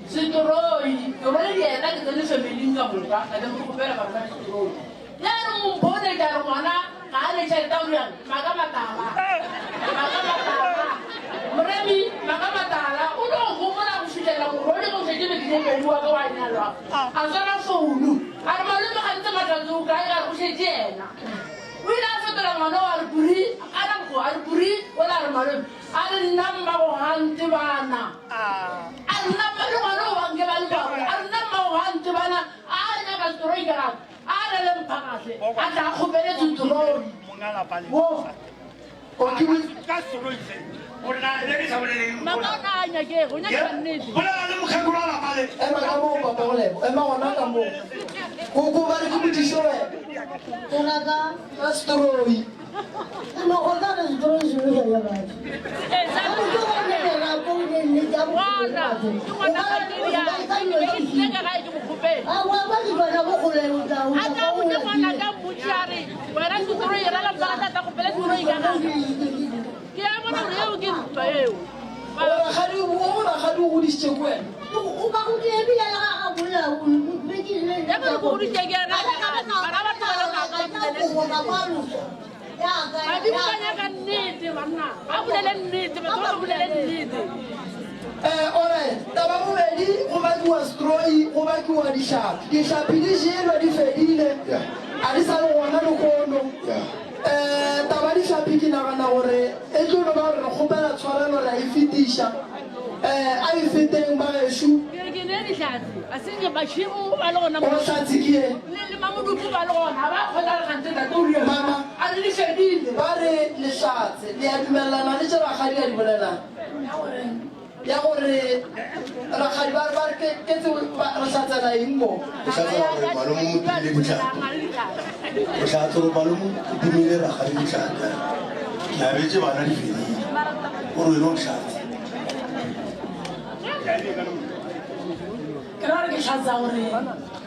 Setoroi, ke bone dieta ke tsene familing ka moka ka ke kgopela batho ba disetoroi. Ya re mompone ka re ngwana ga a ne tšhelete a bjang maka matala. Maka matala. Moremi maka matala o no gopola go fihlelela morwedi go šetše beke tše pedi wa ka wa nyalwa. A swara founu. A re malome gantsi Mahlatse o kae ka re go šetše yena. O ile a fetola ngwana wa re Puri ka nako a re Puri o la re malome a re nna mmago ga ntebana. A re nna le ngwana o banke ba le bagolo a re nna mmago ga ntebana a nyaka setoroi ka gagwe. A re le mphagahle a tla kgopele setoroi. Wo. Ka setoroi se gore na le ke sa boleleng Mama o na a nyakego, o nyaka nnete. Bolela le mokgekolo wa lapa le. Ema ka moo papa go lebo ema gona ka moo koko ba re ke botšiše wena Ke rata ka setoroi ke no go tla re setoroi se loša ya batho. Ka ke go ne lerato le nnete ya bophelo le batho. O ka re o ka ka dilo tše di. A wa ba di bona bo kgole o tla o A tla tla o botse ngwana lapile. ka mmotši a re wena setoroi e rela mpaka tata gopele setoroi ka gaka. Ke a bona gore eo ke ntwa eo. O rakgadi o rakgadi o godišitše ke wena O ba go di ebile le ga ga bolela o bekile Ya ke re ke goditše ke yena bana ba tlogele go ka Badimo ba nyaka nnete banna. Ba bolele nnete, batho ba bolele nnete. Alright, taba bobedi go bakiwa setroi go bakiwa dihlapi dihlapi di jelwe di fedile a di sa le gona lehono um taba dihlapi ke nagana gore e tlo no ba gore re kgopela tshwarelo re a e fetiša um a e feteng ba gešo Ke re ke ne dihlatse, a se nke bašimo ba le gona o hlatse ke ye Le le mamodupi ba le gona, ba kgotsa le gante tate o rile. Mama. A re di fedile. Ba re lehlatse le a dumelelana le tše rakgadi a di bolelang ya gore rakgadi ba ba re ke ke tse ba re hlatsela eng mo O hlatsela gore malome o timile ditlhaka. O hlatse gore malome o timile rakgadi ditlhaka. Ke abetše bana di fedile. O re wena o hlatse. Ke ra gore ke hlatsa gore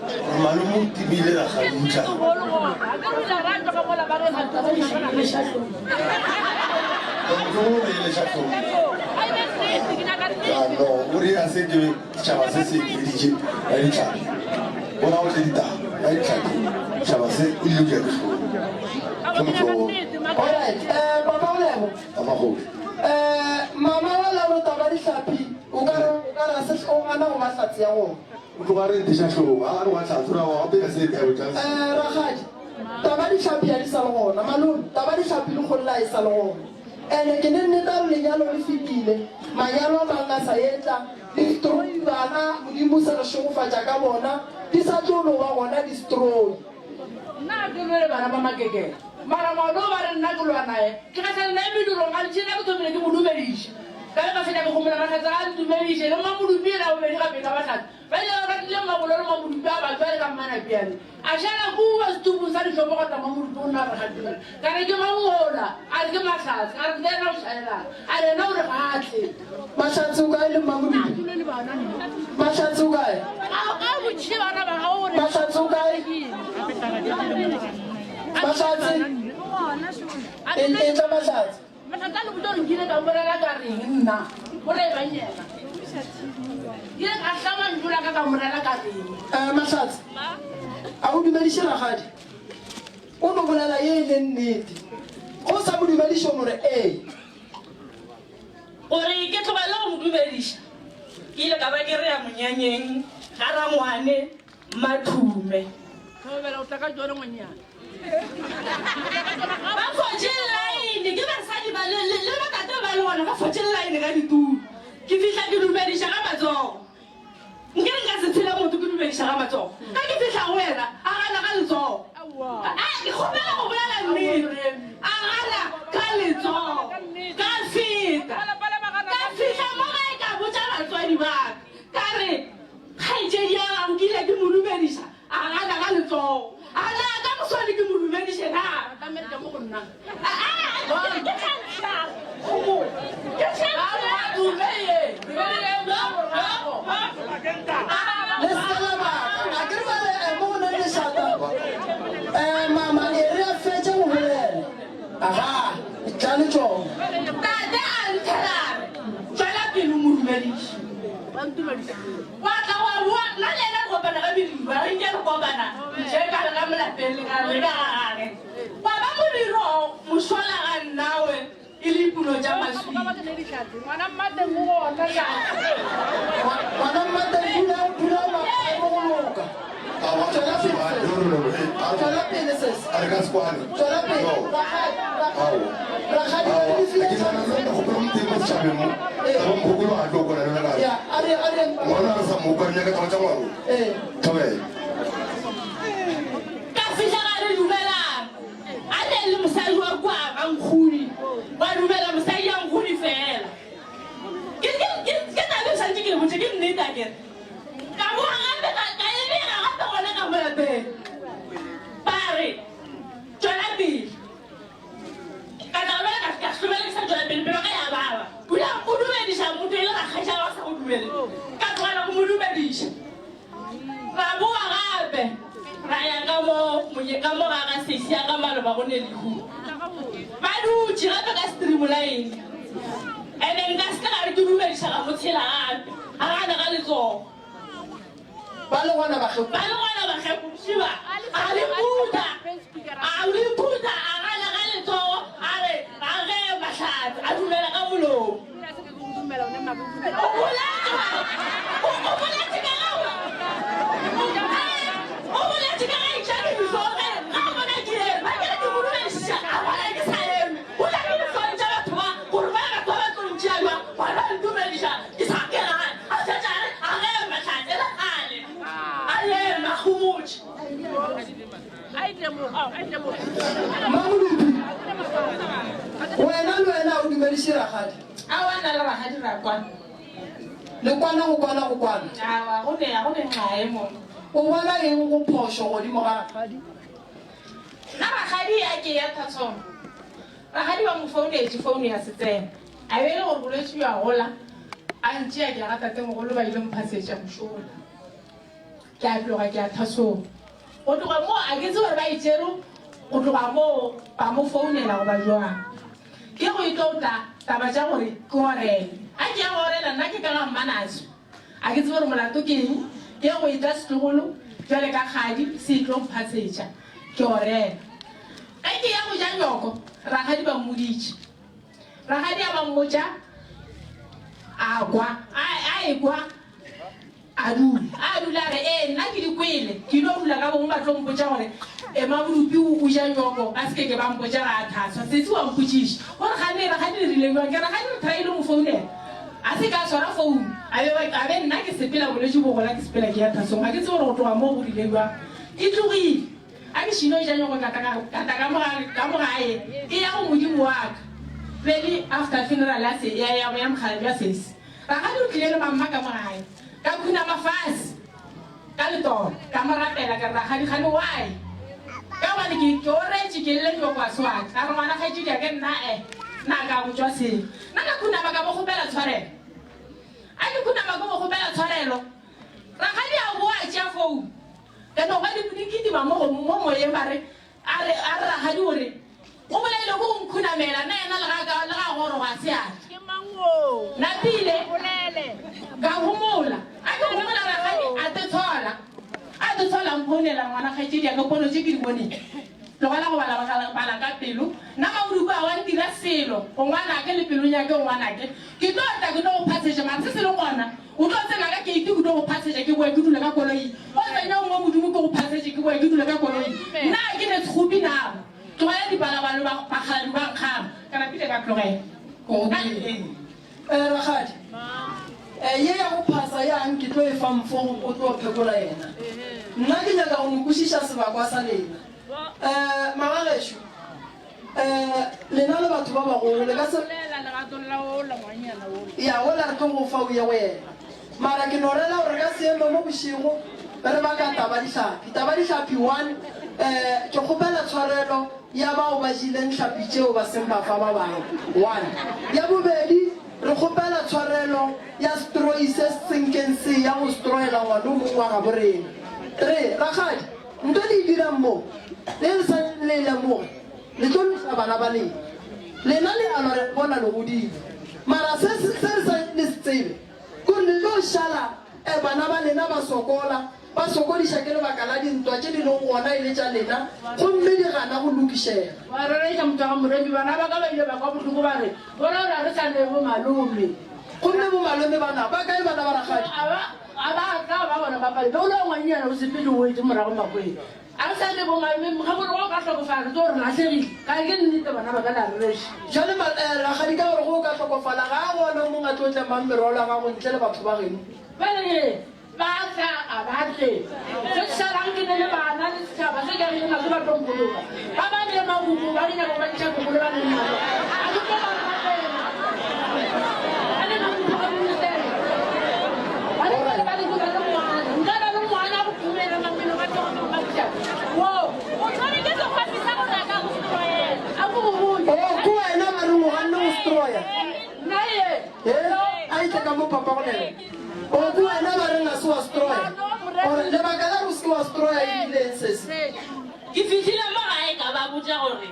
Gore malome o timile rakgadi ditlhaka. Mohlomongwe o be e le šahlong. Ya no, o re a se ke setšhaba se se ekeditše ka ditlhapi. Bona o tle ditaba ka ditlhapi. Setšhaba se o ile ke bohloko. Ke motlogolo. Alright, papa o lebo. Mamagolo. Mama wa la gore taba dihlapi o ka re o ka re a se o gana go ba hlatse ya gona. O tloga a re nteša hlogong, a re wa hlatse, o ra wa gape ka se kae botša. Rakgadi, taba dihlapi ga di sa le gona. Malome, taba dihlapi le kgolla e sa le gona. Ene ke ne nnete gore lenyalo le fetile, manyalo a mang a sa etla, distroi bana Modimo se re šegofatša ka bona, di sa tlo no ba gona distroi. Nna ga ke lwe le bana ba makekela, mara ngwana o ba re nna ke lwa naye, ke gahlane naye medirong gantši, nna ke thomile ke mo dumediša, ka be ka fetša ke gomola mahlatse ga a ntumediše, le Mmamodupi yena bobedi gapedi ka mahlatse, ba ile ba ratile Mmabolo le Mmamodupi a ba tšwa le ka Mmanapiane, a šala kua setupung sa dihlopo gwa tla Mmamodupi o nna a re gatile, ka re ke mang wola, a re ke Mahlatse, a re le yena o šaelang, a re yena o re ga a tle. Mahlatse o kae le Mmamodupi? Nna ke lwe le bana nna. Mahlatse o kae? A a botšiše bana ba gago gore Mahlatse o kae? Mahlatse? E etla Mahlatse. Mahlatse a le botša gore nkile ka morela ka reng nna gore e bang yena. Ke ka hlama ntlo la ka ka morela ka reng. Mahlatse, a o dumediše rakgadi? O no bolela ye e leng nnete. Ge o sa mo dumediše o no re ee. Gore ke tlogele go mo dumediša, ke ile ka ba ke re ya monyanyeng ga rangwane Mathume. Thobela o tla ka tšone ngwanyana. Ba fotše line ke basadi ba le le le botate ba le gona ba fotše line ka ditulo. Ke fihla ke dumediša ka matsogo. Nke nka se tshele motho ke dumediša ka matsogo. Ge ke fihla go yena a gana ka letsogo. A ke kgopela go bolela nnete. A gana ka letsogo. Ka feta. Ka fihla mo gae ka botša batswadi ba ka. Ka re kgaetšedi ya gago ke ile ke mo dumediša a gana ka letsogo. A na ka moswane ke mo dumediše na? Ke tlhantsha. Ke tlhantsha. Le se ka la baka. A ke re bale mo go nang lešata. Mama e re a fetše go bolela. Aga, tla le tšona. Tate a nthela a re, Tšwela pele o mo dumediše. Gwa tla gwa boa nna le yena re kopana ka mediba, re nke re kopana nje ka re ka mo lapeng le ka le ka ga gage. Gwa ba modiro mošola ga nnawe e le dipuno tša maswika. Ngwana mmateng o gona ja. Ngwana mmateng dula dula maemo go loka. Tšwela pele. Tšwela pele sesi. A re ka se kwane. Tšwela pele. No. Rakgadi. Rakgadi ba di file. Ke nagana nna mogopolo o motee mo setšhabeng mo. Taba mogopolo a tlo kwana le yona Ya, a re a re. Ngwana re sa mo kwa re nyaka taba tša ngwano. Ee. Thobela. Ka fihla ga re dumelang. A re le mosadi wa kua ga nkgodi, wa dumela mosadi ya nkgodi fela. Ke, ke, ke, ke taba e santše ke le botše, ke nnete akere. Ka boa gape ka, ka e bega gape gona ka mo lapeng. Ba re, Tšwela pele. Ka tla bolela ka, ka hlobela ke sa tšwela pele, pelo ya ka ya baba. O ile a o dumediša motho e le rakgatša wa sa go dumele. Ka tlogela go mo dumediša. Ra boa gape ra ya ka mo monye ka mo ga ga sesi ya ka maloba go ne lehu. Ba dutše gape ka stream line. Ene nka se ka re ke dumediša ga mo tshela gape. A gana ka letsogo. Ba le gona bakgekolo. Ba le gona bakgekolo šiba. A le phutha. A le phutha a gana ka letsogo a re a ge mahlatse a dumela ka molomo. O boletše o boletše ka ga o boletše ka ga itša ke dihlong ge ga o bona ke eme ba kere ke mo dumediša a bona ke sa eme o tla ke dihlong tša batho ba gore ba batho ba ba tlo ntšea jwang gore ba ntumediša ke sa ke gane a fetša a re a ge mahlatse le kgale a ema homotše. Mamolupi, wena le wena o dumediše rakgadi. Aowa nna le rakgadi ra kwana. Le kwana go kwana go kwana? Aowa go ne go ne nxae mo. O bona eng go phošo godimo ga rakgadi? Nna rakgadi a ke ya thathong. Rakgadi ba mo founetše founu ya se tsena. A be e le gore bolwetši bja gola a ntšea ke ya ga tatemogolo ba ile mphasetša mošola. Ke a tloga ke ya thasong. Go tloga moo a ke tsebe gore ba e tšere go tloga moo ba mo founela goba jwang. Ke go e tlo tla taba tša gore ke orele. A ke ya go orela nna ke ka ga Mmanatso. A ke tsebe gore molato ke eng. Ke go e tla setlogolo bjale ka kgadi se e tlo mphasetša. Ke orela. Ge ke ya go ja nyoko rakgadi ba mmoditše. Rakgadi a ba mmotša a kwa a ekwa. A dula. A dula a re, Ee, nna ke di kwele. Ke ilo dula ka bongwe ba tlo mpotša gore Emabodupi o ja nyoko, ba se ke ke ba mpotša ga a thaswa. Sesi wa mpotšiša gore kgane rakgadi le rile bjang. Ke re rakgadi re try-ile mo founela. A se ke a swara founu. A be a be nna ke sepela bolwetši bo gola ke sepela ke ya thasong. Ga ke tsebe gore go tloga moo go rile bjang. Ke tlogile. A ke šino ja nyoko ka tla ka tla ka mo ga ka mo gae ke ya go Modimo wa ka. Pele after funeral ya se ya ya ya mokgalabje wa sesi. Rakgadi o tlile le mamma ka mo gae. Ka khunama fase ka letolo, ka mo rapela ka re, Rakgadi, kgane why? Ka gobane ke, ke oretše, ke lle nyoko a se wa ka. A re, Ngwana kgaetšedi ya ke nna eh, na ka botšwa selo. Nna ka khunama ka mo kgopela tshwarelo. A ke khunama ke mo kgopela tshwarelo, rakgadi a boa a tšea founu. Ka no ba di, di kitima mo go, mo moyeng ba re, A re, a re rakgadi o re, O bolaile ke go nkhunamela, nna yena le ga ka, le ga a goroga a se a tla. Ke mang woo? Napile, Bolele. ka homola. A ke homola rakgadi a te tshola. A te tshola mphounela ngwana kgaetšedi ya ka pono tše ke di boneng. Tlogela go bala bala bala ka pelo. Nna Mamodupi a wa ntira selo go ngwanake le pelong ya ke go ngwanake. Ke tlo tla ke tlo go phatshetša mara se se leng gona o tlo tsena ka keiti ke tlo go phatshetša ke boe ke dule ka koloing. O tsenya o mongwe Modimo ke go phatshetše ke boe ke dule ka koloing. Nna ga ke ne sekgopi nabo. Tlogela dipalabalo ba bakgaladi ba nkgama. Ka napile ka tlogela. Okay. Eh, rakgadi. Eh, ye ya go phasa yang ke tlo e fa mfo o tlo phekola yena. Nna ke nyaka go no kwešiša sebakwa sa lena. Eh, magagešo, eh, lena le batho ba bagolo le ka se ya ola re tlo go fa o ye go yena. Mara ke no rela gore ka seemo mo bošego re baka taba dihlapi. Taba dihlapi one, eh, ke kgopela tshwarelo ya bao ba jileng hlapi tšeo ba seng ba fa ba bangwe. One. Ya bobedi, re kgopela tshwarelo ya setroi se senkeng se ya go stroela ngwana o mongwe wa gabo rena. Three, rakgadi, nto le e dirang mo, le le sa le lemoge, le tlo loša bana ba lena. Lena le a lwa re bona le godile. Mara se se re sa le se tsebe, Kore le tlo šala e bana ba lena ba sokola, ba sokodiša ke lebaka la dintwa tše di lego gona e le tša lena, gomme di gana go lokišega. Wa rereša motho wa ga Moremi, bana ba ka ba ile ba kwa bohloko ba re, Bona gore ga re sa ne bomalome. Gomme bomalome bana ba kae bana ba rakgadi? A ba, a ba tla ba bona ba pale. Beolo wa ngwannyana o sepele o wetše morago makweng. A re sa le bomalome, mokgekolo ge o ka hlokofala re tlo re lahlegile. Ka ke nnete bana ba ka la rereša. Bjale ma, eh, rakgadi ka gore ge o ka hlokofala ga a gona o mongwe a tlo tlemang merwalo ya gago ntle le batho ba geno. Bjale ge. Ba tla, a ba tle. Se se šalang ke ne le bana le setšhaba se ke reng ga se ba tlo mpoloka. Ba ba ne makuku ba di nyaka go ba ntšha kuku le ba neng nabo. A ke tlo ba rapela. Ba ne makuku a bolokela. Ba ne ba le ba le ba le ngwana. Nka ba le ngwana go phumela mamelo ba tlo go ba ntšha. Wo. O tshwere ke sekgwapi sa gore a ka go stroyela. A ko go botse. O ke wena ba reng o ganne go stroya. Nna ye. Eh, a itle ka mo papa go lena. O ke wena ba reng a se wa stroya. Ore lebaka la go se ke wa stroya e bile eng sesi? Ke fihlile mo gae ka ba botša gore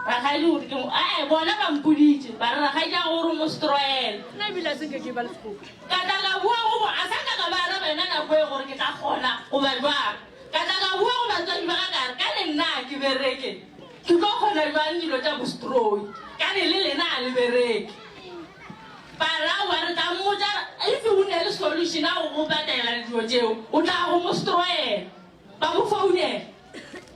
rakgadi o re ke mo ae bona ba mpoditše ba re rakgadi a gore o mo stroyela. Nna ebile a se nke ke ba le sekopi. Ka tla ka bua go bo a sa ka ka ba araba yona nako e gore ke tla kgona goba jwang. Ka tla ka bua go batswadi ba ka ka re ka le nna ke bereke ke tlo kgona jwang dilo tša bostroi ka re le lena a le bereke. Farao a re tla mmotša if o ne le solution a go go patela dilo tšeo o tla go mo stroyela. Ba mo founela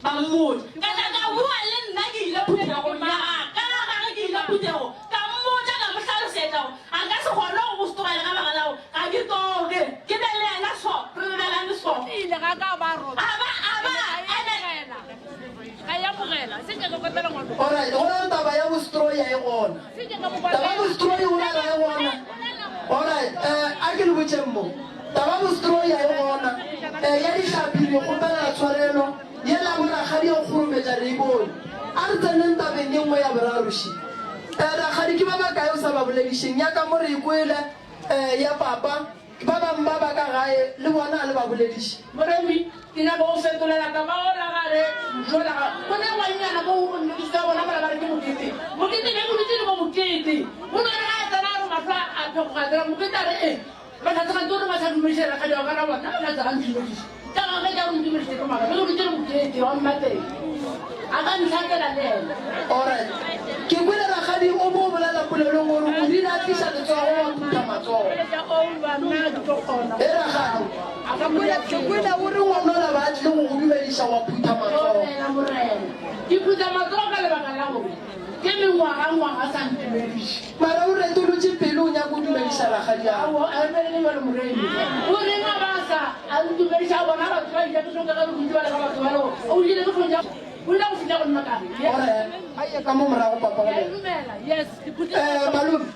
ba mmotša. Ka tla ka boa le nna ke ile phuthegong ya ga ka la gage ke ile phuthego ka mmotša ka mo hlalosetša gore a nka se kgone go go stroyela ka baka la gore ga ke toke ke be le yena so re lebelane so. Ile ga ka ba roba. A ba a ba ene Ka e amogela. Se nke ka kwatela ngwana. Alright, go na le taba ya bostroya e gona. Taba ya bostroi go na le e gona. Alright, eh, a ke le botšeng mo. Taba ya bostroi a e gona. Eh, ya dihlapi re kgopela tshwarelo. Yela bo rakgadi ya go kgorometša re e bone. A re tseneng tabeng ye nngwe ya boraro še. Eh, rakgadi ke ba bakae o sa ba boledišeng? Ya ka mo re e kwele, eh, ya papa. Ba bangwe ba ba ka gae le bona a le ba bolediše. Moremi, ke nyaka go fetolela taba o la gare jola ga go ne ngwannyana mo o nnoditse wa bona mola ba re ke mokete. Mokete be go dutse le bo mokete. Go no re ga a tsena a re mahlo a phegoga tsela mokete a re e Mahlatse gantsi o re ba sa dumediše rakgadi wa ka ra bona Mahlatse ga ntumediše. Tša gagwe tša go ntumediše ke maaka. Be go dutse le mokete wa mmateng. A ka ntlhakela le yena. Alright. Ke kwele rakgadi o bo bolela polelong gore o rile a tliša letsogo wa phutha matsogo. E rakgadi, ke kwele o re ngwanola ba tlile go go dumediša wa phutha matsogo. Ke phutha matsogo ka lebaka la gore ke mengwaga-ngwaga sa ntumediše. Mara o retolotše pelo o nyaka go dumediša rakgadiago. Aowa, a emelele bjalo Moremi. O reng a ba sa a ntumediša a bona batho ba ile ke hloka ge re dutše bjalo ka batho ba lego. O ile ke hloka O ile go fihla go nna ka re, Yes. Alright, a ye ka mo morago papa go Ke a lena. dumela. Yes, ke phutile Eh, matsogo. malome.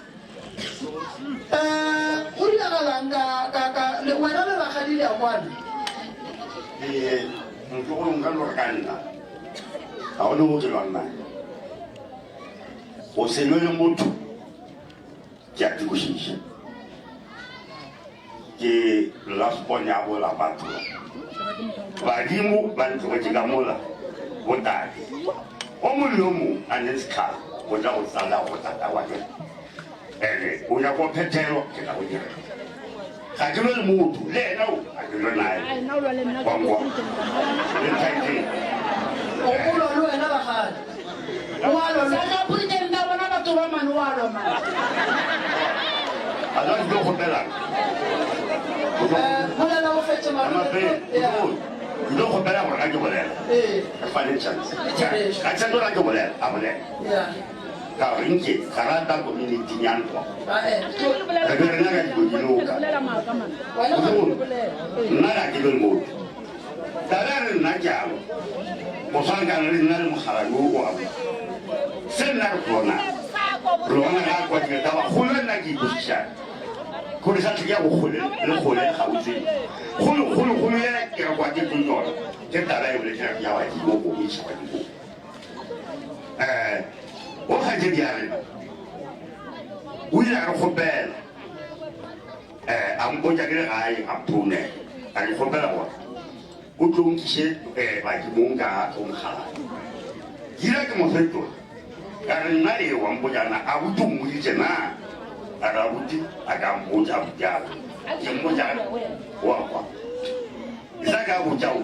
Eh, go diragalang ka ka ka le wena le rakgadi le a kwana? Ee, motlogolo nka no re ka nna ga go ne go ke lwang nae. Go se lwe le motho ke a dikwešiša. Ke last born ya bola batho. Badimo ba ntlogetše ka mola botate. O mongwe le o mongwe a ne sekgala go tla go tsala go tata wa ke. Ene o nyaka go phethelwa ke tla go direla. Ga ke lwe le motho le ena o ga ke lwe nae. Wa nkwa? Le nthaeteng. O lwa le wena rakgadi. O a lwa le. Sa President a bona batho ba mane o a lwa mane. A ka ke kgopelang. Eh, bolela o fetše malome. Mapele, ke tlo kgopela gore ga ke bolela. Ee. Re fane chance. Ga ke sa tlo ga ke bolela, a bolela. Yeah. Ka gore nke ga ra tla community ya ntwa. Re be re nyaka dilo di loka. Nna ga ke lwe le motho. Taba ya re nna ke a lwa. Go swankana le nna le mogala yo o a bua. Se nna re kgonang. Re bona ga a kwatile taba kgolo nna ke ikwešišang. Gore sa tlhe ke ya go kgole le kgole le gautsi. Kgolo kgolo kgolo ya ke re kwatetseng yona. Ke taba e boletseng ya badimo go iša badimo. Eh, o kgaetšedi ya rena o ile a re kgopela um a mpotša ke le gae a mphounela a re kgopela gore o tlo nkiše um badimong ka go mogala ke ile ke mo fetola ka re nna ee wa mpotša na abuti o mmoditše na a re abuti a ka mpotša abuti ako ke mmotša wa kwa e sa ka botša o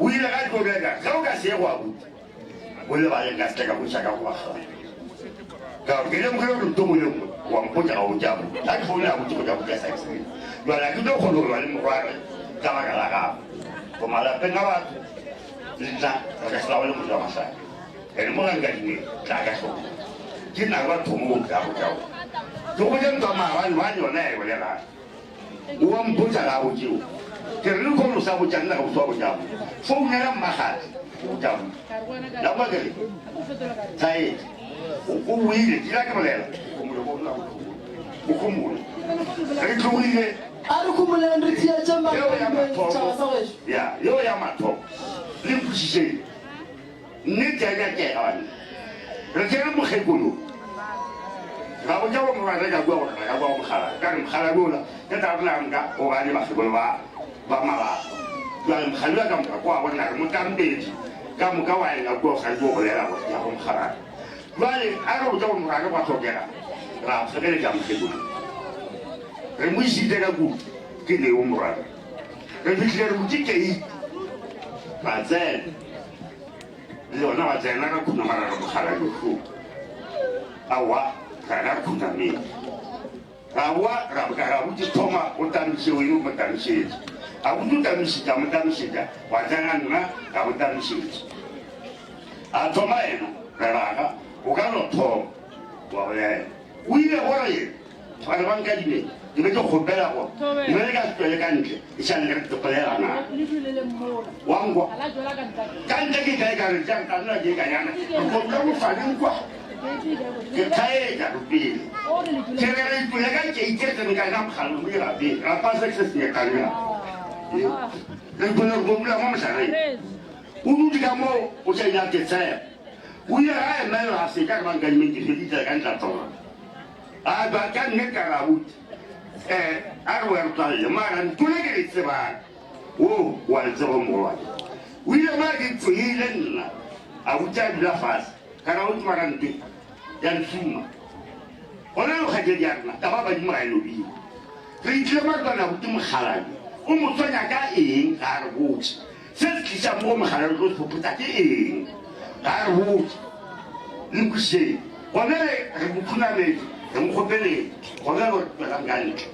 O ile ga tlo reka ge o ka se ye go abuti o lebale nka se tla ka go iša ka go bagala. Ka gore ke lemogile gore nto nngwe le nngwe wa mpotša ga o tša abuti. Ga ke foune abuti go tša abuti a sa ke Jwale ga ke tlo kgone go lwa le morwarre ka baka la gago. Go malapeng a batho le nna re ka se laole motho wa mahlale. Ene mo ga nka dineng tla ka hloka. Ke nna ba thomo go tla go tša go. Ke go botša ntwa maabane wa yona ya e bolelang. O a mpotša ga a botšeo. Ke re lehono o sa botša nna ga o sa botša bo. Founela Mmagadi o botša bo. La kwa ke re Thaetša o boile ke la ke bolela o khomole go nna bohloko. O khomole. Re tlogile. A re khomoleng re theetšeng Yeo ya setšhaba sa mathomo. gešo. Ya, yeo ya mathomo. Le nkwešišeng. Nnete ya nyakega banna. Re tšere mokgekolo ra botša bo morwa ka kua gore re ya kwa go mokgalabje. Ka re mokgalabje ola ke tla re nka gobane bakgekolo ba ba malapa. Jwale mokgalabje ka moka kwa go nna re mo kampetše ka moka wa ela kua o sa tlo bolela gore ke ya go mokgalabje. Jwale a re botša bo morwa gwa hlokega ra fekeletša mokgekolo. Re mo isitše ka kua ke leo morwa. Re fihlile re butše keiti ra tsena. Le yona ba tsena ka khunamara re mogala yohloko. Aowa, ra ka khunameng. Ra boa ra boka ra botse thoma o tamiše o eno mo tamišetša. A botse o tamišetša mo tamišetša wa tsena nna ka mo tamišetša. A thoma yena re raga o ka no thoma wa bolela. O ile go re Ba re ba nkadime, ke be ke kgopela gore le be le ka se tšwele ka ntle, e sa le re tlopolela na. Wa nkwa? Ka ntle ke kae ka re tša ka nna ke kanyana. Re kopla mofaleng kwa. Ke thaetša re pele. Ke re re tlole ka keite re tsene ka yona mogala mo dirapeng. Ra pasa ke se senyekanya. Re tlole re kopla mo mohlareng. O dutše ka moo o sa ile a ke tshepa. O ile ga emela a se ka re ba nkadime ke feditse ka ntla tsona. A ba ka nne ka re abuti eh a re wena tlalle mara ntole ke le tsebang wo wa le tseba mogolwane o ile ba ke tswile nna abuti a dula fase ka ra o mara nte ya ntshuma gona le kgaetšedi ya rena taba badimo ga e lobile re itlile marutwana abuti mokgalabje o mo tshwenya ka eng ga a re botse Se se tlišang mo go mogala o tlo se phopotsa ke eng? Ga a re botše. Le kwešišeng. Gona re, re mo khunametše, re mo kgopeletše. Gona re tšwelang ka ntle.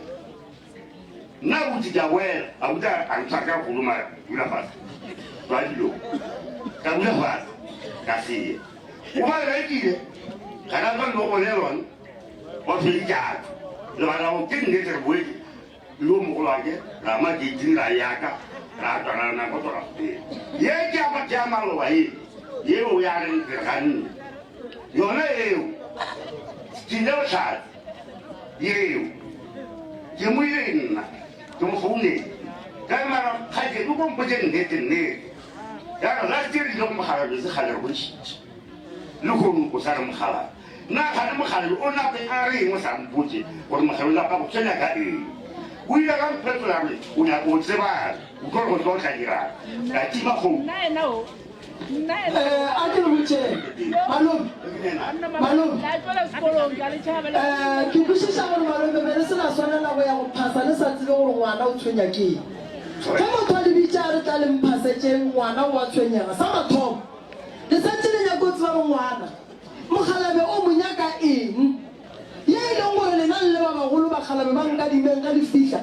Nna abuti ke a boela. Abuti a a ntshwara ka kgolo mara dula fase. Tloga dilong. Ka dula fase. Ka se ye. O ba rekile. Ga ka tswa le go bolelwa. Wa feditše a tšwa. Lebaka la go ke nnete re boetše. Yo mogolwake ra ma geiting ra yaka ra tšwa ra nako tšwa pele. Ye ke ya ke ya maloba ye yeo ya re re ganne yona eo ke ile bohlatse yeo ke mo ile nna ke mo founele ka mara kgaetšedi o ko mpotše nnete nnete ya re last year re ile go mogala bese kgale re bontšhitše le kgono o sa re mogala Na gare mogale o nape a reng o sa mpotše gore mogale o napa go tshwenya ka eng? O ile ka mphetola re o nyaka o tsebang, o tlo re go tlo tla dirang. Ka tima founu. Eh, a ke le botšeng malome malome eh, ke kwešiša gore malome be le se la swanela go ya go phasa le sa tsebe gore ngwana o tshwenya ke eng. Ge motho a le bitša a re tla le mphasetšeng ngwana o a tshwenyega sa mathomo le santše le nyaka o tseba gore ngwana Mokgalabje o mo nyaka eng? Ye e leng gore lena le le ba bagolo bakgalabje ba nkadimeng ge le fihla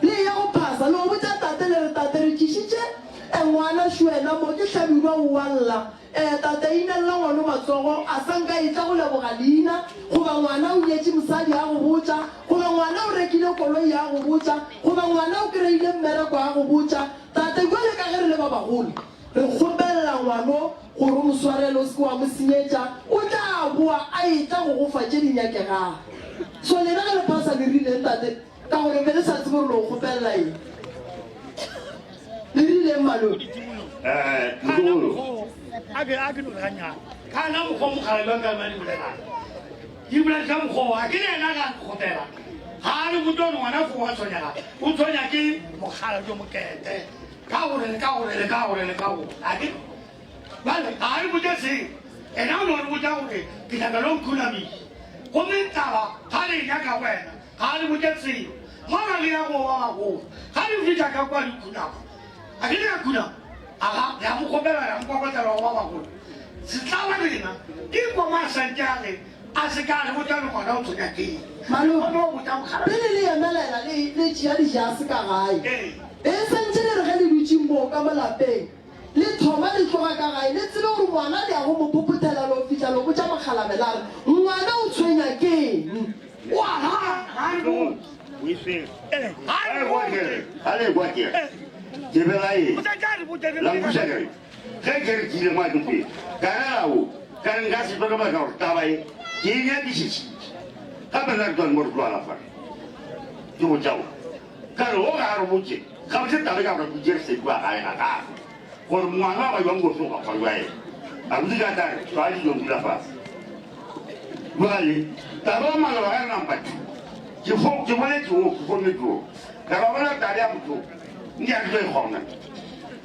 le eya go phasa le go botša tate le re tate re tlišitše e ngwana šwena mo ke hlabirwa o a lla e tate inella ngwano matsogo a sa nka etla go leboga leina goba ngwana o nyetše mosadi a go botša goba ngwana o rekile koloi a go botša goba ngwana o kreile mmereko a go botša tate bjale ka ge re le ba bagolo Re kgopelela ngwano gore o mo swarele, o se ke wa mo senyetša, o tla boa a etla go go fa tše di nyakegago. So lena ge le phasa le rileng, tate? Ka gore be le sa tsebe gore le go kgopelela eng. Le rileng, malome? Eh, motlogolo. A ke a ke no ganyana. Ka na mokgwa mogala jwang ka mane bolela. Di bolela ka mokgwa wa ke le yena ga kgopela. Ga le botse gore ngwana fo wa tshwenyega. O tshwenya ke mogala jo mokete. Ka gore le ka gore le ka gore le ka gore. A ke bale ga re botse selo. Ena o no re botsa gore ke nyaka lo nkhunamisa. Gomme taba ga re e nyaka go wena ga re botse selo. Mola le ya go ba bagolo ga re fihla ka kwa le khunama. A ke le ya khunama. Aga ya mo kgopela ya mo kokotela go ba bagolo. Setlaba rena ke koma a santse a re a se ka re botsa le gona o tshwenya ke eng. Malome, O no botsa mogala. pele le emelela le le tšea dijase ka gae. E santše le re ge le dutše moo ka mo lapeng, le thoma le tloga ka gae, le tsebe gore ngwana le ya go mo phophothela lo fihla lo botša mokgalabje la re, Ngwana o tshwenya ke eng? O a ga, ga re botse. Ga le kwa ke re ke belaeng la nkuša ke re ge ke re ke ile mo a ke kwele ka rela o ka re nka se tlo ka baka gore taba e ke e nyakišišitše gape nna re tswane mo re tloala fana ke botša o ka re o ga a re botše gabotse taba e ka gore ke jere sedi wa gae ga gagwe gore ngwana wa ba jwang gofe go gapa jwa ena a botse ka tare tlwa dijong dula fase jwale taba ya maloba ga re nampa ke fo ke boletse o ke fomme ke o ka ba bona taba ya motho nke a tlo e kgona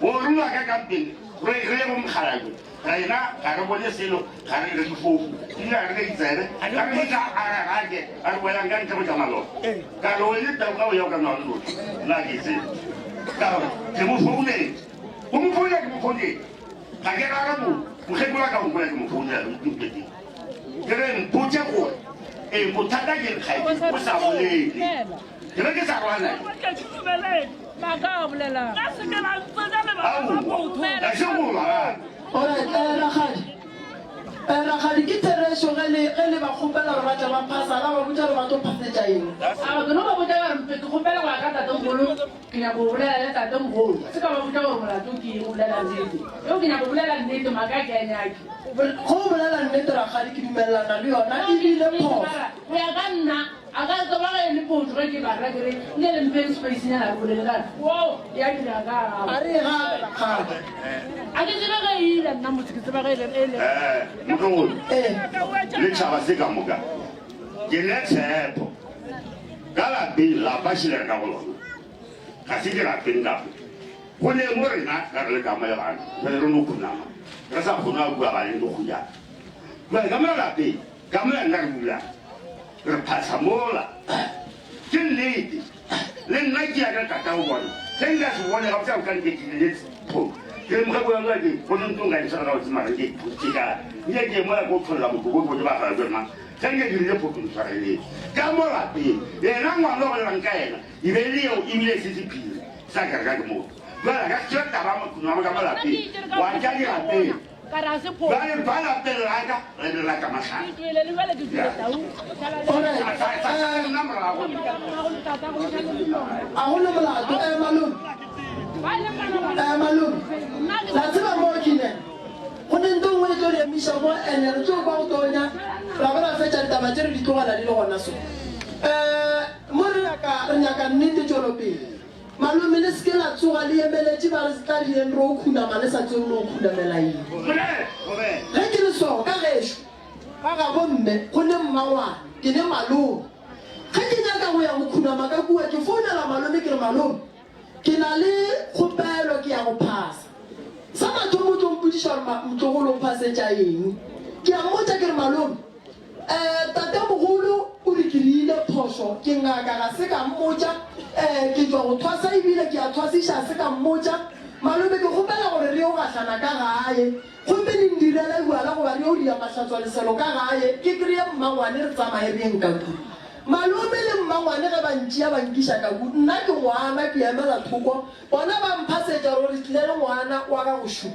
o rula ka kampeng re re ye bo mokgalajwe rena ga re bone selo ga re re difofu ebile ga re ne ditsebe ga re ka a re rake a re boelang ka ntle go tša maloba ka re o le tau ka o ya o ka nwa lotho nna ke tsebe ka gore ke mo founetse o mo founela ke mo founetse ga ke rara mo mokgekolo wa ka o nkola ke mo founela ke re mpotse gore ee bothata ke kgaetsi o sa bolele ke be ke sa rwana ga se go lwa Alright, eh, rakgadi. Eh, rakgadi, ke therešo ge le, ge le ba kgopela gore ba tle ba phasa, la ba botša gore ba tlo phasetša eng? A ke no ba botša ka re ke kgopela go ya ka tatemogolo, ke nyaka go bolela le tatemogolo. Se ka ba botša gore molato ke eng, o bolela nnete. Eo ke nyaka go bolela nnete, maaka ke a nyake. Ge o bolela nnete rakgadi, ke dumelelana le yona, ebile phoso. Go ya ka nna, A ka tlo ba ge e le potso ge ke ba ra ke re nke le mpheng space nyana re bolele ka re wo ya dira ka gago. A re gape gape. A ke tsebe ge e ile nna motho ke tseba ge e le e le. Eh, motlogolo le tšhaba se ka moka ke ne tshepo ka lapeng lapa šile re ka go lona ga se ke lapeng kapo go ne mo rena ka re le ka mo le bana jale re no khunama re sa kgone a bua baneng ke kgujana jale ka mo lapeng ka mo nna re dula re phahla mola ke nnete le nna ke ya ka tata o bone ge nka se bone gabotse a ka nke ke le pho ke le moga boya ke go ntse nka ntshwara gabotse mara ke ke ka nke ke mola ko tlholla motho go go ba ga jona ge nke ke le pho ke ntshwarele ka mo lapeng yena ngwana o bolelang ka yena e be le eo ebile se sephiri sa ka re ka ke motho jale ka tšea taba motho ka mo lapeng wa tša dirapeng Ka re a se phošo. Bjale ba lapeng la ka le be la ka mahlare. Ke tšwele le bjale ke tšwele tau. Nna morago. A go ne molato eh malome. Eh malome. La tseba mo ke ne. Go ne nto nngwe e tlo re emiša mo ene re tlo kwa go tonya ra ba ra fetša ditaba tše re di tlogela di le gona so. Eh mo re nyaka re nyaka nnete tšwelopele. Malome le seke la tsoga le emeletše ba re tla riyeng ro khunama le sa tsebe lo khunamela eng. Ge ke le so ka gešo ga gabo mme go ne mmangwane ke ne malome. Ge ke nyaka go ya go khunama ka kua ke founela malome ke re malome ke na le kgopelo ke ya go phasa. Sa mathomo o tlo mpotšiša gore motlogolo o phasetša eng. Ke a mmotša ke re malome Eh, tatemogolo o re ke dirile phošo, ke ngaka ga se ka mmotša, eh, ke tšwa go thwasa ebile ke a thwasiša ga se ka mmotša. Malome ke kgopela gore re yo gahlana ka gae gomme le ndirele bjala goba re yo ria mahlatswaleselo ka gae ke kreye mmangwane re tsamaye re yeng ka ku. Malome le mmangwane ge ba ntšea ba nkiša ka ku, nna ke ngwana ke emela thoko, bona ba mphasetša gore re tlile le ngwana wa gago šo.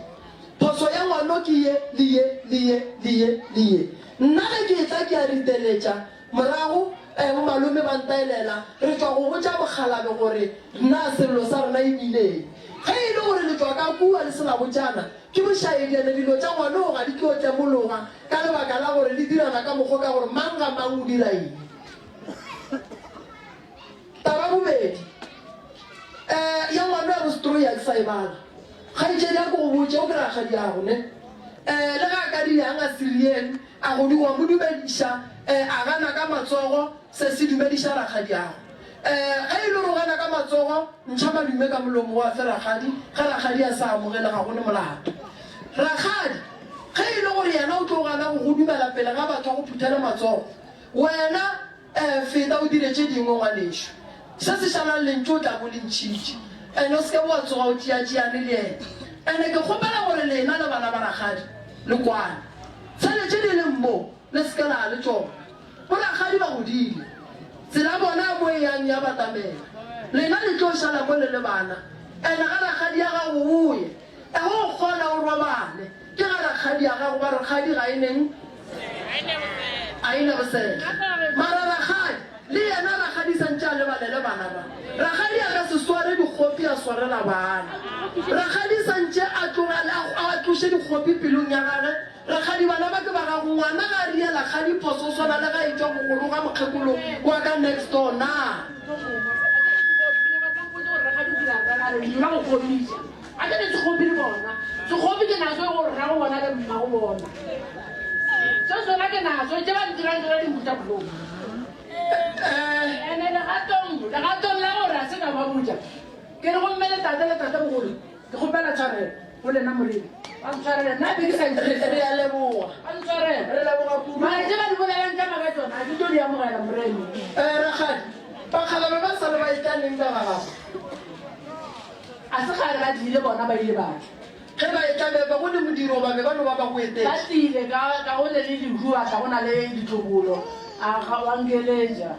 Phošo ya ngwano ke ye, le ye, le ye, le ye, le ye. Nna ge ke etla ke a riteletša, morago eh, bomalome ba ntaelela, re tšwa go botša mokgalabe gore na sello sa rena e bile eng. Ge e le gore le tšwa ka kua le se la botšana, ke bošaedi ene dilo tša ngwanoo ga di tlo tlemologa ka lebaka la gore le dirana ka mokgwa ka gore mang ga mang o dira eng. Taba bobedi, eh, ya ngwano ya bosetroi a ke sa e bala. Kgaetšedi a ko go botše, o ke rakgadiago, ne? Eh, le ge a ka dirang a se rieng, a go wa mo dumediša, eh, a gana ka matsogo, se se dumediša rakgadiago. Eh, ge e le gore o gana ka matsogo, ntšha madume ka molomo wa fe rakgadi, ge rakgadi a sa amogele ga go ne molato. Rakgadi, ge e le gore yena o tlo gana go go dumela pele ga batho a go phuthele matsogo, wena, Ee, feta o dire tše dingwe, ngwanešu. Se se šalang lentšu o tla bo le ntšhitše. Ene o se ke wa tsoga o tšeatšeane le yena. Ene ke kgopela gore lena le bana ba rakgadi le kwane. Tshele tše di leng mo le se ke la le tšona. Borakgadi ba godile. Tsela bona ya mo e yang ya batamela. Lena le tlo šala mo le le bana. Ene ga rakgadi ya gago o ye. E go kgona o robale. Ke ga rakgadi ya gago ba re kgadi ga e neng a e ne bosehla. Mara rakgadi le yena rakgadi santše a lebalele. swarela bana. Rakgadi santše a tlogale a tloše dikgopi pelong ya gage. Rakgadi bana ba ke ba gago, ngwana ga a riela kgadi phoso o swana le ga etšwa go go roga mokgekolo wa ka next door na? A ke ne sekgopi le bona. Sekgopi ke naso gore rrago bona le mmago bona. Se sona ke naso tše ba di dirang tsona di nkutša bohloko. Ene legatong legatong la gore a se ka ba botša. Ke re gomme le tate le tate bogolo ke kgopela tshwarelo go lena morena. Ba ntshwarele nna be ke sa itse. Re a leboga. Ba ntshwarele. Re leboga kudu. Mara tše ba di bolelang tša maka tsona a ke tlo di amogela morena. Rakgadi, bakgalabje ba sa le ba etla neng ka ga gago? A se kgale ba tlile bona ba ile ba tla. Ge ba etla be ba go le modiro ba be ba no ba ba go etetše. Ba tlile ka ka go ne le lehu a tla go na le ditlobolo a ga wa nkeletša.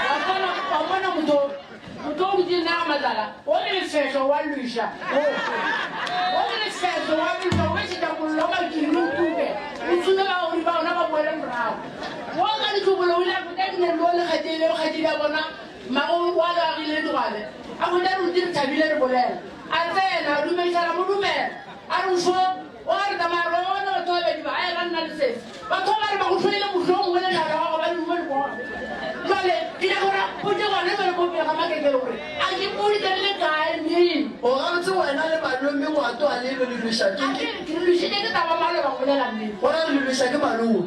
Wa bona wa bona motho motho o botše na matlala o ke lefehlo wa lweša o o ke lefehlo wa lweša o bešetša mollo makiri o tuke o tsume ba ori ba ona ba boele morago. Wo ka ditlobolo o ile a feta dinelo le kgaetšedi le kgaetšedi ya bona Mmago wa lo agile ntlo gale, a hwetša re dutše re thabile re bolela. A tsena, a dumediša, ra mo dumela. A re, Mfo, o a re tsamaya re bona batho ba babedi ba, a ela nna le sesi. Batho ba ba re ba go hloile mohlomongwe le lapa la gago ba le mo le bona. Jwale ke nyaka gore a mpotše gona jwale mo pele ga makekele gore a ke mpoditše re le kae neng. O gabotse wena le malome Ngwato a le lo le lweša ke ke. Ke re lwešitše ke taba maloba go bolela nnete. Gona re le lweša ke malome.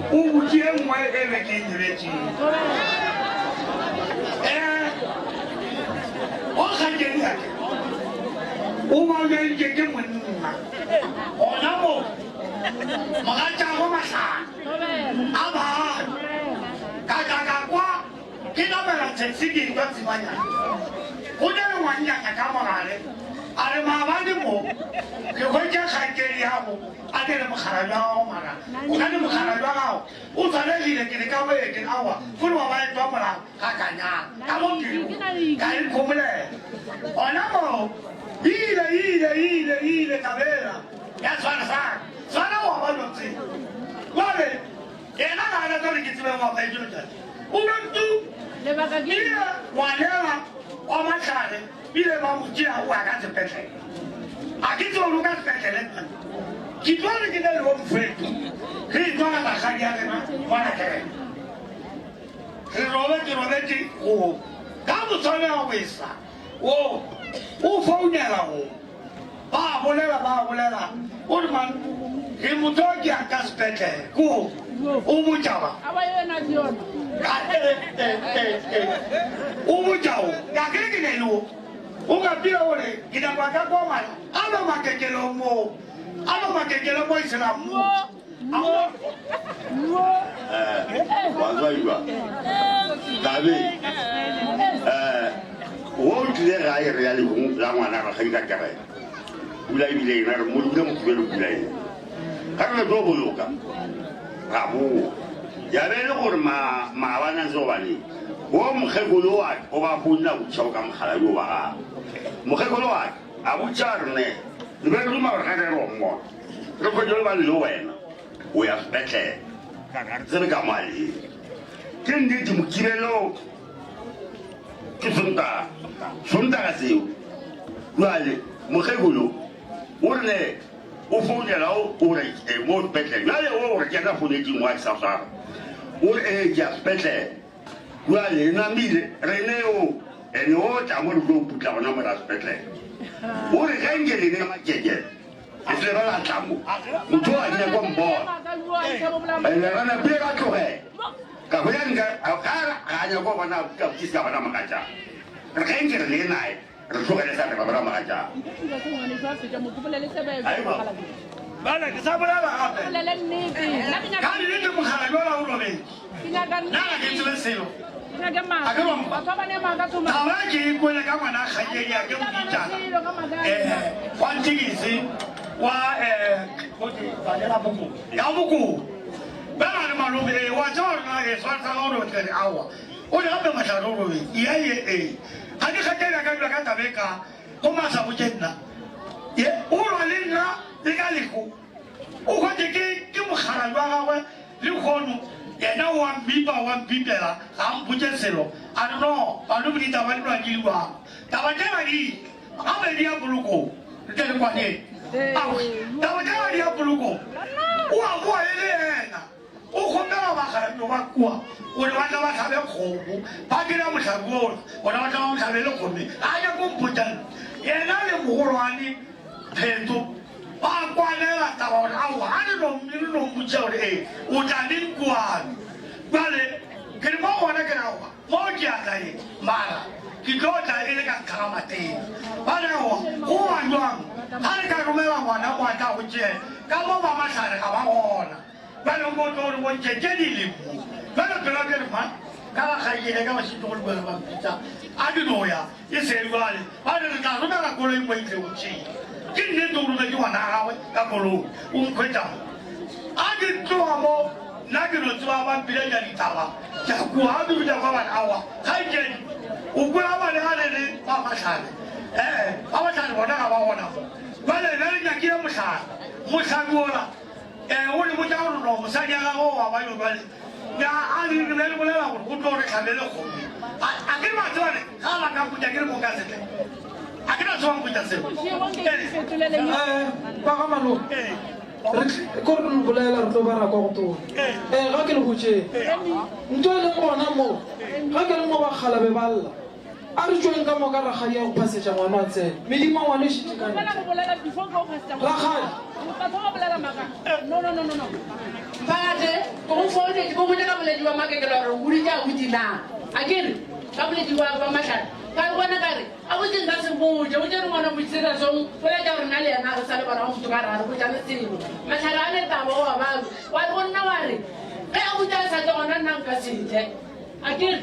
O butše e nngwe e be ke e lebetšeng. O kgaetšedi yake o babeditše ke monna. Gona moo mogatšago mahlare a bana ka tla ka kwa ke namela taxi ke etšwa Tshimanyana. Go ne le ngwannyana ka mogare a re maabane mo ke hwetše kgaetšedi yago a ne le mokgalabje wa gago mara o ka ne mokgalabje wa gago o tshwaregile ke le ka boye ke aowa fone wa ba etšwa morago ga ka nyala ka mo pelo ka ikhomolela gona moo ile ile ile ile tabela ya tshwana sa tshwana wa ba lotse jwale yena ga a rata gore ke tsebe wa ba letsatsi o be tu ile ngwanela wa mahlare ile ba mo tšea o ya ka sepetlele a ke tsebe gore o ka sepetlele ke tlo re ke ne le bo mofeto re etswa ka basadi ya rena gona kereke Re robetše robetše go ka motshwane wa boesa wo o founela go ba bolela ba bolela o re man re motho ke ya ka sepetlele ko o botša ba o botša o ka kere ke ne le o o ka pila gore ke nyakwa ka kwa mara a ba makekelo mo a ba makekelo mo isela mo Batswadi ba tabe wo o tlile gae re ya lehung la ngwana rakgadi ka kereke pula ebile ena re mo dula mokubelo pula ena ga re tlo boloka ra boa ya be e le gore maabana se gobane wo mokgekolo wa o ba founela botšha o ka mogala yo wa gagwe mokgekolo wa a botša re ne re be re duma gore ga re re mmona Re hwetše le bane le wena o ya sepetlele. Ga re tsebe ka mo a leng. Ke nnete Mokibelo ke Sontaga. Sontaga seo. Jwale mokgekolo o re ne o founela o o re eh, mo sepetlele. Jwale o re ke yena founetseng wa ke sa swara. O re ee ke ya sepetlele. Jwale namile re ne o ene o tla mo re tlo putla gona mo ra sepetlele. O re ge nke le ne makekele. Ke se ba la tla mo. Motho a nyaka mbona. Ene ba na pele ka tlogela. Ka go ya nka ga ga nyaka go bona ka ke se bona mogatša. Re ge nke re le nae re tlogele sa re ba bona mogatša. Bana ke sa bolela gape. Ka nnete mogala jwala o robetse. Nna ga ke tsebe selo. A ke wa mpa. Taba ke e kwele ka ngwana kgaetšedi ya ke moditšana. Eh, wa Ntikisi wa eh gote ba boko. Ya boko. Ba na le malome eh wa tseba rena eh swantsha gore o tle aowa. O re gape Mahlare o robetše. Eya ye ee. Ga ke kgathele a ka dula ka taba e ka gomme a sa botše nna. Ye o lwa le nna le ka lehu. O hwetše ke ke mokgalabje wa gagwe lehono yena o a mmipa o a mpipela ga a mpotše selo. A re no malome ditaba di lwa di le bjalo. Taba tšela di gape di ya polokong. Re tle re kwaneng. Aowa taba tšela di ya polokong. O a boa e le yena. O kgopela bakgalabje ba kua gore ba tle ba hlabe kgomo, ba dira mohlabi wola gore ba tle ba mo hlabele kgomo. Ga a nyake go mpotša nna. Yena le mogolwane Pheto ba kwanela taba gore aowa, a re no, re no mmotša gore ee, o tla neng kuane. Bjale ke re mo gona ke re aowa, mo ke a tla ye, mara ke tlo tla e le ka ntlha ga Matena. Ba re aowa, go wa jwang ga re ka romela ngwana mo a tla go tšea, ka mo ba mahlare ga ba gona. Bjale o mo tlo re bontšhe tše di leng mo. Bjale pelo ya ka e re, Man, ka ba kgaetšedi ka ba šetše go le bjalo ba mpitša, a ke no ya, e se bjale. Ba re, Re tla romela koloi mo e tle go tšea. Ke nnete o rometše ngwana wa gagwe ka koloi, o nkhwetša mo. A ke tloga mo, nna ke no tseba ba mpiletša ditaba tša kua. A ke fihla kwa ba re, Aowa, kgaetšedi, o kwela bale ga re re ba Mahlare? Ee, ba Mahlare bona ga ba gona mo. Bjale be re nyakile mohlare, mohlare wola. Ee, o le botša gore no mosadi ya gagwe wa ba yo bjale na a le re be le bolela gore o tlo re hlabele kgomo. A a ke re ba tseba ne ga ba ka mpotša ke re mo ka setle. A ke na tseba mpotša seo. Eh, ba ga malome. Re ko re le bolela re tlo ba ra kwa go tona. Eh, ga ke le botše. Nto e leng gona mo, ga ke le mo ba kgalabe ba lla. A re tšweng ka moka rakgadi ya go phasetša ngwana a tsene. Medimo ngwana e šetše ka ntle. Rakgadi. Mphakathe, ke go founetše, ke go botša ka boledi wa makekelo gore o boditše abuti na. A ke re, ka boledi wa mahlare. Ka re bona ka re, abuti nka se botše, o tšere ngwana boitshireletsong, o laetša gore nna le yena re sa le bona go motho ka re ga re botšane selo. Mahlare a ne taba o a balwa. Wa re go nna wa re, ge abuti a sa tle gona nna nka se tle. A ke re.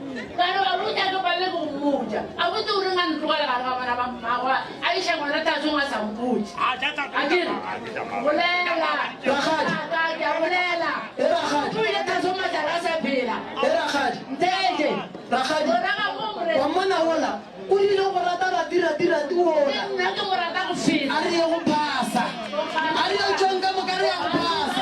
Ka re, Abuti, a ke palelwe ke go mmotša. Abuti o reng a ntlogela gare ga bana ba mmagwe, a iša ngwana tlhasong a sa mpotše? A ke re, Bolela, Tata, ke a bolela. O ile tlhasong mahlare a sa phela. Ntheetše. Gona ga mo Morena. Wa monna wola o rile go rata rati rati rati wola. Le nna ke mo rata go feta. A re ye go phasa. A re yo tšweng ka moka re ya go phasa.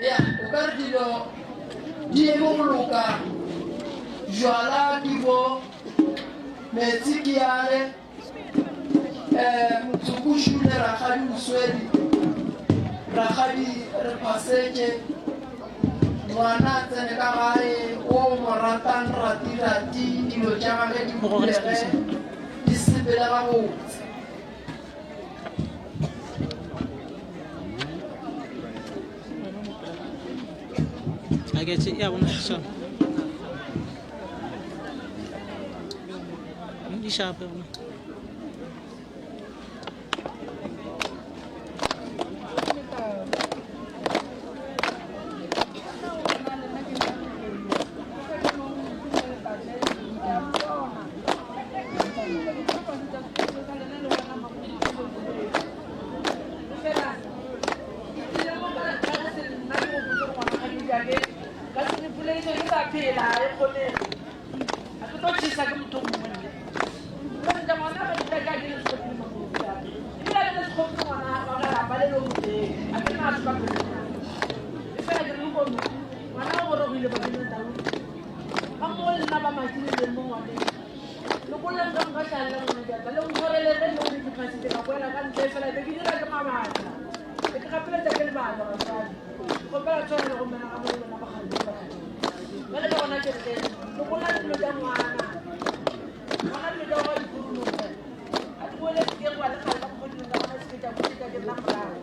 Ya, o ka re dilo di eme go loka, jwala ke bo, metsi ke ale, um motsoko o šule, rakgadi o swere, rakgadi re phasetše, ngwana a tsene ka gae, o mo ratang rati-rati, dilo tša gage di bulege, di sepele gabotse. A ke tše ya bona sha. Di shape bona. Poledišo ke sa phela ga e kgonege. Ga ke tlo tšhisa ke motho mongwe nne. Jwale tša ngwana ga ke ka ke le sekgopi le magopi. Ebile ke le sekgopi ngwana wa ka lapa le le motee. A ke nna a pelo. E fela ke re lehono ngwana o gorogile badimo tau. Ga mmogo le nna ba matšile le mo ngwaneng. Lokollang ka moka tlhalela ngwana diatla le ntshwarele ge le gore ke phasitse ka boela ka ntle fela be ke dira ke mabaka. Ke ke gapeletša ke lebaka batswadi. Ke kgopela tshwarelo go mmena ga mo le lona bakgaledi ba ka. Jwale ka gona ke re lokollang dilo tša ngwana. Ngwana dilo tša gagwe di phuruloge. A di boele sekeng gwa le kgale ka mokgwa dilo tsa gona se ke tša bušetša ke nna morago.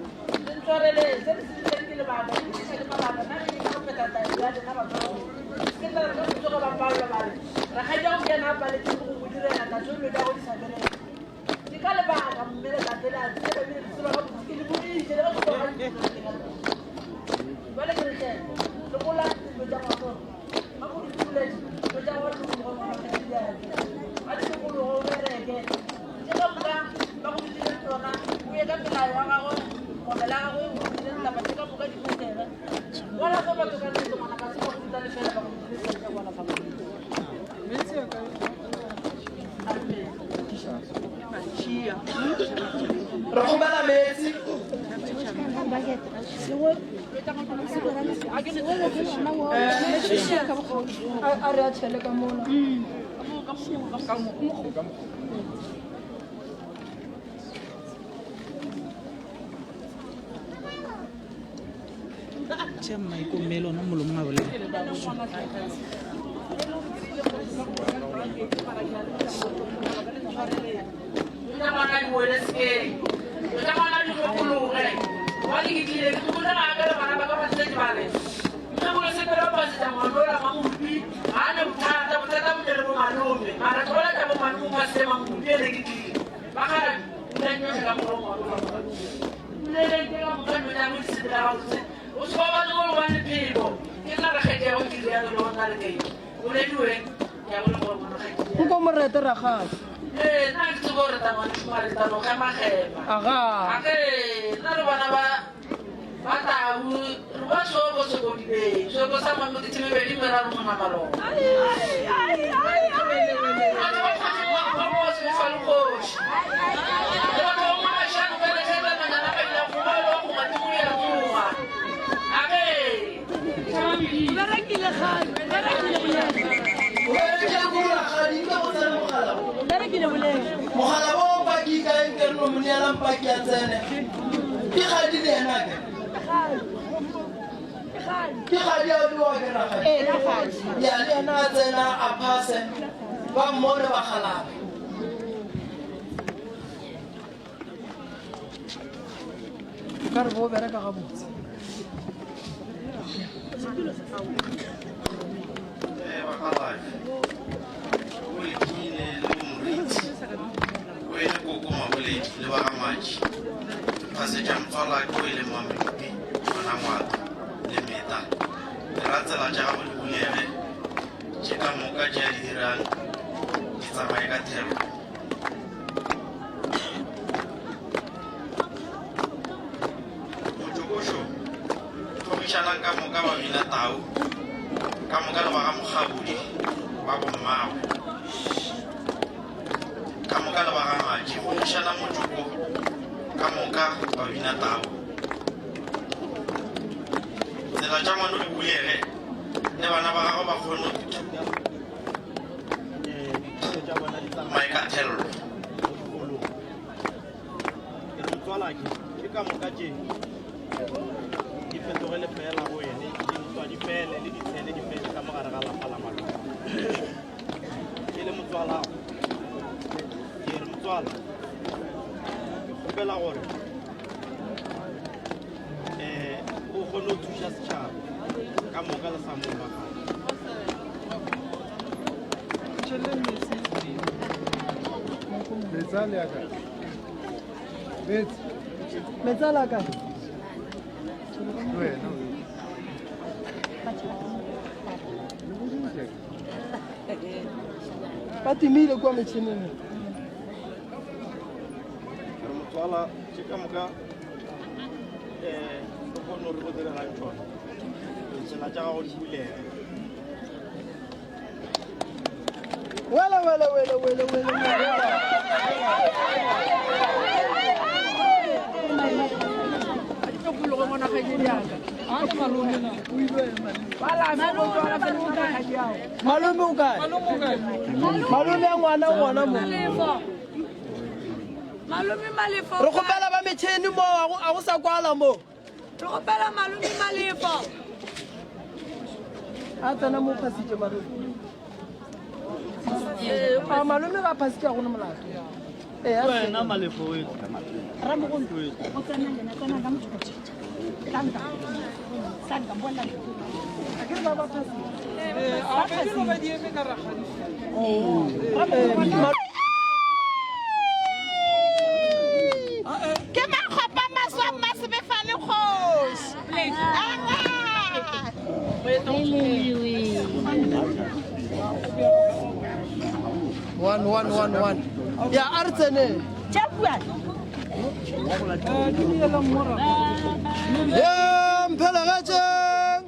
Le ntshwarele se le se dirileng ke lebaka ke tliša ke mabaka nna ge ke nyaka go phetha taelo ya lena batswadi. Se ke tla re ka motsoge ba palelwa ba re rakgadi wa go ke yena a paletseng go mo direla tate dilo tša gagwe di sa bereke. Ke ka lebaka mme le tate le a tseba ebile le tseba gabotse ke le boditše le ge go tloga Jwale ke re hle lokolang dilo tša ngwana ga go dipoledi dilo tša gagwe di lokologe ngwana kgaetšedi ya ka. Ga di lokologe o bereke. Tše ka moka ba go rutileng tsona o ye ka melao ya gagwe gobela gagwe o rutile ditaba tše ka moka di phethege. Ngwala fa batho ka nnete ngwana ga se ba go ruta lefela ba go rutile sentle ngwana fa. Re kgopela meetse. A re a tšhele ka mola. Tšea mmaiko mme le ona molomong a bolela. Ngwana di boele sekeng. Tla ngwana di lokologe. Gobane ke tlile ke tlogile gape le bana ba ka ba tlile ba re mokgekolo sepele o pasetsa ngwana ola mamopi ga a ne bothata bothata bo ne le bo malome mara tlogela tša bo malome o pasitse mamopi ene ke tlile ba gala puleng yotlhe ka moka ngwana ola puleleng ke ka moka dilo tša mo di sepela gabotse o se ba ba le gore wa lephelo ke nna rakgadi ya go ke rialo le gona le kae bolediwe ke a go leboga ngwana kgaetšedi O ko morete rakgadi. Ee, nna ke tsebe gore tla ngwane šoma le tla no gemagema. Aga. Age, nna re bona ba ba tau re ba soko sokodibeng soko sa mamekete mebedi meraro mona maloba. Batho ba kgoši ba kgoši ba le kgoši. Le batho ba mashano ba le tla nonyana ba ile go ba ba go madimo ya tsoga. Age. Berekile kgale, berekile boleng. Berekile kudu rakgadi, nke go tsene mogala wo. Berekile boleng. Mogala wo paki kae nke re no mo neelang paki a tsene. Ke kgadi le yena ke. Ke kgadi a bua ke rakgadi. Ee, rakgadi. Ya le yena a tsena a phase ba mmone ba galabe. O ka re bo bereka gabotse. O lekile le bomoriti o e le koko maboledi le ba ga matši phasetša motswalake o e le mamedupi ngwana ngwato le meta le ra tsela tša gago di bulege tše ka moka tše a di dirang di tsamaye ka thelo Motšokošo, Thomišanang ka moka ba bina tau, ka moka le ba ga Mokgabudi ba bommagwe, ka moka le ba ga Matši. Gomišana motšoko ka moka ba bina tau. Tsela tša ngwano di bulege, le bana ba gagwe ba kgone maikathello. Ke re motswalake ke ka moka tše di fetoge lefeela go ene dintwa di fele le ditshele di fele ka mogare ga lapa la malome ke le motswalago ke re motswala ke kgopela gore um o kgone go thuša setšhaba ka moka le sa mong ba gago Metsi a le a kae? Metsi. Metsi a le a kae? Le wena o. Ba timile kua metšhineng. Ke re motswala tše ka moka um o kgone gore go diregang tšona ditsela tša gago di bulege. Wele wele wele wele wele Malome o kae? Malome ya ngwana o gona mo. Malome Malefo. Re kgopela ba metšhene mo a go sa kwala mo. Re kgopela malome Malefo. A tsena mo phasitše malome. A malome ba phasitše a gona molato. Ee, a Wena tsene. Malefo wethu. Ramogolo, o tsena yena tsena ka motho tlanka tlanka bona A ke re ba ba phasitše. A ba dilo ba di eme ka rakgadi. Ke makgopa maswa mmasebefane kgoši. One, one, one, one. Ya, a re tseneng. Ye, mphelegetšeng.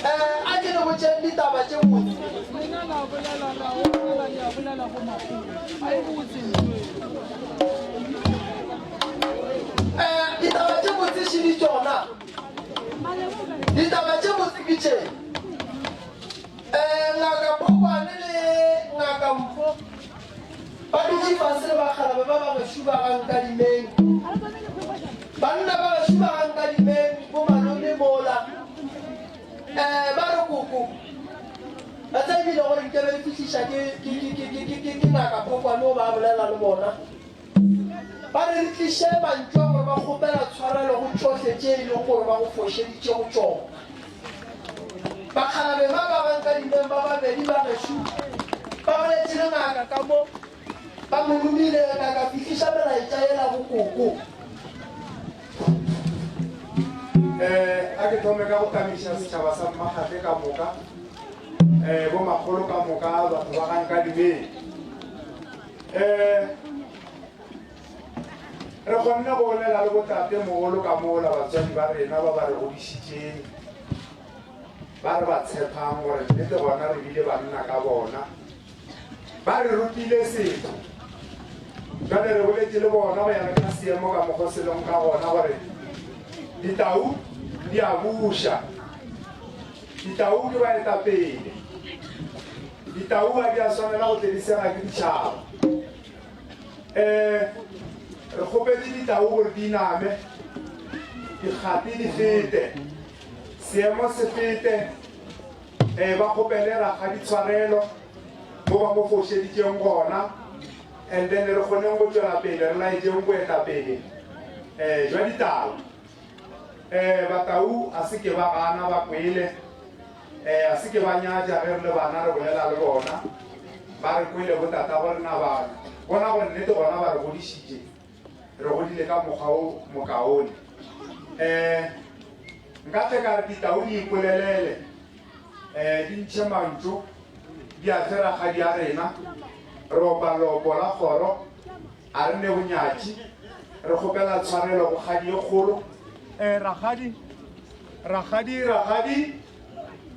Eh, a ke le botšeng ditaba tše botse. Eh, ditaba tše botse šedi tšona. Ditaba tše botse ke tše. Eh, ngaka Phokwane le ngaka Mpho ba dutše fase le bakgalabje ba ba gešo ba ga Nkadimeng. Banna ba gešo ba ga Nkadimeng, bo malome mola. Eh, ba re koko. Ba tsa ebile gore nke be e fihliša ke ke ke ke ke ke ke ke ngaka Phokwane o ba bolela le bona. Ba re re tliše mantšu a gore ba kgopela tshwarelo go tšohle tše e lego gore ba go fošeditše go tšona. Bakgalabje ba ba ga Nkadimeng ba babedi ba gešo ba boletše le ngaka ka mo ba mo romile, Ngaka fihliša melaetša yela go koko. Eh, a ke thome ka go tamiša setšhaba sa Mmakgate ka moka, eh, bo makgolo ka moka, batho ba ga Nkadimeng. Eh, re kgonne go bolela le botate mogolo ka mola, batswadi ba rena ba ba re godišitšeng, ba re ba tshepang gore nnete gona re bile banna ka bona. Ba re rutile setho. Jwale re boletše le bona go ya le ka seemo ka mokgwa se leng ka gona gore ditau di a buša. Ditau ke baetapele. Ditau ga di a swanela go tledisega ke ditšhaba. Eh, re kgopetše ditau gore di iname, dikgati di fete, seemo se fete, eh, ba kgopele rakgadi tshwarelo mo ba mo fošeditšeng gona, and then re kgoneng go tšwela pele re laetšeng boetapele eh, jwa ditau. Eh, batau a se ke ba gana ba kwele, eh, a se ke ba nyatša ge re le bana re bolela le bona, ba re kwele botata go rena ba bona gore nnete gona ba re godišitše, re godile ka mokgwa o mokaone. Eh, nka tle ka re ditau di ipolelele, eh, di ntšhe mantšu, di a fe rakgadi ya rena, re opa leopo la kgoro, A re ne bonyatši, re kgopela tshwarelo go kgadi ye kgolo. Eh, rakgadi, rakgadi, rakgadi,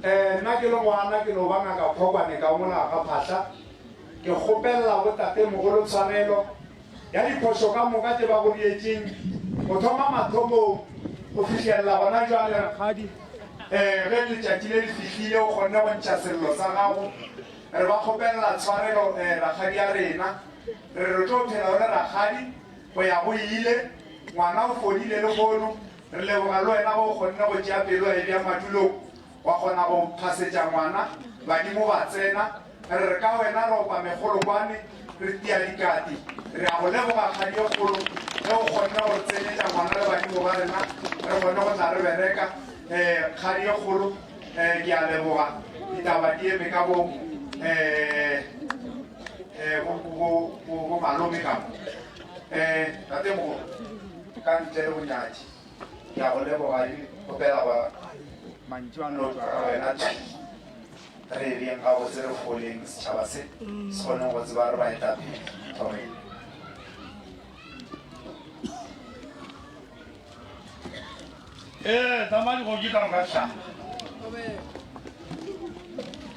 eh, nna ke le ngwana ke no ba ngaka Phokwane ka mola ga Phahla. Ke kgopelela bo tatemogolo tshwarelo ya diphošo ka moka tše ba go dietšeng go thoma mathomong go fihlelela gona jwale. Rakgadi, eh, ge letšatši le le fihlile o kgonne go ntšha sello sa gago. Re ba kgopelela tshwarelo, eh, rakgadi ya rena. Re re tlo phela o le rakgadi go ya go ile. Ngwana o fodile lehono. Re leboga le wena ge o kgonne go tšea pelo wa e bea madulong. Wa kgona go phasetša ngwana, badimo ba tsena. Re re ka wena re opa megolokwane, re tia dikati. Re a go leboga kgadi e kgolo ge o kgonne go re tsenyetša ngwana le badimo ba rena, re kgone go tla re bereka. Um kgadi e kgolo, um ke a leboga. Ditaba di eme ka bo um bo, bo, bo malome ka mo. Um tatemogolo, ka ntle le bonyatši, ke a go leboga ebile ke kgopela go mantšu a no tšwa ka wena thwi. Re e beeng gabotse, re foleng setšhaba se se kgoneng go tseba re baetapele. Thobela. Ee, tsamaya digoki ka moka tšhaba.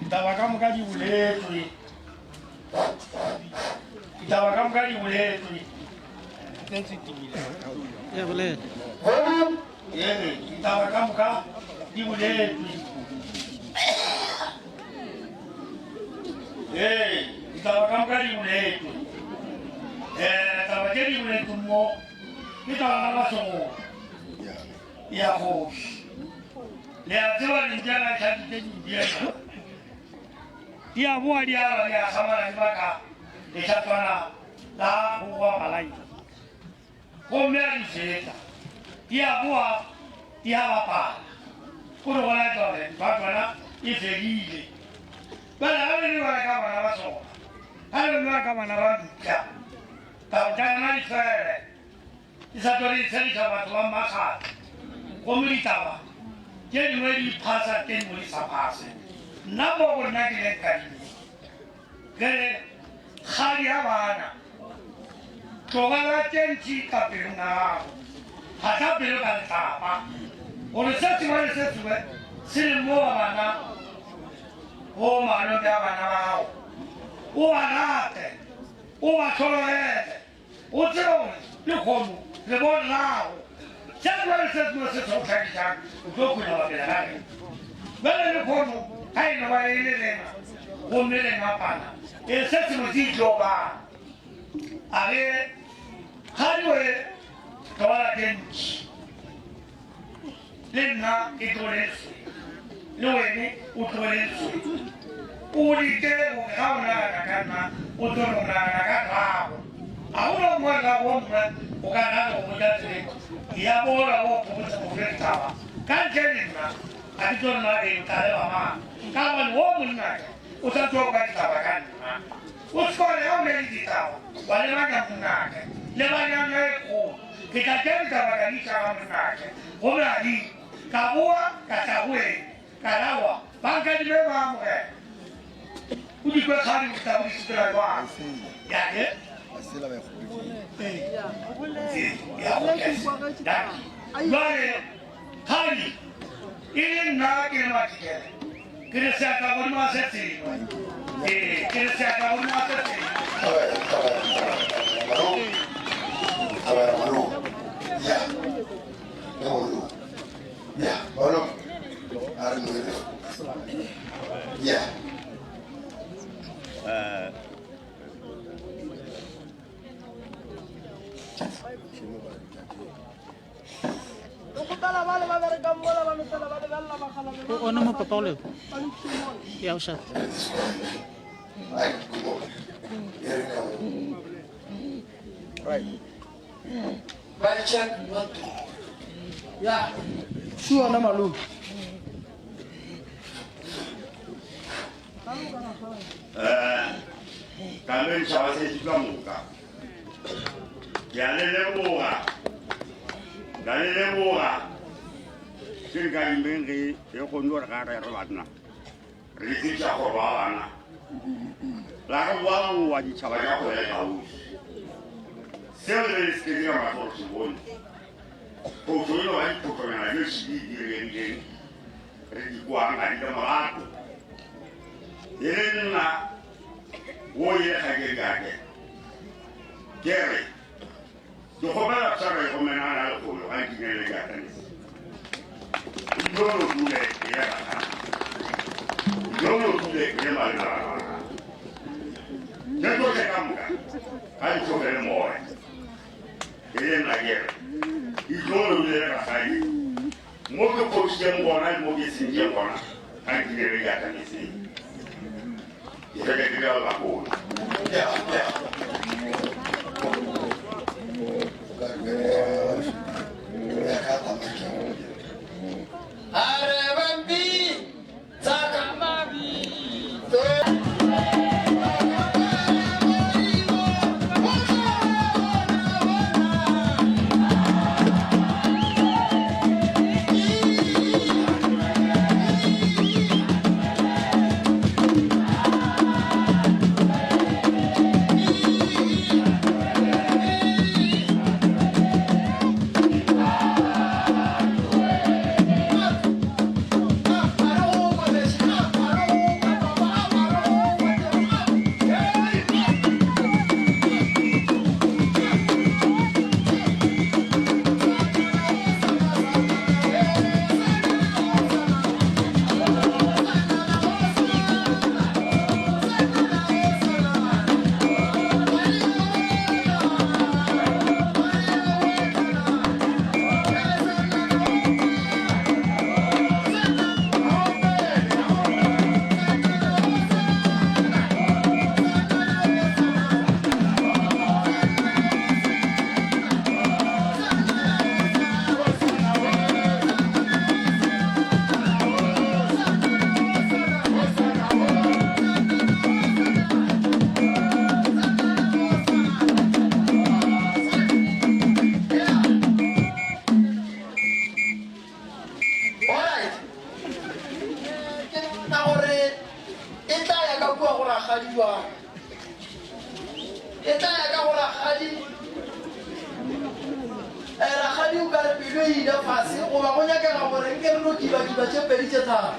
Ditaba ka moka di boletswe. Ditaba ka moka di boletswe. Ya bolela. Ee, ditaba ka moka di boletswe. Ee, ditaba ka moka di boletswe. Ee, taba tše di boletswe mo ke taba la masogolo ya kgoši. Le a tseba lentša la tlhaditse didiela. Di a boa di alwa di a samana di baka lehlatswana la go malai. Gomme a di feta. Di a boa di a bapala. Go re go laetša gore ntwa tsona e fedile. Bjale ga re lebala ka bana ba sona, ga re lebala ka bana ba mpša, taba tša rena di fele. Di sa tlo re tshegiša batho ba mmakgata. Gomme ditaba tše dingwe di phasa tše dingwe di sa phase. Nna mo go nna ke leng kadime. Ke re kgadi ya bana, tlogela tše ntši ka pelong ya gago, phahla pelo ka letlapa, gore se sengwe le se sengwe se leng mo ba bana go malome a bana ba gago, o ba rate, o ba hlologele. O tsebe gore lehono re bo rrago. Se sengwe le se sengwe se se go hlakišang o tlo khunama pele ga rena. Bjale lehono ga e no ba e le rena gomme re ngapana, e se sengwe se itlo ba. A re ga di we tlogela tše ntši. Le nna ke tlogele leswele, le wene o tlogele leswele. O leke gore ga o nagana ka nna, o tlo no nagana ka rrago. Ga go no mongwe rrago o mongwe o ka nagana go botša tseleng ya bola o phomotse mofe ditaba. Ka ntle le nna, ga ke tlo nna eng tla leba mang? Ka gobane wo monnaka o sa tlo kwa ditaba ka nna. O se ka re ga o na le ditaba wa lebanya monnake, lebanya nna e kgolo. Ke tla tšea ditaba ka di iša ga monnake, gomme a di kwa. Ka boa ka tla go ene, ka re, Aowa, ba nkadime ba amogela. O di kwe kgadi gore taba di sepela jwang. Ya ge. Ee, ya go Dankie. Jwale, kgadi, e le nna ke le Mathikela, ke re seatla godimo ga se sengwe. Ee, ke re seatla godimo ga se sengwe. O ona mo papa o lebo. Ya o shata. Right. Check one two. Ya. Sure na malome. Eh, ka le ditšhaba se se ka moka ke a le leboga ka le leboga ke re ka dimeng ge e kgone gore ga re re banna re tliša go ba bana la re boaboa ditšhaba tša go le kgauswi seo le le se ke dira mahlo gore se bone photso e no ba diphotsonyana tše se di diregileng re di kwang ga di le molato e le nna wo ye kgakekake ke re ke kgopela pshara e go menagana lekgolo ga nkinele diakanese Jono dule e ya rata. Jono dule e ya malala. Ke tsohle ka moka ga di tlogele moya. E le nna ke re, Ijono dule le basadi. Mo ke phošitšeng gona le mo ke sentšeng gona, ga nke ke re diatla ke seng. Ke fetša ke bjalo bagolo. A re bambi tsaka mabitso. Alright. Ke nagana gore e tla ya ka kua go rakgadi jwang. E tla ya ka go rakgadi. Eh, rakgadi o ka re pelo e ile fase goba go nyakega gore nke re no kibakiba tše pedi tše tharo.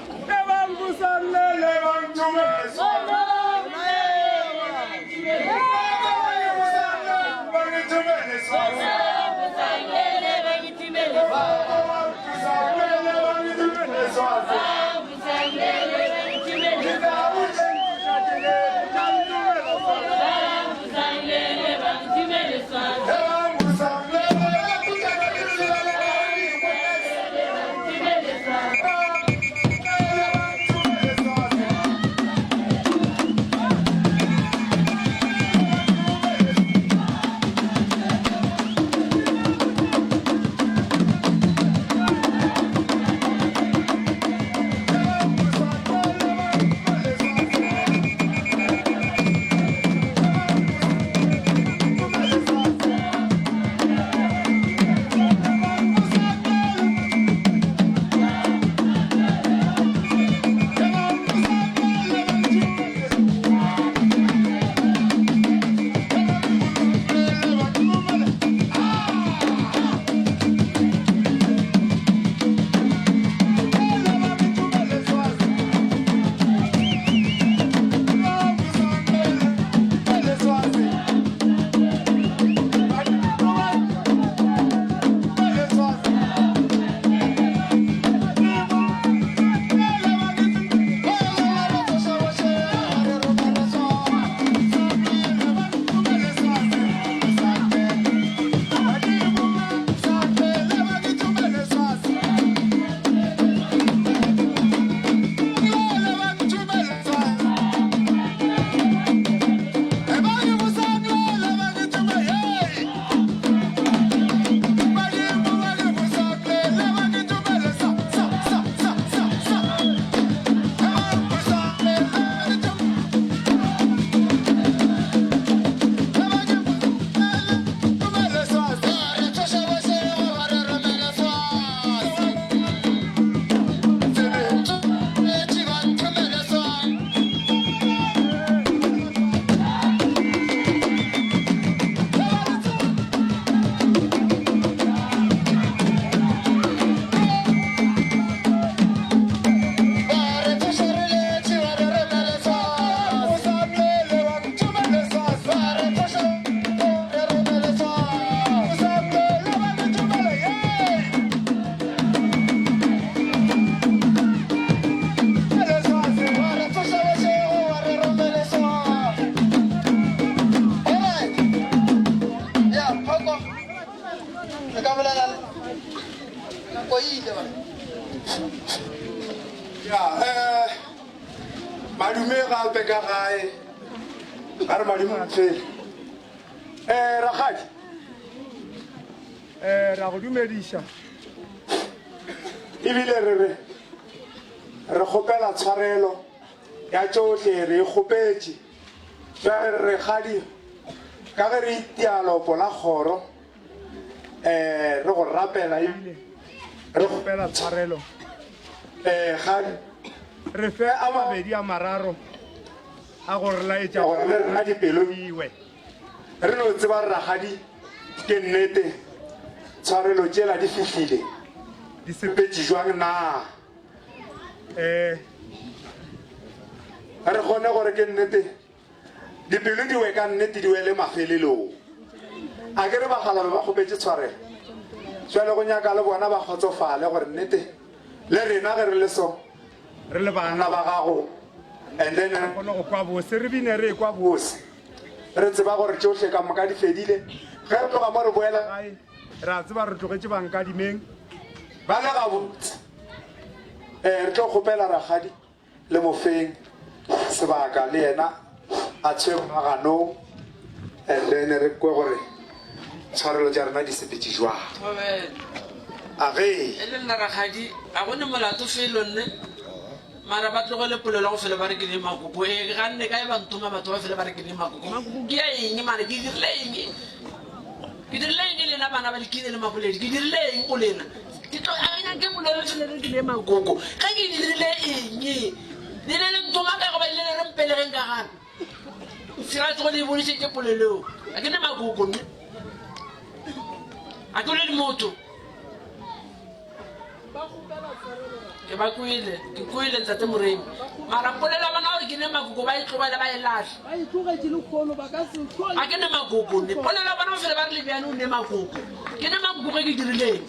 Ya, eh, madume gape ka gae. Ba re madume mfele. Eh, rakgadi. Eh, ra go dumediša. Ebile re re re kgopela tshwarelo ya tšohle re e kgopetše. Bjale re re kgadi ka ge re itia lopo la kgoro eh re go rapela ebile re kgopela tshwarelo eh kgadi re fe a mabedi a mararo a go re laetša gore le rena dipelo diwe re no tseba re rakgadi ke nnete tshwarelo tšela di fihlile di sepetše jwang na um re kgone gore ke nnete dipelo di we ka nnete di wele mafelelong a ke re bagalabe ba kgopetše tshwarelo jale go nyaka le bona ba kgotsofale gore nnete le rena ge re le so re le bana ba gago and then re kgone go kwa bose re bine re kwa bose re tseba gore tšohle ka moka di fedile ge re tloga mo re boela gae re a tseba re tlogetše bankadimeng ba le gabotse um re tlo kgopela rakgadi le mofeng sebaka le yena a tshwe maganong and then re kwe gore tshwarelo tša rena di sepetse jwang. Thobela. A ge. E le nna rakgadi, a go ne molato felo nne. Mara ba tlogele polelo ya go fela ba re ke ne makoko. Ee, ke ganne kae ba nthoma batho ba fela ba re ke ne makoko. Makoko ke ya eng mara ke dirile eng? Ke dirile eng lena bana ba dikine le maboledi? Ke dirile eng go lena? Ke tlo a nyake polelo fela re ke ne makoko. Ge ke dirile eng? Le le le nthoma kae goba le le re mpelegeng ka gana? Sira tsogo le bodišetše polelo eo. A ke ne makoko nne. A ke bolele motho. Ke ba kwele, ke kwele ntate Moremi. Mara polelo ya bona gore ke ne makoko ba e tlogele ba e lahle. Ba e tlogetše lehono ba ka se hlole. A ke ne makoko nne. Polelo ya bona ba fele ba re Lebeane o ne makoko. Ke ne makoko ge ke dirileng.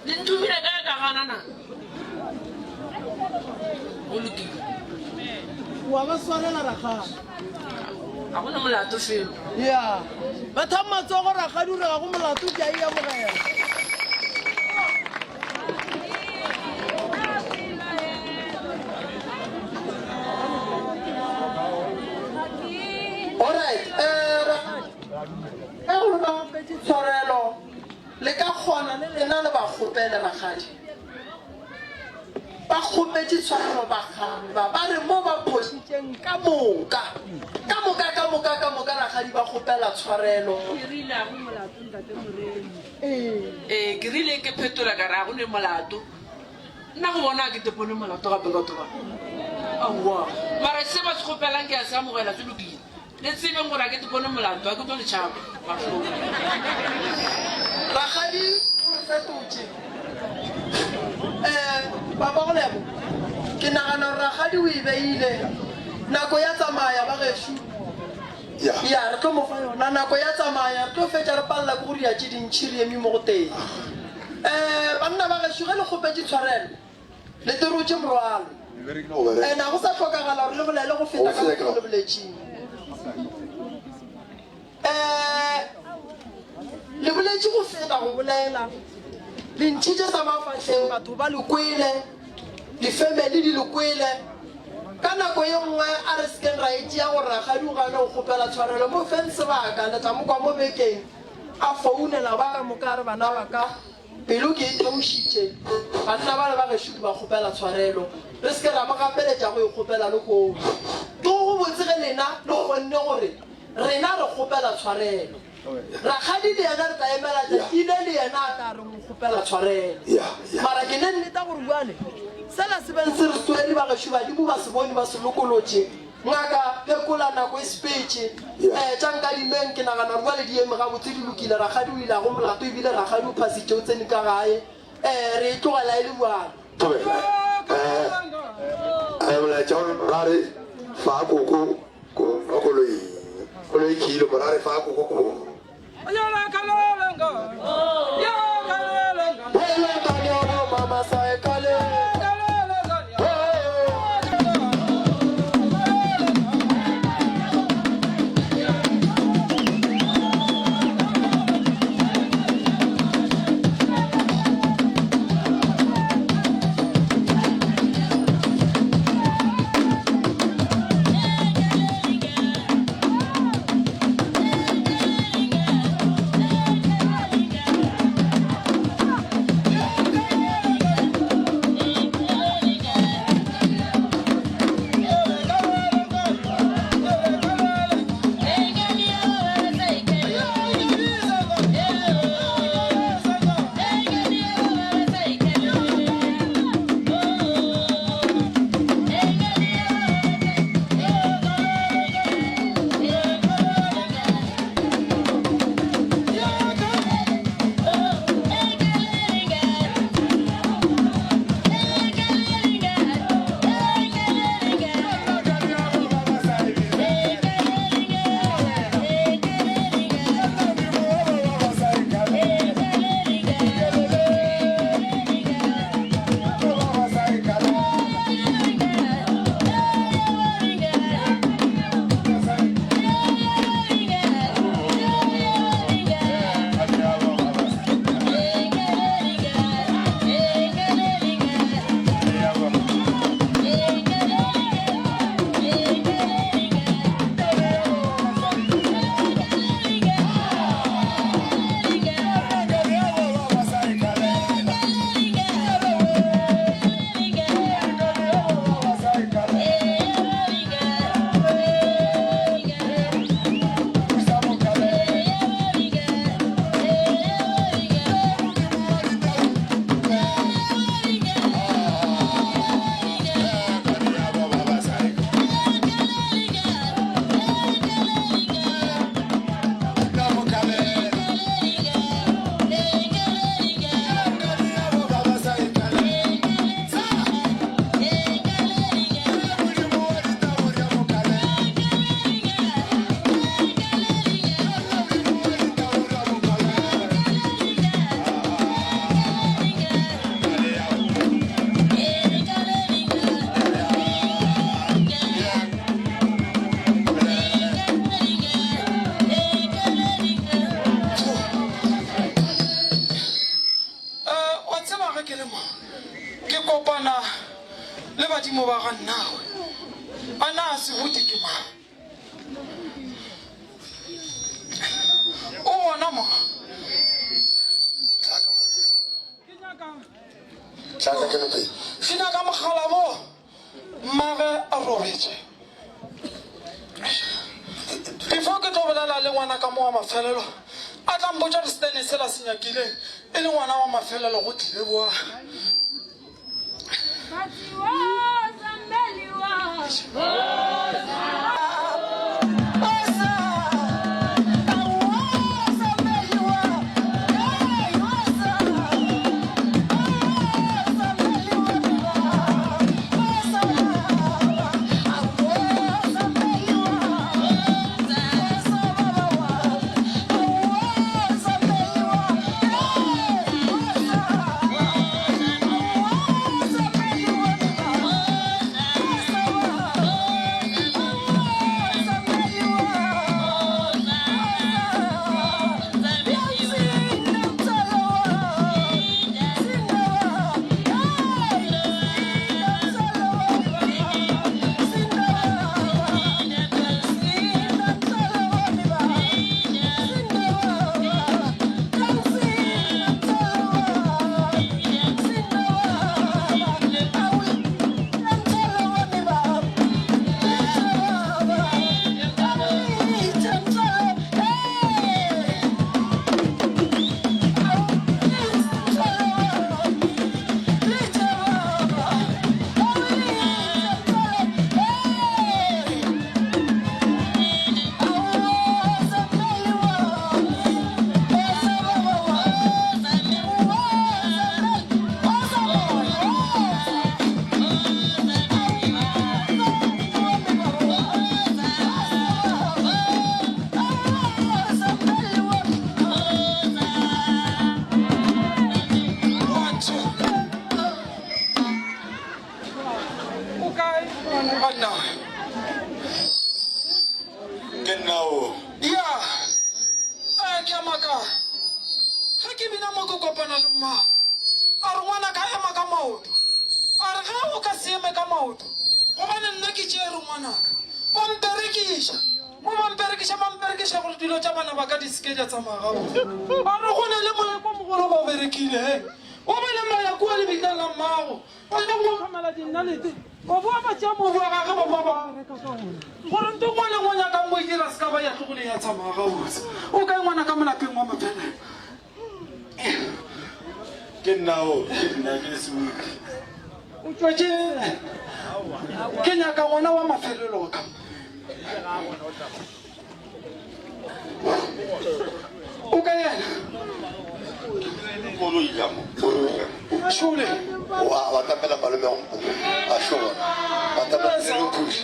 Le nthomile kae ka gana na? Go lokile. Wa ba swarela rakgadi. Ga go na molato felo. Ya. Bethang matsogo rakgadi o re ga go molato ke a e amogela. Alright, eh rakgadi. Ge gore ba kgopetše tshwarelo Le ka kgona le lena le ba kgopele, rakgadi. Ba kgopetše tshwarelo ba gamba, ba re mo ba phošitšeng ka moka. Ka moka, ka moka, ka moka, rakgadi ba kgopela tshwarelo. Ke rile ga go molato, Ntate Moremi. Ee, ke rile ke phetola ka re ga go ne molato. Nna go bona ga ke tepone molato gape batho ba. Aowa. Mara se ba se kgopelang ke a se amogela, se lokile. Le tsebeng gore a ke bone molato, a ke tlo le tšhaba mahlong. Rakgadi o re fetotše. Eh, Papa go Lebo, ke nagana gore rakgadi o e beile. Nako ya tsamaya ba gešo. Ya, re tlo mo fa yona. Nako ya tsamaya, re tlo fetša re palela ke go ria tše dintši re eme mo go tee. Eh, banna ba gešo, ge le kgopetše tshwarelo, Le terotše morwalo. And ga go sa hlokagala gore le bolele go feta ka mokgwa le boletšeng. Um le boletše go feta go bolela. Le ntšhitše sa mafahleng, batho ba le kwele, difemeli di le kwele. Ka nako ye nngwe a re sekeng ra e tšea gore rakgadi o gane go kgopela tshwarelo. Mo feng sebaka, le tla mo kwa mo bekeng a founela ba ka moka a re bana ba ka. Pelo ke e theošitše. Banna bale ba gešo ke ba kgopela tshwarelo. Re se ke ra mo gapeletša go e kgopela lehono. Ke go gobotse ge lena le kgonne gore rena re kgopela tshwarelo. Rakgadi le yena re tla emela tšatši le le yena a tla reng o kgopela tshwarelo. Mara ke ne nneta gore bjale sela se beng se re swere ba gešo badimo ba se bone ba se lokolotše. Ngaka, phekola, nako e sepetše. Eh, tša Nkadimeng, ke nagana gore bjale di eme gabotse, di lokile. Rakgadi o ile a go molato, ebile rakgadi o phasitše, o tsene ka gae. Eh, re e tlogela e le bjalo. Thobela. Eh, eh, molaetša o ra re fa koko ko koloi. Koloi kilo, mo ra re fa koko ko. Mama saekale. kopana le badimo ba ga nnawe. A na Sebuti ke mang? O gona mo? Tlaka ke mopedi. Ke nyaka mogala mo mmage a robetše. Before ke tlo bolela le ngwana ka mo wa mafelelo, a tla mpotša gore setene sela se nyakileng e le ngwana wa mafelelo go tlile boa. O kae ngwana ga nna? Ke nna o. Ya. Eh, ke a makala. Ge ke bina mo ke kopana le mmago. A re ngwana ka ema ka maoto. A re ge o ka se eme ka maoto, gobane nna ke tšere ngwanaka. Ba mperekiša. Mo ba mperekiša, ba mperekiša gore dilo tša bana ba ka di se ke tša tsamaya gabotse. A re go na le moeko mogolo ba o berekile. O be le maya kua lebitleng la mmago. Ba ile go tlhomela dinnalete, ba boa ba tšea mobu wa gagwe ba boa ba o reka ka ona. Gore nto nngwe le nngwe o nyakang go e dira se ka ba ya tlogile ya tsamaya gabotse. O kae ngwana ka mo lapeng wa mafelelo? Ke nna o, ke nna ke le Sebuti. O tšwetše ke nyaka ngwana wa mafelelo ka. O ka yena? Koloi ka mo. Šole. Wa wa tapela malome wa a šola. Wa tapela le phuši.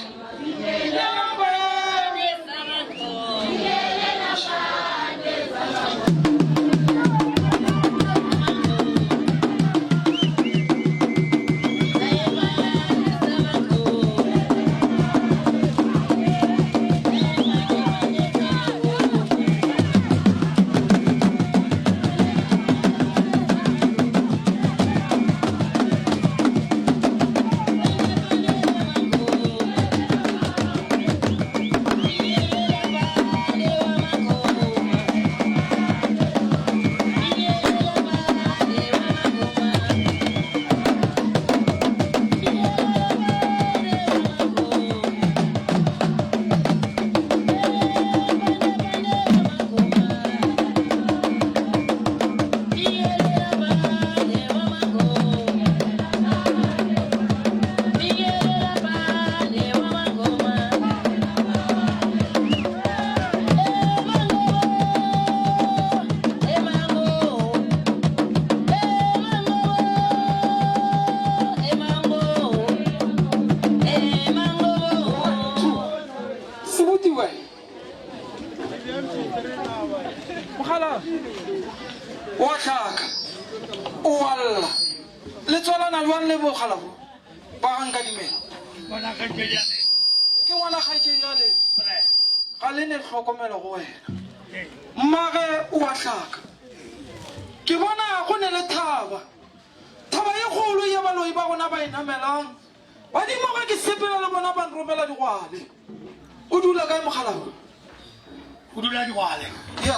Sebuti wena. Mogala wa hlaka o wa lla. Le tswalana jwang le bogala bo? Ba ga Nkadimeng. Ke ngwana kgaetšedi ya lena. Ga le ne tlhokomelo go wena. Mmage o a hlaka. Ke bona go ne le thaba. Thaba ye kgolo ye baloi ba go. bona ba e namelang. Badimo ge ke sepela le bona ba nromela digwale. O dula kae mokgalabo? O dula digwale. Ya.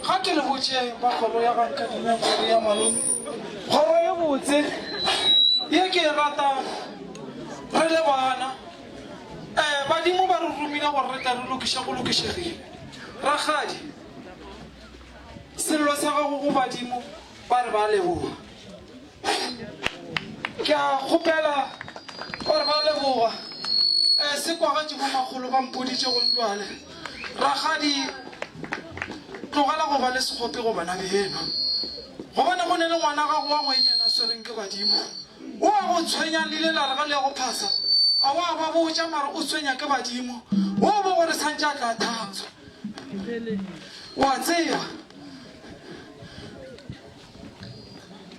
Ga ke le botše ba kgoro ya ga Nkadime kgoro ya malome, kgoro ye botse ye ke e ratang re le bana. Eh, badimo ba re romile gore re tle re lokiše go lokišegile. Rakgadi, sello sa gago go badimo ba re ba leboga. Ke a kgopela gore ba leboga. Eh, se kwagatše bomakgolo ba mpoditše go ndwale. Rakgadi, tlogela go ba le sekgopi go bana beno. Gobane go ne le ngwana gago wa ngwenyana a swereng ke badimo. O a go tshwenya le ile la re ge le ya go phasa, a wa ba botša mara o tshwenya ke badimo. O bo gore santše a tla thatswa. Wa tseba.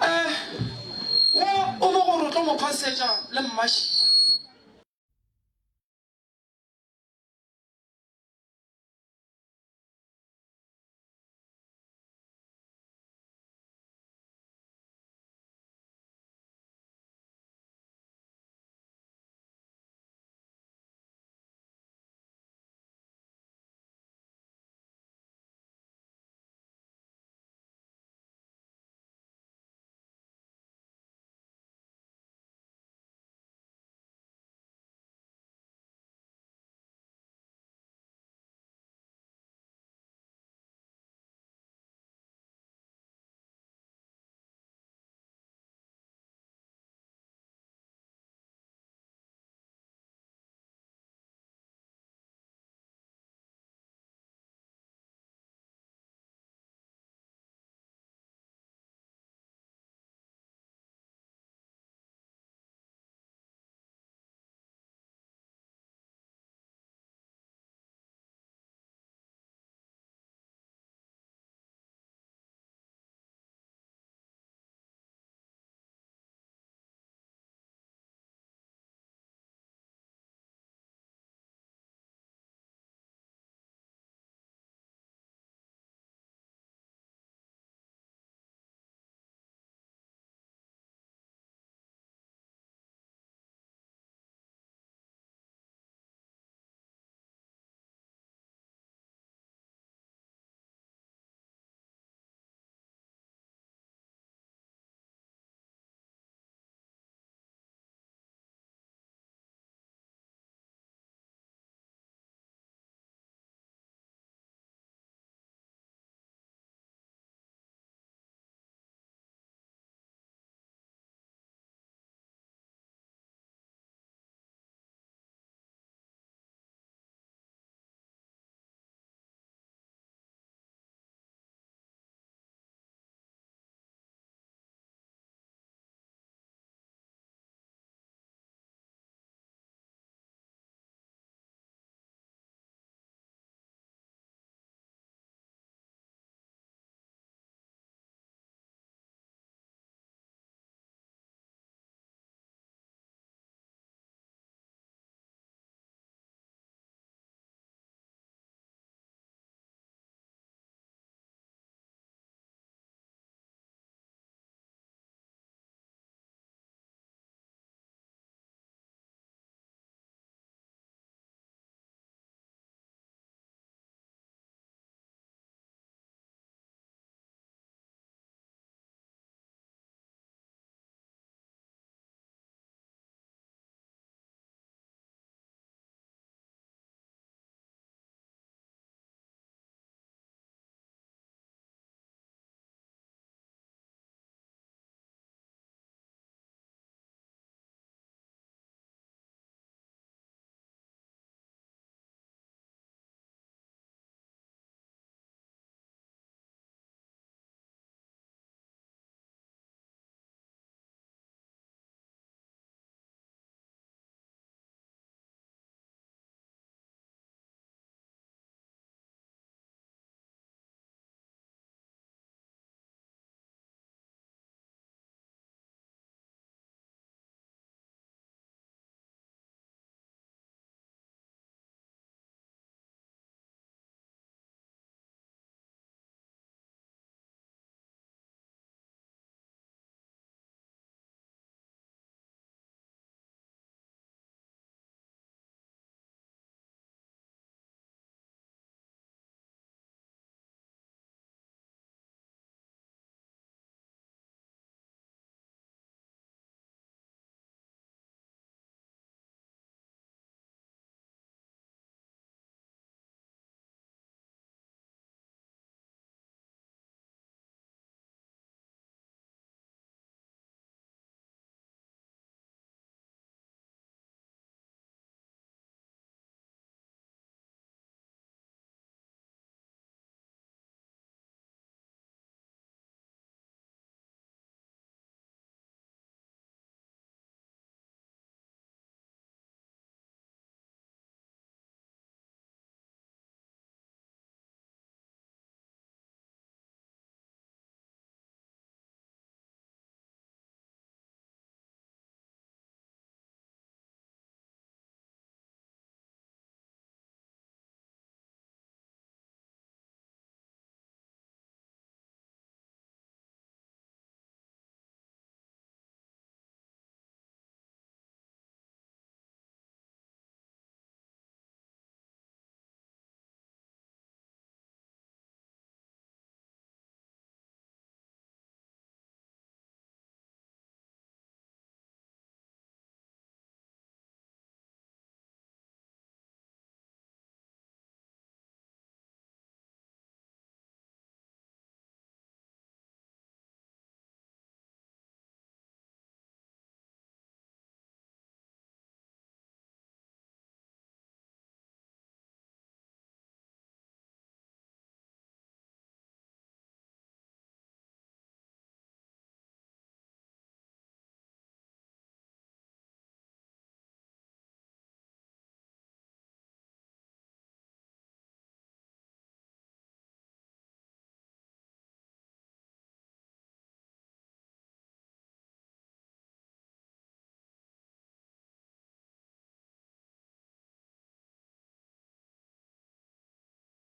Eh, wo o bo gore o tlo mo phasetša le mmašila.